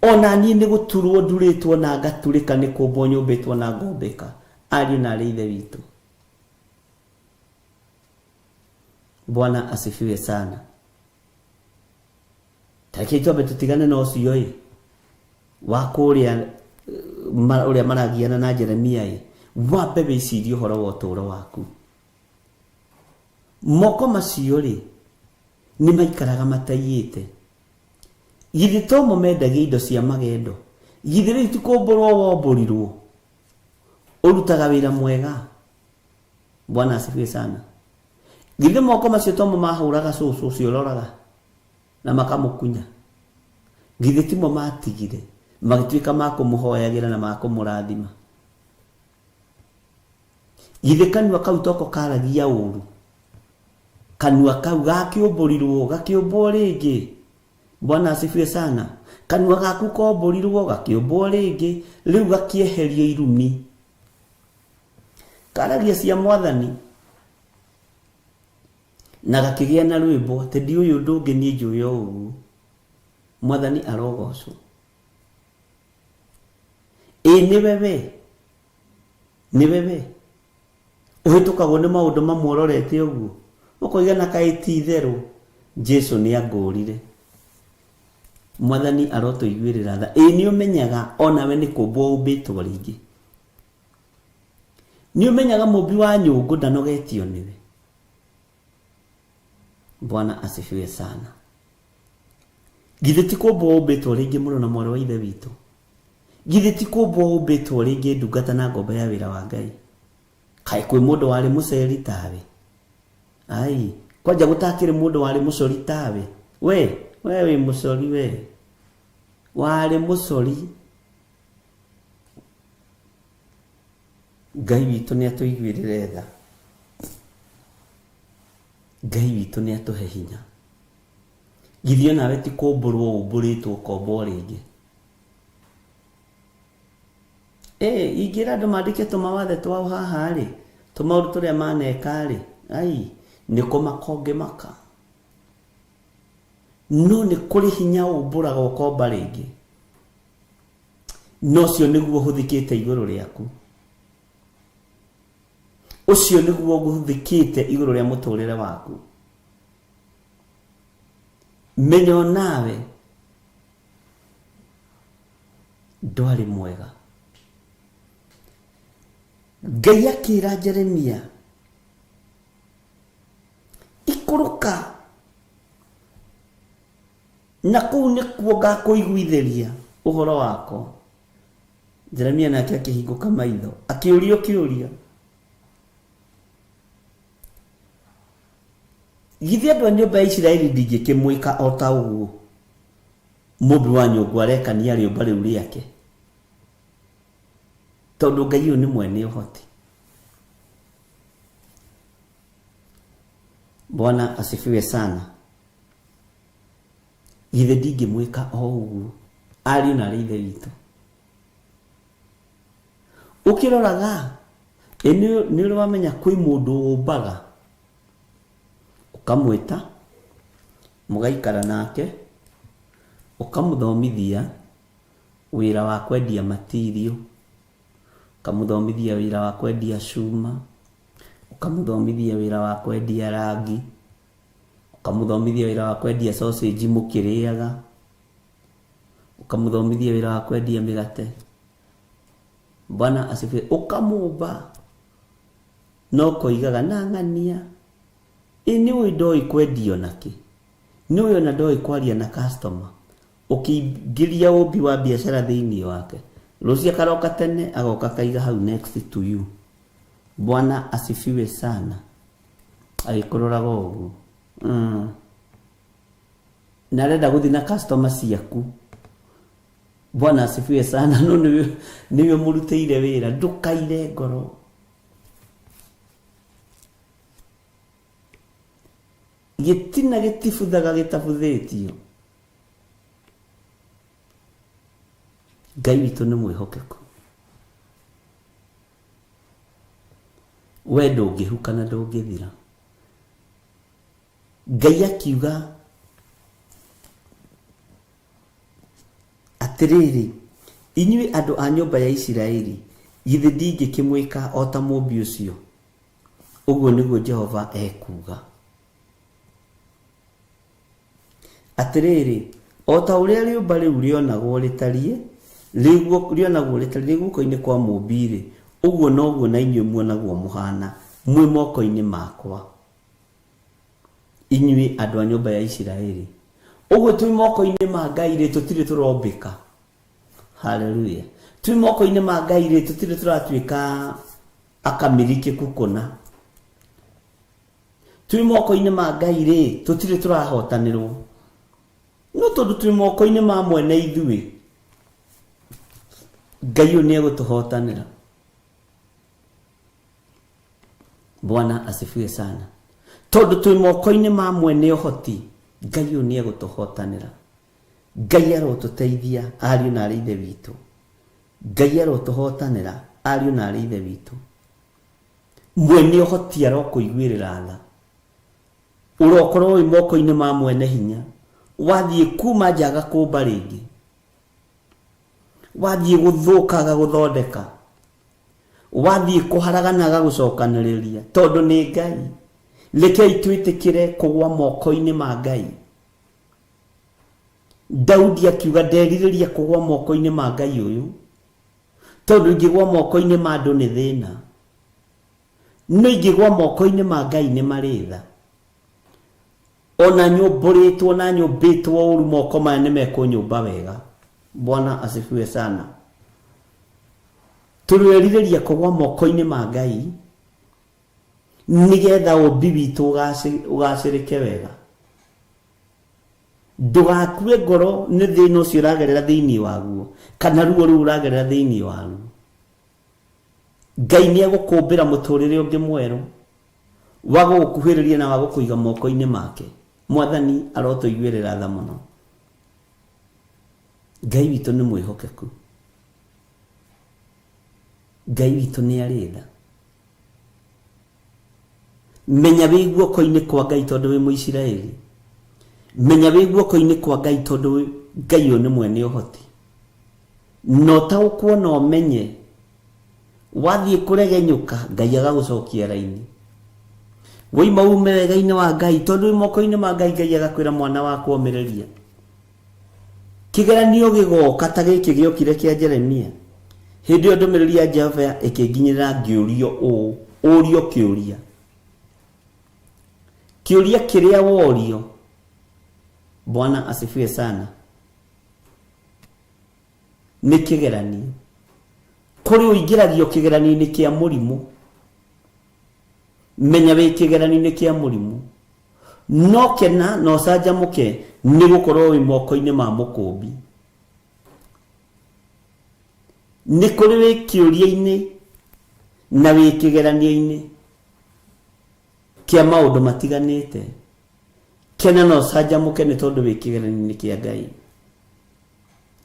Ona niĩ nĩ gũturwo ndurĩtwo na ngaturĩka nĩ kũmbwo nyũmbĩtwo na ngombĩka. Ariũ na arĩ ithe witũ. Bwana asifiwe sana. Tareke twambe tũtigane na ũcio ĩ wa kũrĩa ũrĩa maragiana na Jeremia ĩ, wambe wĩcirie ũhoro wa ũtũũro waku. Moko macio rĩ nĩ maikaraga mataiyĩte. Githĩ to mo mendagia indo cia magendo? Githĩ rĩu ti kũmbũrwo wombũrirwo? Ũrutaga wĩra mwega. Bwana asifiwe sana. Githĩ moko macio to mo mahũraga cũcũ ũcio ũroraga na makamũkunya? Githĩ timo matigire magĩtuĩka ma kũmũhoyagĩra na ma kũmũrathima? Githĩ kanua kau toko karagia ũru? Kanua kau gakĩũmbũrirwo gakĩũmbwo rĩngĩ. Bwana asifiwe sana. Kanua gaku kombũrirwo gakĩũmbwo rĩngĩ, rĩu gakĩeherio irumi. Karagia cia mwathani na gakĩgĩa na rwĩmbo atĩ ndiũĩ ũndũ ũngĩ niĩ njũĩ o ũguo. Mwathani arogocwo. Ĩ nĩwe we, nĩwe we ũhĩtũkagwo nĩ maũndũ mamwe ũrorete ũguo ũkoiga na kaĩ ti itherũ Jesu nĩ angũrire. Mwathani arotũiguĩrĩra tha. Ĩ nĩ ũmenyaga onawe nĩ kũmbwo ũmbĩtwo rĩngĩ. Nĩ ũmenyaga mũmbi wa nyũngũ ndanogetio nĩwe. Bwana asifiwe sana. Githĩ ti kũmbwo ũmbĩtwo rĩngĩ mũrũ na mwarĩ wa ithe witũ? Githĩ ti kũmbwo ũmbĩtwo rĩngĩ ndungata na ngombo ya wĩra wa Ngai? Kaĩ kwĩ mũndũ warĩ mũceri tawe? Ai, kwanja gũtakĩrĩ mũndũ warĩ mũcori tawe? We, we wĩ mũcori we. Warĩ mũcori. Ngai witũ nĩ atũiguĩrĩre tha. Ngai witũ nĩ atũhe hinya. Githĩ onawe ti kũmbũrwo ũmbũrĩtwo ũkombwo rĩngĩ? Ĩ, ingĩra andũ mandĩke tũmawathe twao haha rĩ, tũmaũndũ tũrĩa maneka rĩ, ai, nĩ kũmaka ũngĩmaka. No nĩ kũrĩ hinya ũmbũraga ũkomba rĩngĩ. Na ũcio nĩguo ũhũthĩkĩte igũrũ rĩaku. Ũcio nĩguo ũgũthĩkĩte igũrũ rĩa mũtũrĩre waku. Menya onawe ndwarĩ mwega. Ngai akĩra Jeremia, ikũrũka na kũu nĩkuo ngakũiguithĩria ũhoro wakwa. Jeremia nake akĩhingũka maitho akĩũrio kĩũria, githĩ andũ a nyũmba ya Isiraeli ndingĩkĩmwĩka o ta ũguo mũmbi wa nyũngũ arekania rĩũmba rĩu rĩake? Tondũ Ngai ũyũ nĩ mwene ũhoti. Bwana asifiwe sana. Githĩ ndingĩmwĩka o ũguo ariũ na arĩ ithe witũ? Ũkĩroraga ĩ nĩ ũrĩ wamenya kwĩ mũndũ ũmbaga, ũkamwĩta mũgaikara nake, ũkamũthomithia wĩra wa kwendia matirio, ũkamũthomithia wĩra wa kwendia cuma, ũkamũthomithia wĩra wa kwendia rangi, ũkamũthomithia wĩra wa kwendia sausage mũkĩrĩaga, ũkamũthomithia wĩra wa kwendia mĩgate. Bwana asifiwe. Ũkamũmba no koigaga na ng'ania, ĩ nĩ ũĩ ndoĩ kwendio nakĩ, nĩ ũĩ ona ndoĩ kwaria na customer. Ũkĩingĩria ũmbi wa biacara thĩinĩ wake, rũciũ akaroka tene agoka akaiga hau next to you. Bwana asifiwe sana. Agĩkũroraga ũguo. Na arenda gũthiĩ na customer ciaku. Bwana asifiwe sana. No nĩwe mũrutĩire wĩra, ndũkaire ngoro. Gĩtina gĩtibuthaga gĩtabuthĩtio. Ngai witũ nĩ mwĩhokeku. We ndũngĩhuka na ndũngĩthira. Ngai akiuga atĩrĩrĩ, inyuĩ andũ a nyũmba ya Isiraeli, githĩ ndingĩkĩmwĩka o ta mũmbi ũcio? Ũguo nĩguo Jehova ekuuga. Atĩrĩrĩ, o ta ũrĩa rĩũmba rĩu rĩonagwo rĩtariĩ, rĩonagwo rĩtariĩ rĩ guoko-inĩ kwa mũũmbi-rĩ, ũguo noguo na inyuĩ muonagwo mũhaana mwĩ moko-inĩ makwa, inyuĩ andũ a nyũmba ya Isiraeli. Ũguo twĩ moko-inĩ ma Ngai-rĩ, tũtirĩ tũrombĩka. Haleluya. Twĩ moko-inĩ ma Ngai-rĩ, tũtirĩ tũratuĩka akamĩrikĩku kũna. Twĩ moko-inĩ ma Ngai rĩ, tũtirĩ tũrahotanĩrwo. No tondũ twĩ moko-inĩ ma mwene ithuĩ, Ngai ũyũ nĩ egũtũhotanĩra. Bwana asifiwe sana. Tondũ twĩ moko-inĩ ma mwene ũhoti, Ngai ũyũ nĩ egũtũhotanĩra. Ngai arotũteithia ariũ na arĩ ithe witũ. Ngai arotũhotanĩra ariũ na arĩ ithe witũ. Mwene ũhoti arokũiguĩrĩra tha. Ũrokorwo wĩ moko-inĩ ma mwene hinya. Wathiĩ kuma nja agakũmba rĩngĩ. Wathiĩ gũthũka agagũthondeka. Wathiĩ kũharagana agagũcokanĩrĩria. Tondũ nĩ Ngai. Rekei twĩtĩkĩre kũgwa moko-inĩ ma Ngai. Daudi akiuga nderirĩria kũgwa moko-inĩ ma Ngai ũyũ. Tondũ ingĩgwa moko-inĩ ma andũ nĩ thĩna. No ingĩgwa moko-inĩ ma Ngai nĩ marĩ tha. Ona nyũmbũrĩtwo na nyũmbĩtwo ũru moko maya nĩ mekũnyũmba wega. Bwana asifiwe sana. Tũrerirĩria kũgwa moko-inĩ ma Ngai nĩgetha ũmbi witũ ũgacĩrĩke wega. Ndũgakue ngoro nĩ thĩna ũcio ũragerera thĩinĩ waguo kana ruo rũu ũragerera thĩinĩ waruo. Ngai nĩ egũkũmbĩra mũtũrĩre ũngĩ mwerũ wa gũgũkuhĩrĩria na wa gũkũiga moko-inĩ make. Mwathani arotũiguĩrĩra tha mũno. Ngai witũ nĩ mwĩhokeku. Ngai witũ nĩ arĩ tha. Menya wĩ guoko-inĩ kwa Ngai tondũ wĩ Mũisiraeli. Menya wĩ guoko-inĩ kwa Ngai tondũ Ngai ũyũ nĩ mwene ũhoti. Na ũtaũkwo na ũmenye Wathiĩ kũregenyũka, Ngai agagũcokia raini. Woima ume wega-inĩ wa Ngai, tondũ wĩ moko-inĩ ma Ngai, Ngai agakwĩra mwana wakwa ũmĩrĩria. Kĩgeranio gĩgoka ta gĩkĩ gĩokire kĩa Jeremia. Hĩndĩ ĩyo ndũmĩrĩri ya Jehova ĩkĩnginyĩrĩra ngĩũrio ũũ, ũrio kĩũria. Kĩũria kĩrĩa worio, Bwana asifiwe sana, nĩ kĩgeranio. Kũrĩ ũingĩragio kĩgeranio-inĩ kĩa mũrimũ. Menya wĩ kĩgeranio-inĩ kĩa mũrimũ. No kena na ũcanjamũke nĩ gũkorwo wĩ moko-inĩ ma mũkũmbi. Nĩ kũrĩ wĩ kĩũria-inĩ na wĩ kĩgeranio-inĩ kĩa maũndũ matiganĩte. Kena na ũcanjamũke nĩ tondũ wĩ kĩgeranio-inĩ kĩa Ngai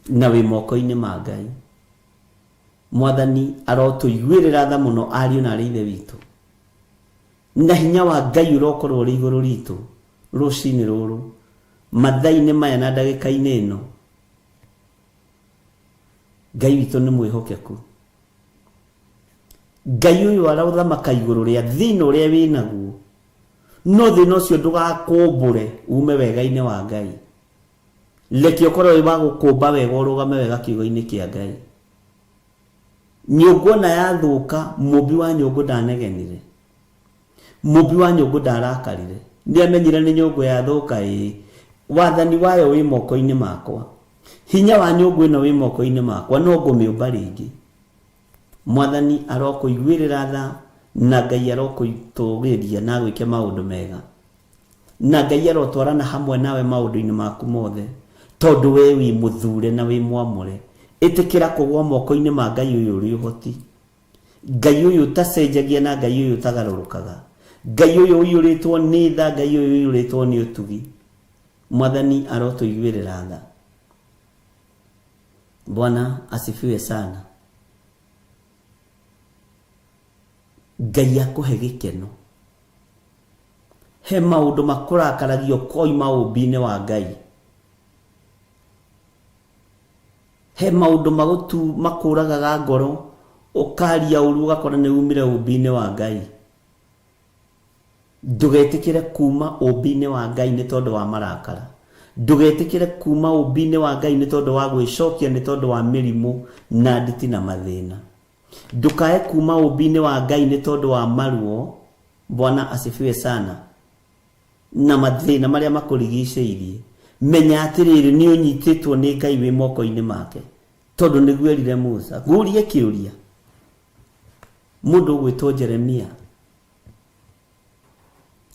na wĩ moko-inĩ ma Ngai. Mwathani arotũiguĩrĩra tha mũno ariũ na arĩ ithe witũ. Na hinya wa Ngai ũrokorwo ũrĩ igũrũ ritũ rũcinĩ rũrũ, mathaa-inĩ maya na ndagĩka-inĩ ĩno. Ngai witũ nĩ mwĩhokeku. Ngai ũyũ arothamaka igũrũ rĩa thĩna ũrĩa wĩnaguo, no thĩna ũcio ndũgakũmbũre ume wega-inĩ wa Ngai. Reke ũkorwo wĩ wa gũkũmba wega ũrũgame wega kiugo-inĩ kĩa Ngai. Nyũngũ ona yathũka, mũmbi wa nyũngũ ndanegenire. Mũmbi wa nyũngũ ndarakarire. Nĩamenyire nĩ nyũngũ yathũka ĩĩ. Wathani wayo wĩ moko-inĩ makwa. Hinya wa nyũngũ ĩno wĩ moko-inĩ makwa, no ngũmĩũmba rĩngĩ. Mwathani arokũiguĩrĩra tha, na Ngai arokũtũgĩria na agwĩke maũndũ mega. Na Ngai arotwarana hamwe nawe maũndũ-inĩ maku mothe, tondũ we wĩ mũthure na wĩ mwamũre. Ĩtĩkĩra kũgũa moko-inĩ ma Ngai ũyũ ũrĩ ũhoti. Ngai ũyũ ũtacenjagia na Ngai ũyũ ũtagarũrũkaga. Ngai ũyũ ũiyũrĩtwo nĩ tha, Ngai ũyũ ũiyũrĩtwo nĩ ũtugi. Mwathani arotũiguĩrĩra tha. Bwana asifiwe sana. Ngai akũhe gĩkeno. He maũndũ makũrakaragia ũkoima ũmbi-inĩ wa Ngai. He maũndũ magũtu makũragaga ngoro ũkaria ũru ũgakora nĩ umire ũmbi-inĩ wa Ngai. Ndũgetĩkĩre kuma ũmbi-inĩ wa Ngai nĩ tondũ wa marakara. Ndũgetĩkĩre kuma ũmbi-inĩ wa Ngai nĩ tondũ wa gwĩcokia nĩ tondũ wa mĩrimũ na nditi na mathĩna. Ndũkae kuma ũmbi-inĩ wa Ngai nĩ tondũ wa maruo, Bwana asifiwe sana, na mathĩna marĩa makũrigicĩirie. Menya atĩrĩrĩ, nĩ ũnyitĩtwo nĩ Ngai wĩ moko-inĩ make, tondũ nĩguo erire Musa. Ngũrie kĩũria, mũndũ ũgwĩtwo Jeremia,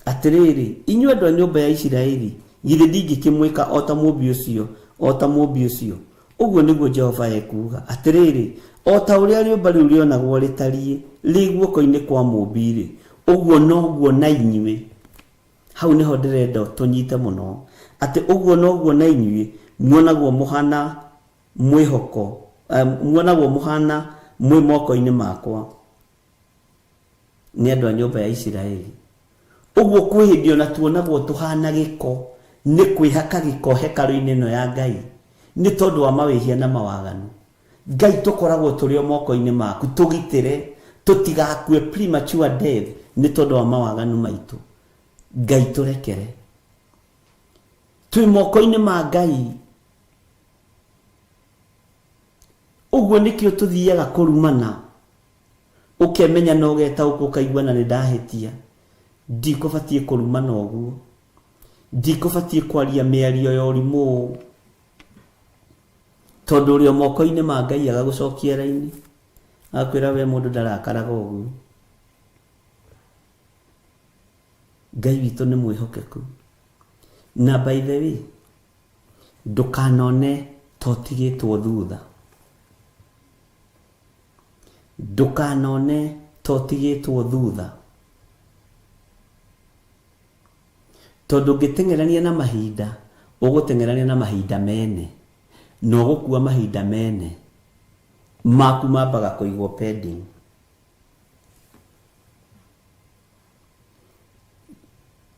Atĩrĩrĩ, inyuĩ andũ a nyũmba ya Isiraeli, githĩ ndingĩkĩmwĩka o ta mũũmbi ũcio, o ta mũũmbi ũcio? Ũguo nĩguo Jehova ekuuga. Atĩrĩrĩ, o ta ũrĩa rĩũmba rĩu rĩonagwo rĩtariĩ rĩ guoko-inĩ kwa mũũmbi-rĩ, ũguo noguo na inyuĩ, hau nĩho ndĩrenda tũnyite mũno, atĩ ũguo noguo na inyuĩ muonagwo mũhaana mwĩhoko, muonagwo mũhaana mwĩ moko-inĩ makwa. Nĩ andũ a nyũmba ya Isiraeli. Ũguo kwĩ hĩndĩ ona tuonagwo tũhana gĩko nĩ kwĩhaka gĩko hekarũ-inĩ ĩno ya Ngai nĩ tondũ wa mawĩhia na mawaganu. Ngai tũkoragwo tũrĩ o moko-inĩ maku, tũgitĩre tũtigakue premature death nĩ tondũ wa mawaganu maitũ. Ngai tũrekere. Twĩ moko-inĩ ma Ngai. Ũguo nĩkĩo tũthiaga kũrumana. Ũkemenya na ũgetaũka ũkaigua na nĩndahĩtia. Ndikũbatiĩ kũrumana ũguo. Ndikũbatiĩ kwaria mĩario ya ũrimũ ũũ. Tondũ ũrĩ o moko-inĩ ma Ngai agagũcokia raini. Agakwĩra we mũndũ ndarakaraga ũguo. Ngai witũ nĩ mwĩhokeku. Na by the way, ndũkanone ta ũtigĩtwo thutha. Ndũkanone ta ũtigĩtwo thutha. Tondũ ũngĩteng'erania na mahinda, ũgũteng'erania na mahinda mene. Na ũgũkua mahinda mene. Maku mambaga kũigwo pending.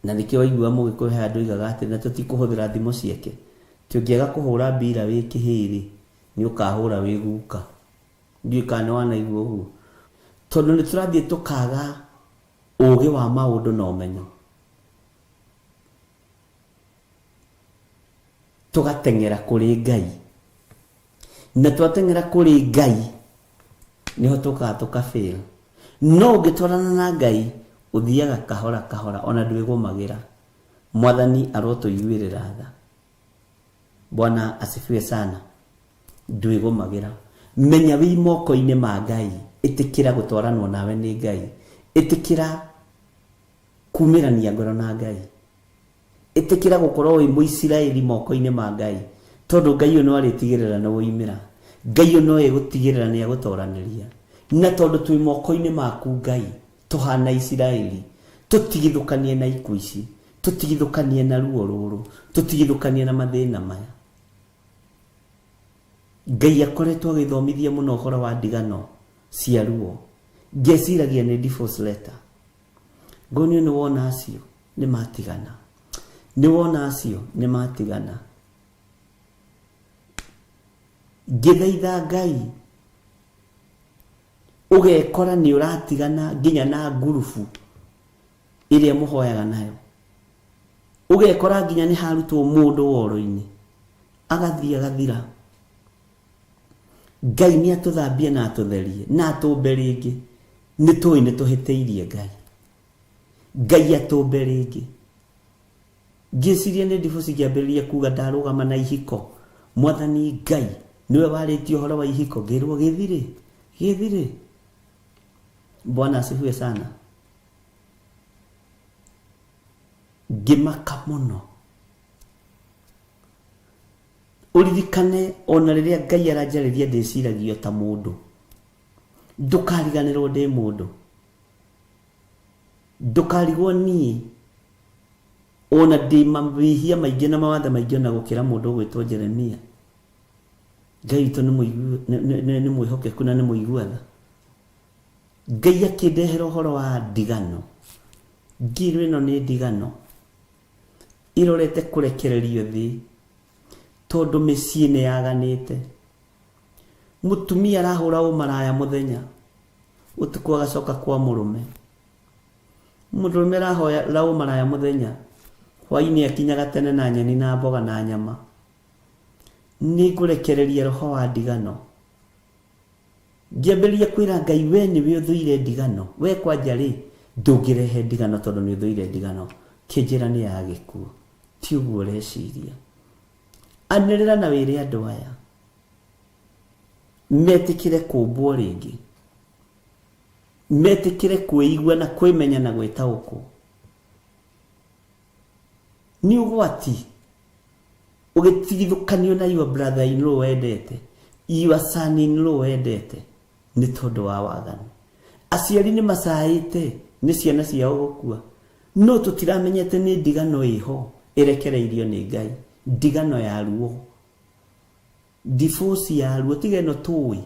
Na nĩkĩo waigua mũgĩkũyũ he handũ oigaga atĩ na tũtikũhũthĩra thimo ciake. Atĩ ũngĩaga kũhũra mbira wĩ kĩhĩĩ-rĩ, nĩ ũkahũra wĩ guka. Ndiũĩ kana nĩ wanaigua ũguo. Tondũ nĩ tũrathiĩ tũkaga ũgĩ wa maũndũ na ũmenyo. Tũgateng'era kũrĩ Ngai. Na twateng'era kũrĩ Ngai, nĩho tũkaga tũka fail. No ũngĩtwarana na Ngai, ũthiaga kahora kahora ona ndwĩgũmagĩra. Mwathani arotũiguĩrĩra tha. Bwana asifiwe sana. Ndwĩgũmagĩra. Menya wĩ moko-inĩ ma Ngai. Ĩtĩkĩra gũtwaranwo nawe nĩ Ngai. Ĩtĩkĩra kumĩrania ngoro na Ngai. Ĩtĩkĩra gũkorwo wĩ Mũisiraeli moko-inĩ ma Ngai. Tondũ Ngai ũyũ no arĩtigĩrĩra nĩ woimĩra. Ngai ũyũ no egũtigĩrĩra nĩ agũtoranĩria. Na tondũ twĩ moko-inĩ maku Ngai, tũhana Isiraeli, tũtigithũkanie na ikuũ ici, tũtigithũkanie na ruo rũrũ, tũtigithũkanie na mathĩna maya. Ngai akoretwo agĩthomithia mũno ũhoro wa ndigano cia ruo. Ngeciragia nĩ divorce letter. Ngonio nĩ wona acio nĩ matigana. Nĩ wona acio nĩ matigana. Ngĩthaitha Ngai ũgekora nĩ ũratigana nginya na ngurubu ĩrĩa mũhoyaga nayo. Ũgekora nginya nĩ harutwo mũndũ woro-inĩ agathiĩ agathira. Ngai nĩ atũthambie na atũtherie na atũmbe rĩngĩ. Nĩ tũĩ nĩ tũhĩtĩirie Ngai. Ngai atũmbe rĩngĩ. Ngĩciria nĩ divorce ngĩambĩrĩria kuga ndarũgama na ihiko. Mwathani Ngai nĩwe warĩtie ũhoro wa ihiko ngĩrwo gĩthirĩ gĩthirĩ. Bwana asifiwe sana. Ngĩmaka mũno. Ũririkane ona rĩrĩa Ngai aranjarĩria ndĩciragia ta mũndũ. Ndũkariganĩrwo ndĩ mũndũ. Ndũkarigwo niĩ ona ndĩ mawĩhia maingĩ na mawathe maingĩ ona gũkĩra mũndũ ũgwĩtwo Jeremia. Ngai witũ nĩ mwĩhokeku na nĩ mũigua tha. Ngai akĩndehera ũhoro wa ndigano. Ngĩrwo ĩno nĩ ndigano ĩrorete kũrekererio thĩ tondũ mĩciĩ nĩ yaganĩte. Mũtumia arahũra ũmaraya mũthenya, ũtukũ agacoka kwa mũrũme. Mũndũrũme arahũra ũmaraya mũthenya, hwainĩ akinyaga tene na nyeni na mboga na nyama. Nĩ ngũrekereria roho wa ndigano. Ngĩambĩrĩria kwĩra Ngai we nĩwe ũthũire ndigano. We kwanja rĩ, ndũngĩrehe ndigano tondũ nĩ ũthũire ndigano. Kĩnjĩra nĩ ya gĩkuũ. Ti ũguo ũreciria. Anĩrĩra na wĩre andũ aya metĩkĩre kũmbwo rĩngĩ. Metĩkĩre kwĩigua na kwĩmenya na gwĩtaũkwo. Nĩ ũgwati ũgĩtigithũkanio na your brother in law wendete, your son in law wendete nĩ tondũ wa waganu. Aciari nĩ macaĩte nĩ ciana ciao gũkua, no tũtiramenyete nĩ ndigano ĩho ĩrekereirio nĩ Ngai, ndigano ya ruo, divorce ya ruo, tiga ĩno tũĩ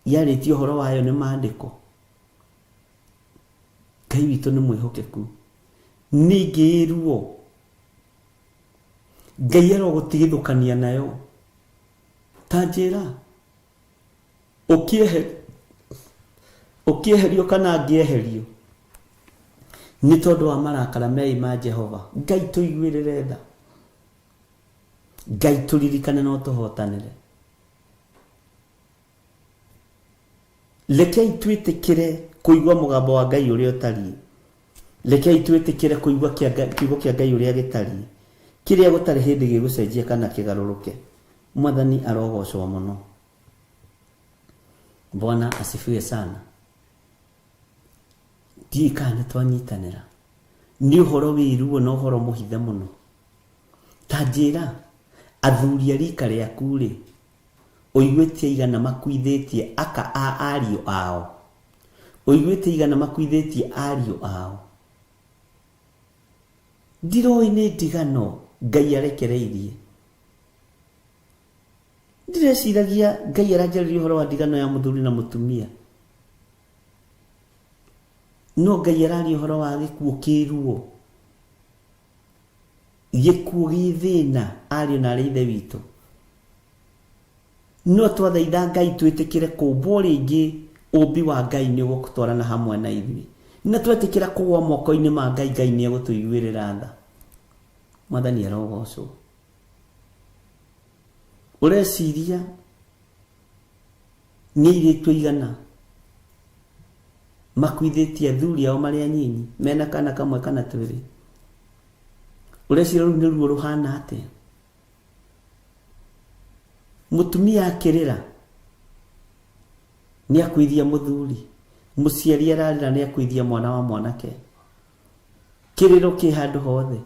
yarĩtie ũhoro wayo nĩ maandĩko. Ngai witũ nĩ mwĩhokeku. Ningĩ ruo Ngai arogũtigithũkania nayo. Ta njĩra ũkĩeherio kana ngĩeherio nĩ tondũ wa marakara meĩ ma Jehova. Ngai tũiguĩrĩre tha. Ngai tũririkane no tũhotanĩre. Rekei twĩtĩkĩre kũigua mũgambo wa Ngai ũrĩa ũtariĩ. Rekei twĩtĩkĩre kũigua kiugo kĩa Ngai ũrĩa gĩtariĩ. Kĩrĩa gũtarĩ hĩndĩ gĩgũcenjia kana kĩgarũrũke. Mwathani arogocwo mũno. Bwana asifiwe sana. Ndiũĩ kana nĩ twanyitanĩra. Nĩ ũhoro wĩ ruo na ũhoro mũhithe mũno. Ta njĩra, athuri a rika rĩaku rĩ, ũiguĩte aigana makuithĩtie aka a ariũ ao? Ũiguĩte aigana makuithĩtie ariũ ao? Ndiroĩ nĩ ndigano Ngai arekereirie. Ndireciragia Ngai aranjarĩria ũhoro wa ndigano ya mũthuri na mũtumia. No Ngai araria ũhoro wa gĩkuũ kĩ ruo. Gĩkuũ gĩ thĩna ariũ na arĩ ithe witũ. No twathaitha Ngai twĩtĩkĩre kũmbwo rĩngĩ Ũmbi wa Ngai nĩ ũgũtwarana hamwe na ithuĩ. Na twetĩkĩra kũgũa moko-inĩ ma Ngai, Ngai nĩ egũtũiguĩrĩra tha. Mwathani arogocwo. Ũreciria nĩ airĩtu aigana makuithĩtie athuri ao marĩ anyinyi mena kana kamwe kana twĩrĩ? Ũreciria rũu nĩ ruo rũhana atĩa? Mũtumia akĩrĩra nĩ akuithia mũthuri, mũciari ararĩra nĩ akuithia mwana wa mwanake. Kĩrĩro kĩ handũ hothe.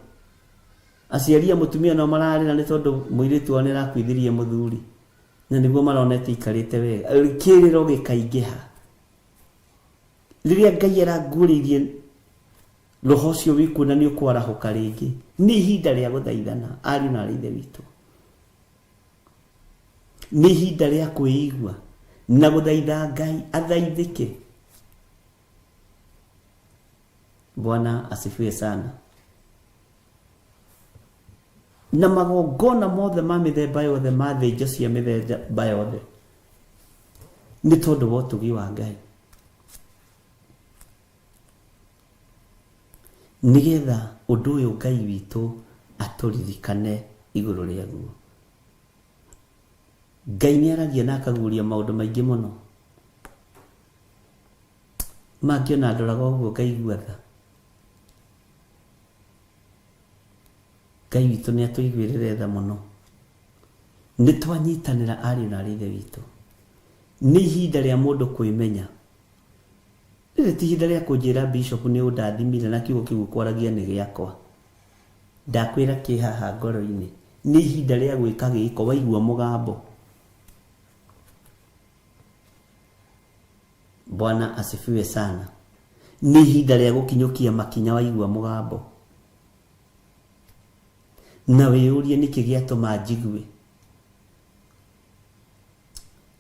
Aciari a mũtumia no mararĩra nĩ tondũ mũirĩtu wao nĩ arakuithirie mũthuri na nĩguo maronete ikarĩte wega. Kĩrĩro gĩkaingĩha. Rĩrĩa Ngai aranguũrĩirie roho ũcio wĩkuo na nĩ ũkwarahũka rĩngĩ, nĩ ihinda rĩa gũthaithana, ariũ na aarĩ a Ithe witũ. Nĩ ihinda rĩa kwĩigua na gũthaitha Ngai athaithĩke. Bwana asifiwe sana. Na magongona mothe ma mĩthemba yothe ma thĩnjo cia mĩthemba yothe nĩ tondũ wa ũtugi wa Ngai, nĩgetha ũndũ ũyũ Ngai witũ atũririkane igũrũ rĩaguo. Ngai nĩ aragia na akaguũria maũndũ maingĩ mũno. Mangĩ ona ndoraga ũguo ngaigua tha. Ngai witũ nĩ atũiguĩrĩre tha mũno. Nĩ twanyitanĩra ariũ na aarĩ a Ithe witũ. Nĩ ihinda rĩa mũndũ kwĩmenya. Rĩrĩ ti ihinda rĩa kũnjĩra bishop nĩ ũndathimire na kiugo kĩu ũkwaragia nĩ gĩakwa. Ndakwĩra kĩ haha ngoro-inĩ. Nĩ ihinda rĩa gwĩka gĩko waigua mũgambo. Bwana asifiwe sana. Nĩ ihinda rĩa gũkinyũkia makinya waigua mũgambo. Na wĩyũrie nĩkĩ gĩatũma njigue.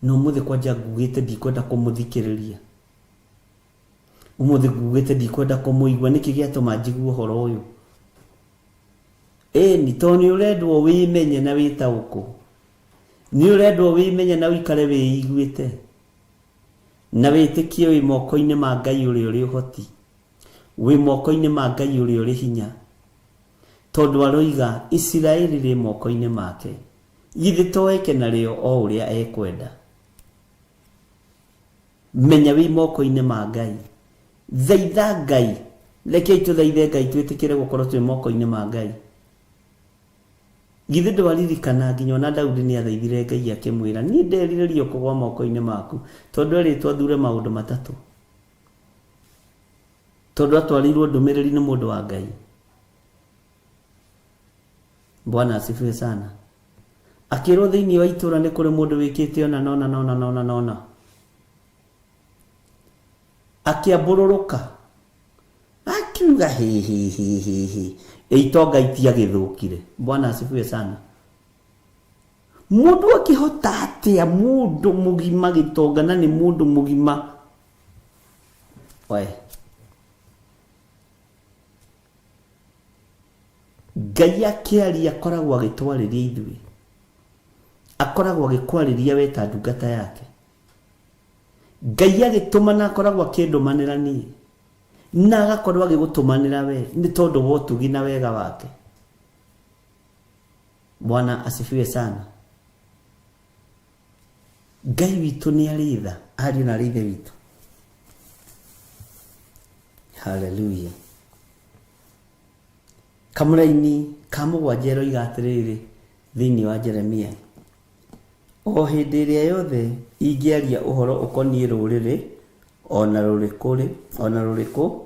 Na ũmũthĩ kwanja ngugĩte ndikwenda kũmũthikĩrĩria. Ũmũthĩ ngugĩte ndikwenda kũmũigua nĩkĩ gĩatũma njigue ũhoro ũyũ. Ĩni, tondũ nĩ ũrendwo wĩmenye na wĩtaũkwo. Nĩ ũrendwo wĩmenye na ũikare wĩiguĩte. Na wĩtĩkie wĩ moko-inĩ ma Ngai ũrĩa ũrĩ ũhoti. Wĩ moko-inĩ ma Ngai ũrĩa ũrĩ hinya. Tondũ aroiga Isiraeli rĩ moko-inĩ make. Githĩ to eke narĩo o ũrĩa ekwenda? Menya wĩ moko-inĩ ma Ngai. Thaitha Ngai. Rekei tũthaithe Ngai twĩtĩkĩre gũkorwo twĩ moko-inĩ ma Ngai. Githĩ ndwaririkana nginya ona Daudi nĩ athaithire Ngai akĩmwĩra, niĩ nderirĩria o kũgwa moko-inĩ maku, tondũ erĩtwo athure maũndũ matatũ. Tondũ atwarĩirwo ndũmĩrĩri nĩ mũndũ wa Ngai. Bwana asifiwe sana. Akĩrwo thĩinĩ wa itũra nĩ kũrĩ mũndũ wĩkĩte ona nona nona nona nona. Akĩambũrũrũka akiuga hĩhĩhĩhĩhĩ itonga itiagĩthũkire. Bwana asifiwe sana. Mũndũ akĩhota atĩa mũndũ mũgima gĩtonga na nĩ mũndũ mũgima we Ngai akĩaria akoragwo agĩtwarĩria ithuĩ, akoragwo agĩkwarĩria we ta ndungata yake. Ngai agĩtũmana akoragwo akĩndũmanĩra niĩ na agakorwo agĩgũtũmanĩra we nĩ tondũ wa ũtugi na wega wake. Bwana asifiwe sana. Ngai witũ nĩ arĩ tha, ariũ na arĩ ithe witũ. Haleluya. Kamũraini ka mũgwanja ĩroiga atĩrĩrĩ thĩinĩ wa Jeremia, o hĩndĩ ĩrĩa yothe ingĩaria ũhoro ũkoniĩ rũrĩrĩ o na rũrĩkũ, o na rũrĩkũ,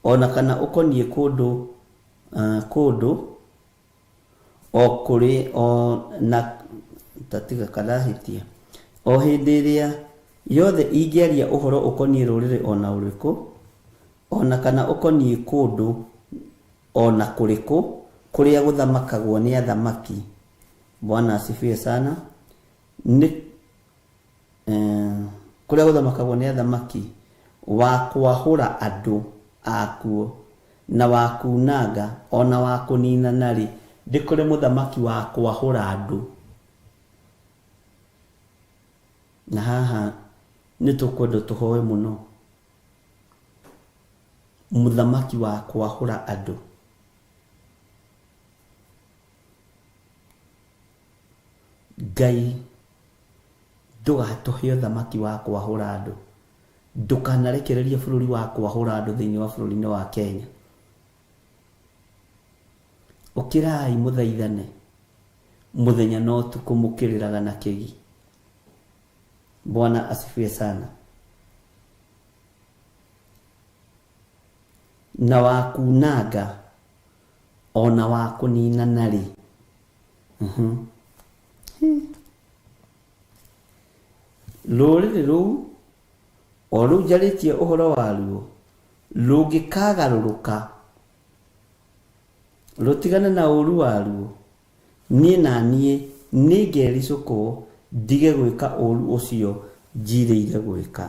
o na kana ũkoniĩ kũndũ, kũndũ o kũrĩ o na tatiga karahĩtia, o hĩndĩ ĩrĩa yothe ingĩaria ũhoro ũkoniĩ rũrĩrĩ o na ũrĩkũ, o na kana ũkoniĩ kũndũ o na kũrĩkũ kũrĩa gũthamakagwo nĩ athamaki. Bwana asifiwe sana. Nĩ kũrĩa gũthamakagwo nĩ athamaki, wa kwahũra andũ akuo, na wa kuunanga, o na wa kũninana-rĩ, ndĩ kũrĩ mũthamaki wa kwahũra andũ. Na haha Nĩ tũkwenda tũhoe mũno mũthamaki wa kwahũra andũ. Ngai ndũgatũhe ũthamaki wa kwahũra andũ, ndũkanarekererie bũrũri wa kwahũra andũ thĩinĩ wa bũrũri-inĩ wa Kenya. Ũkĩrai mũthaithane mũthenya na ũtukũ mũkĩrĩraga na kĩgi. Bwana asifiwe sana. Na wa kunanga ona wa kũninana rĩ, rũrĩrĩ rũu o rũu njarĩtie ũhoro waruo rũngĩkagarũrũka rũtigane na ũũru waruo, niĩ na niĩ nĩngericũkwo ndige gwĩka ũũru ũcio njirĩire gwĩka.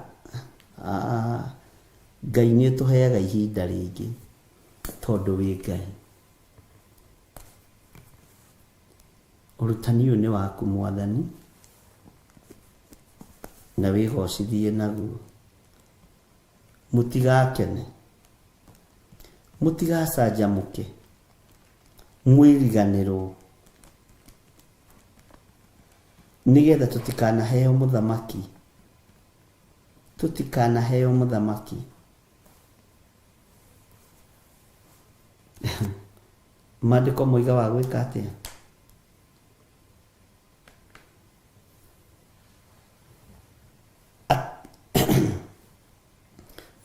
Ngai nĩ ũtũheaga ihinda rĩngĩ tondũ wĩ Ngai. Ũrutani ũyũ nĩ waku Mwathani, na wĩgocithie naguo. Mũtigakene, mũtigacanjamũke, mwĩriganĩrwo, nĩgetha tũtikanaheo mũthamaki, tũtikanaheo mũthamaki. Maandĩko moiga wa gwĩka atĩa?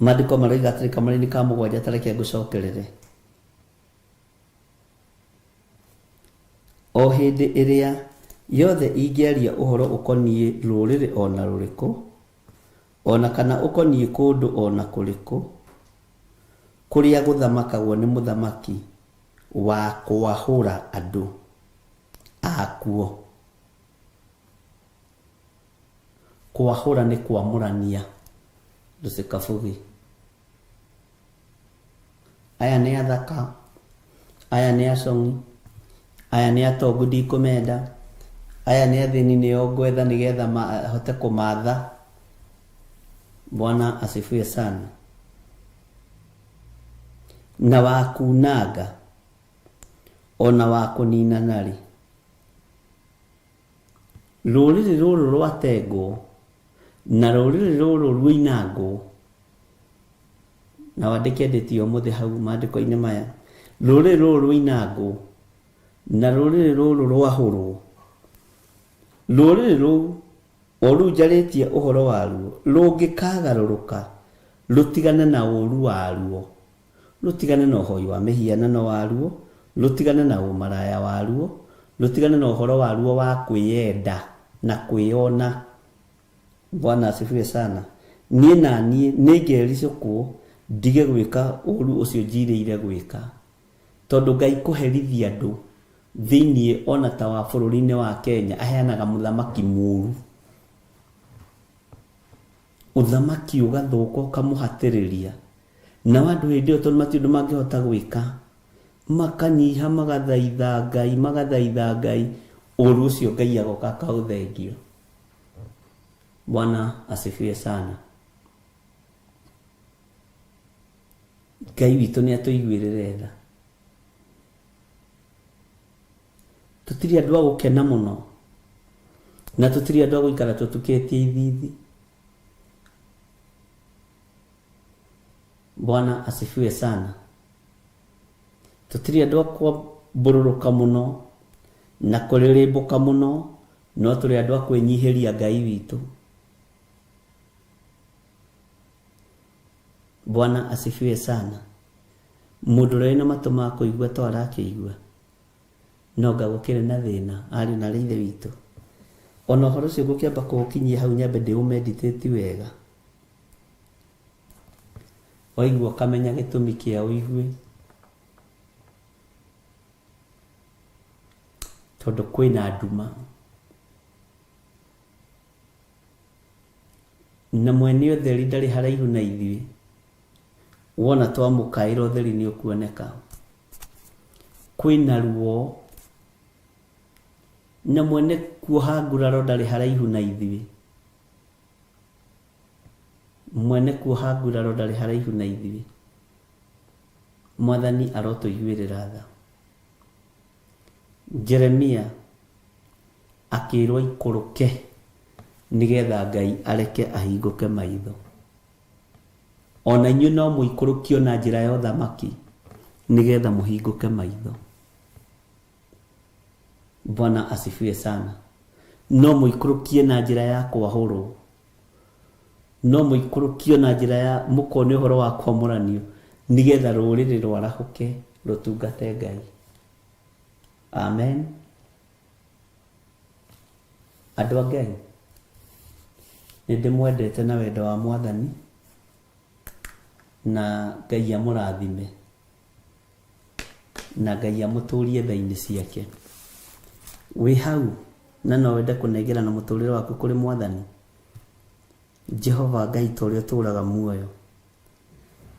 Maandĩko maroiga atĩrĩ kamũraini ka mũgwanja, ta reke ngũcokerere. O hĩndĩ ĩrĩa yothe ingĩaria ũhoro ũkoniĩ rũrĩrĩ o na rũrĩkũ, o na kana ũkoniĩ kũndũ o na kũrĩkũ, kũrĩa gũthamakagwo nĩ mũthamaki wa kwahũra andũ akuo. Kwahũra nĩ kwamũrania, Lucy Kabugi. Aya nĩ athaka, aya nĩ acong'i, aya nĩ atongu ndikũmenda, aya nĩ athĩni nĩo ngwetha nĩgetha hote kũmatha. Bwana asifiwe sana. Na wa kunanga ona wa kũninana rĩ, rũrĩrĩ rũrũ rwatengwo na rũrĩrĩ rũrũ ruinangwo, na wandĩke ndĩti ya ũmũthĩ hau maandĩko-inĩ maya, rũrĩrĩ rũrũ ruinangwo na rũrĩrĩ rũrũ rwahũrwo, rũrĩrĩ rũu o rũu njarĩtie ũhoro waruo rũngĩkagarũrũka rũtigane na ũũru waruo, rũtigane na ũhoi wa mĩhianano waruo, rũtigane na ũmaraya waruo, rũtigane na ũhoro waruo wa kwĩyenda na kwĩyona. Bwana asifiwe sana. Niĩ na niĩ nĩngericũkwo ndige gwĩka ũũru ũcio njirĩire gwĩka, tondũ Ngai kũherithia andũ thĩinĩ ona ta wa bũrũri-inĩ wa Kenya aheanaga mũthamaki mũũru, ũthamaki ũgathũka ũkamũhatĩrĩria, nao andũ hĩndĩ ĩyo tondũ matirĩ ũndũ mangĩhota gwĩka, makanyiha magathaitha Ngai, magathaitha Ngai, ũũru ũcio Ngai agoka akaũthengia. Bwana asifiwe sana. Ngai witũ nĩ atũiguĩrĩre tha. Tũtirĩ andũ a gũkena mũno, na tũtirĩ andũ a gũikara tũtukĩtie ithithi. Bwana asifiwe sana. Tũtirĩ andũ a kwambũrũrũka mũno na kũrĩrĩmbũka mũno, no tũrĩ andũ a kwĩnyihĩria Ngai witũ. Bwana asifiwe sana. Mũndũ ũrĩa wĩna matũ ma kũigua to arakĩigua, no nga gũkĩrĩ na thĩna ariũ na arĩ ithe witũ. Ona ũhoro ũcio ngũkĩamba kũũkinyia hau nyambe ndĩũmeditate wega, waigua ũkamenya gĩtũmi kĩa ũigue, tondũ kwĩna nduma na mwene ũtheri ndarĩ haraihu na ithuĩ. Wona twamũkaĩra ũtheri nĩ ũkuoneka. Kwĩna ruo na mwene kuoha nguraro ndarĩ haraihu na ithuĩ. Mwene kuoha nguraro ndarĩ haraihu na ithuĩ. Mwathani arotũiguĩrĩra tha. Jeremia akĩrwo aikũrũke nĩgetha Ngai areke ahingũke maitho. Ona inyuĩ no mũikũrũkio na njĩra ya ũthamaki nĩgetha mũhingũke maitho. Bwana asifiwe sana. No mũikũrũkie na njĩra ya kwahũrwo. No mũikũrũkio na njĩra ya mũkone ũhoro wa kwamũranio nĩgetha rũrĩrĩ rwarahũke rũtungate Ngai. Amen. Andũ a Ngai, nĩ ndĩmwendete na wendo wa Mwathani, na Ngai amũrathime, na Ngai amũtũrie tha-inĩ ciake. Wĩ hau na no wende kũnengerana mũtũrĩre waku kũrĩ Mwathani? Jehova Ngai ta ũrĩa ũtũraga muoyo,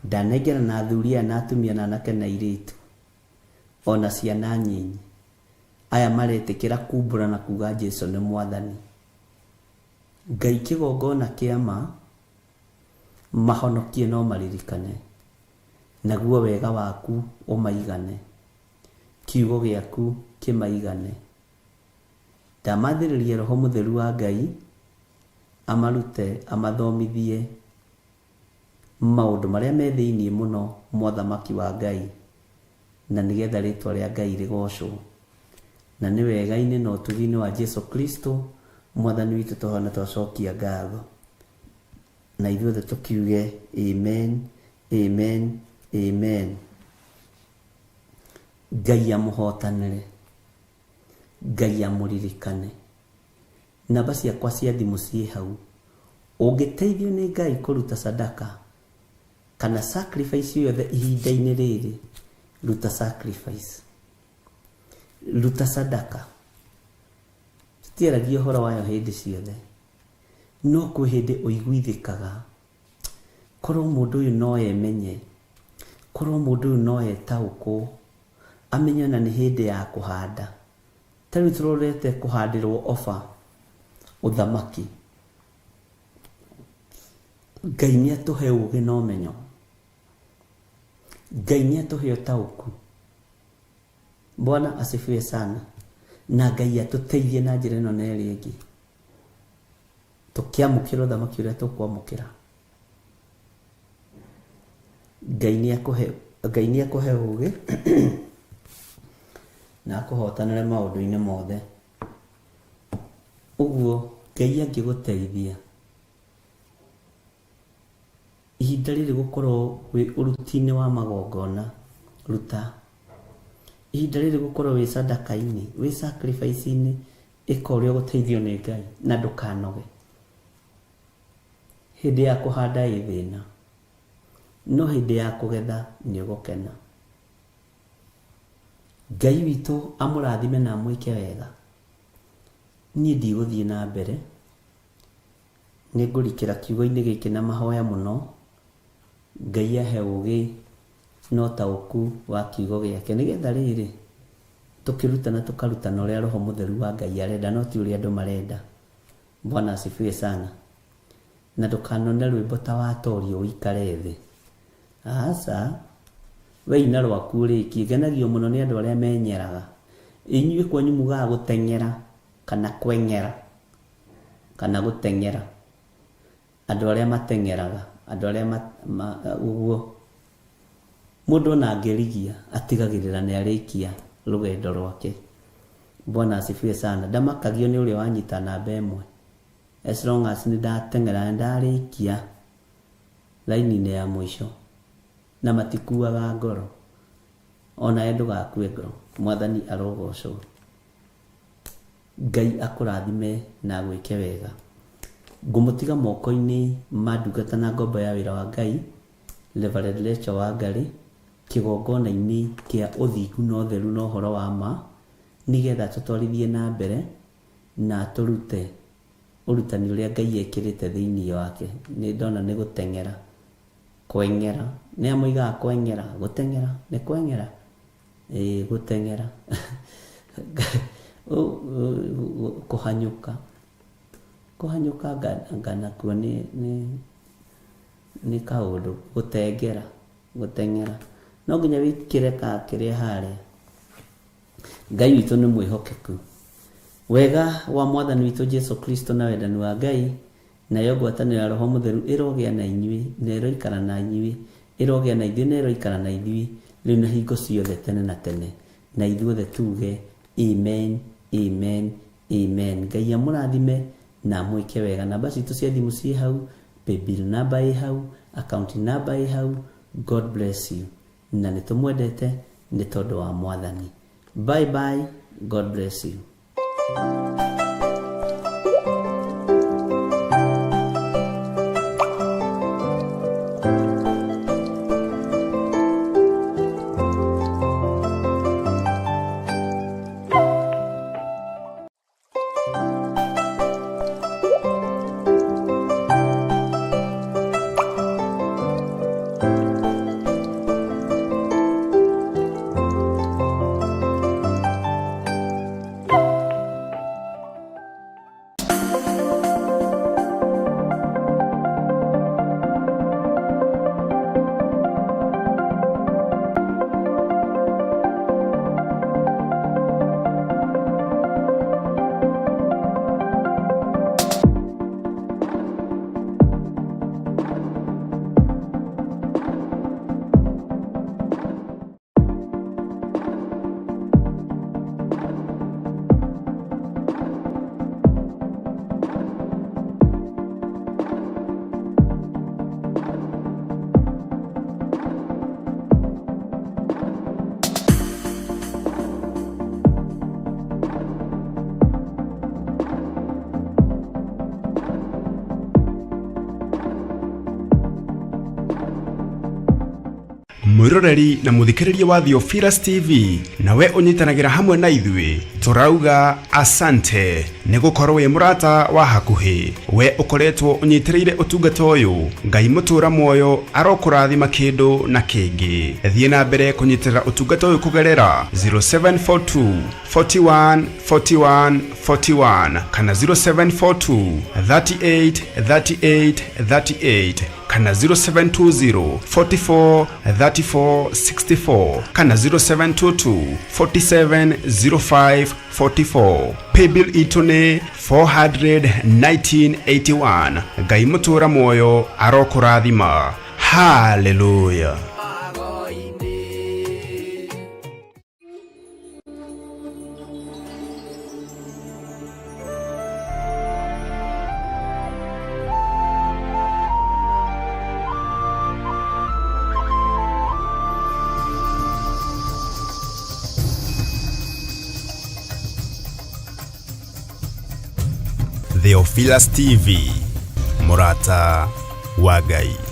ndanengerana athuri aya na atumia na anake na airĩtu, ona ciana nyinyi, aya maretĩkĩra kumbũra na kuga Jesu nĩ Mwathani. Ngai kĩgongona kĩa ma, mahonokie no maririkane, naguo wega waku ũmaigane, kiugo gĩaku kĩmaigane. Ndamathĩrĩria Roho Mũtheru wa Ngai amarute, amathomithie maũndũ marĩa me thĩinĩ mũno mothamaki wa Ngai, na nĩgetha rĩtwa rĩa Ngai rĩgocwo. Na nĩ wega-inĩ na ũtugi-inĩ wa Jesu Kristo Mwathani witũ twahoya na twacokia ngatho. Na ithuothe tũkiuge amen, amen, amen. Ngai amũhotanĩre, Ngai amũririkane. Namba ciakwa cia thimũ ciĩ hau. Ũngĩteithio nĩ Ngai kũruta sadaka kana sacrifice o yothe ihinda-inĩ rĩrĩ, ruta sacrifice. Ruta sadaka. Tũtiaragia ũhoro wayo hĩndĩ ciothe, no kwĩ hĩndĩ ũiguithĩkaga korwo mũndũ ũyũ no emenye, korwo mũndũ ũyũ no etaũkwo, amenye ona nĩ hĩndĩ ya kũhanda. Ta rĩu tũrorete kũhandĩrwo oba ũthamaki. Ngai nĩ atũhe ũgĩ na ũmenyo. Ngai nĩ atũhe ũtaũku. Bwana asifiwe sana. Na Ngai atũteithie na njĩra ĩno na ĩrĩa ĩngĩ. Tũkĩamũkĩra ũthamaki ũrĩa tũkwamũkĩra. Ngai nĩ akũhe Ngai nĩ akũhe ũgĩ na akũhotanĩre maũndũ-inĩ mothe. Ũguo Ngai angĩgũteithia ihinda rĩrĩ gũkorwo wĩ ũruti-inĩ wa magongona, ruta. Ihinda rĩrĩ gũkorwo wĩ sadaka-inĩ, wĩ sacrifice-inĩ, ĩka ũrĩa ũgũteithio nĩ Ngai na ndũkanoge. Hĩndĩ ya kũhanda ĩ thĩna, no hĩndĩ ya kũgetha nĩ ũgũkena. Ngai witũ amũrathime na amwĩke wega. Niĩ ndigũthiĩ na mbere, nĩ ngũrikĩra kiugo-inĩ gĩkĩ na mahoya mũno, Ngai ahe ũgĩ na ũtaũku wa kiugo gĩake, nĩgetha rĩrĩ, tũkĩrutana tũkarutana ũrĩa Roho Mũtheru wa Ngai arenda, no ti ũrĩa andũ marenda. Bwana asifiwe sana. Na ndũkanone rwĩmbo ta watorio ũikare thĩ. Aca, we ina rwaku ũrĩkie. Ngenagio mũno nĩ andũ arĩa menyeraga. Inyuĩ kwanyu mugaga gũteng'era kana kweng'era kana gũteng'era. Andũ arĩa mateng'eraga, andũ arĩa ũguo. Mũndũ ona angĩrigia atigagĩrĩra nĩ arĩkia rũgendo rwake. Bwana asifiwe sana. Ndamakagio nĩ ũrĩa wanyita namba ĩmwe. As long as nĩ ndateng'era nĩ ndarĩkia raini-inĩ ya mũico. Na matikuaga ngoro. Onawe ndũgakue ngoro. Mwathani arogocwo. Ngai akũrathime na agwĩke wega. Ngũmũtiga moko-inĩ ma ndungata na ngombo ya wĩra wa Ngai, Reverend Rachel Wangari, kĩgongona-inĩ kĩa ũthingu na ũtheru na ũhoro wa ma, nĩgetha tũtwarithie na mbere na tũrute ũrutani ũrĩa Ngai ekĩrĩte thĩinĩ wake. Nĩ ndona nĩ gũteng'era, kweng'era, nĩa moigaga kweng'era, gũteng'era, nĩ kweng'era? Ĩĩ gũteng'era, kũhanyũka, kũhanyũka anga nakuo nĩ. Nĩ kaũndũ gũtengera gũteng'era no nginya wĩkĩre ka kĩrĩa harĩa. Ngai witũ nĩ mwĩhokeku. Wega wa Mwathani witũ Jesu Kristo na wendani wa Ngai nayo ngwatanĩro ya Roho Mũtheru ĩrogĩa na inyuĩ na ĩroikara na inyuĩ, ĩrogĩa na ithuĩ na ĩroikara na ithuĩ rĩu na hingo ciothe tene na tene. Na ithuothe tuge amen, amen, amen. Ngai amũrathime na amwĩke wega. Namba citũ cia thimũ ciĩ hau, paybill namba ĩ hau, account namba ĩ hau. God bless you. Na nĩ tũmwendete nĩ tondũ wa Mwathani. Bye bye. God bless you. Mwiroreri na muthikiriria wa Theophilus TV, nawe ũnyitanagĩra hamwe na ithuĩ, tũrauga asante nĩ gũkorwo wĩ mũrata wa hakuhĩ. We ũkoretwo ũnyitĩrĩire ũtungata ũyũ, Ngai mũtũra muoyo arokũrathima kĩndũ na kĩngĩ. Thiĩ na mbere kũnyitĩrĩra ũtungata ũyũ kũgerera 0742 41 41 41 kana 0742 38 38 38 kana 0720 44 34 64 kana 0722 47 05 44. Paybill itũ nĩ 41981. Ngai mũtũra muoyo arokũrathima. Haleluya. Theophilus TV, mũrata wa Ngai.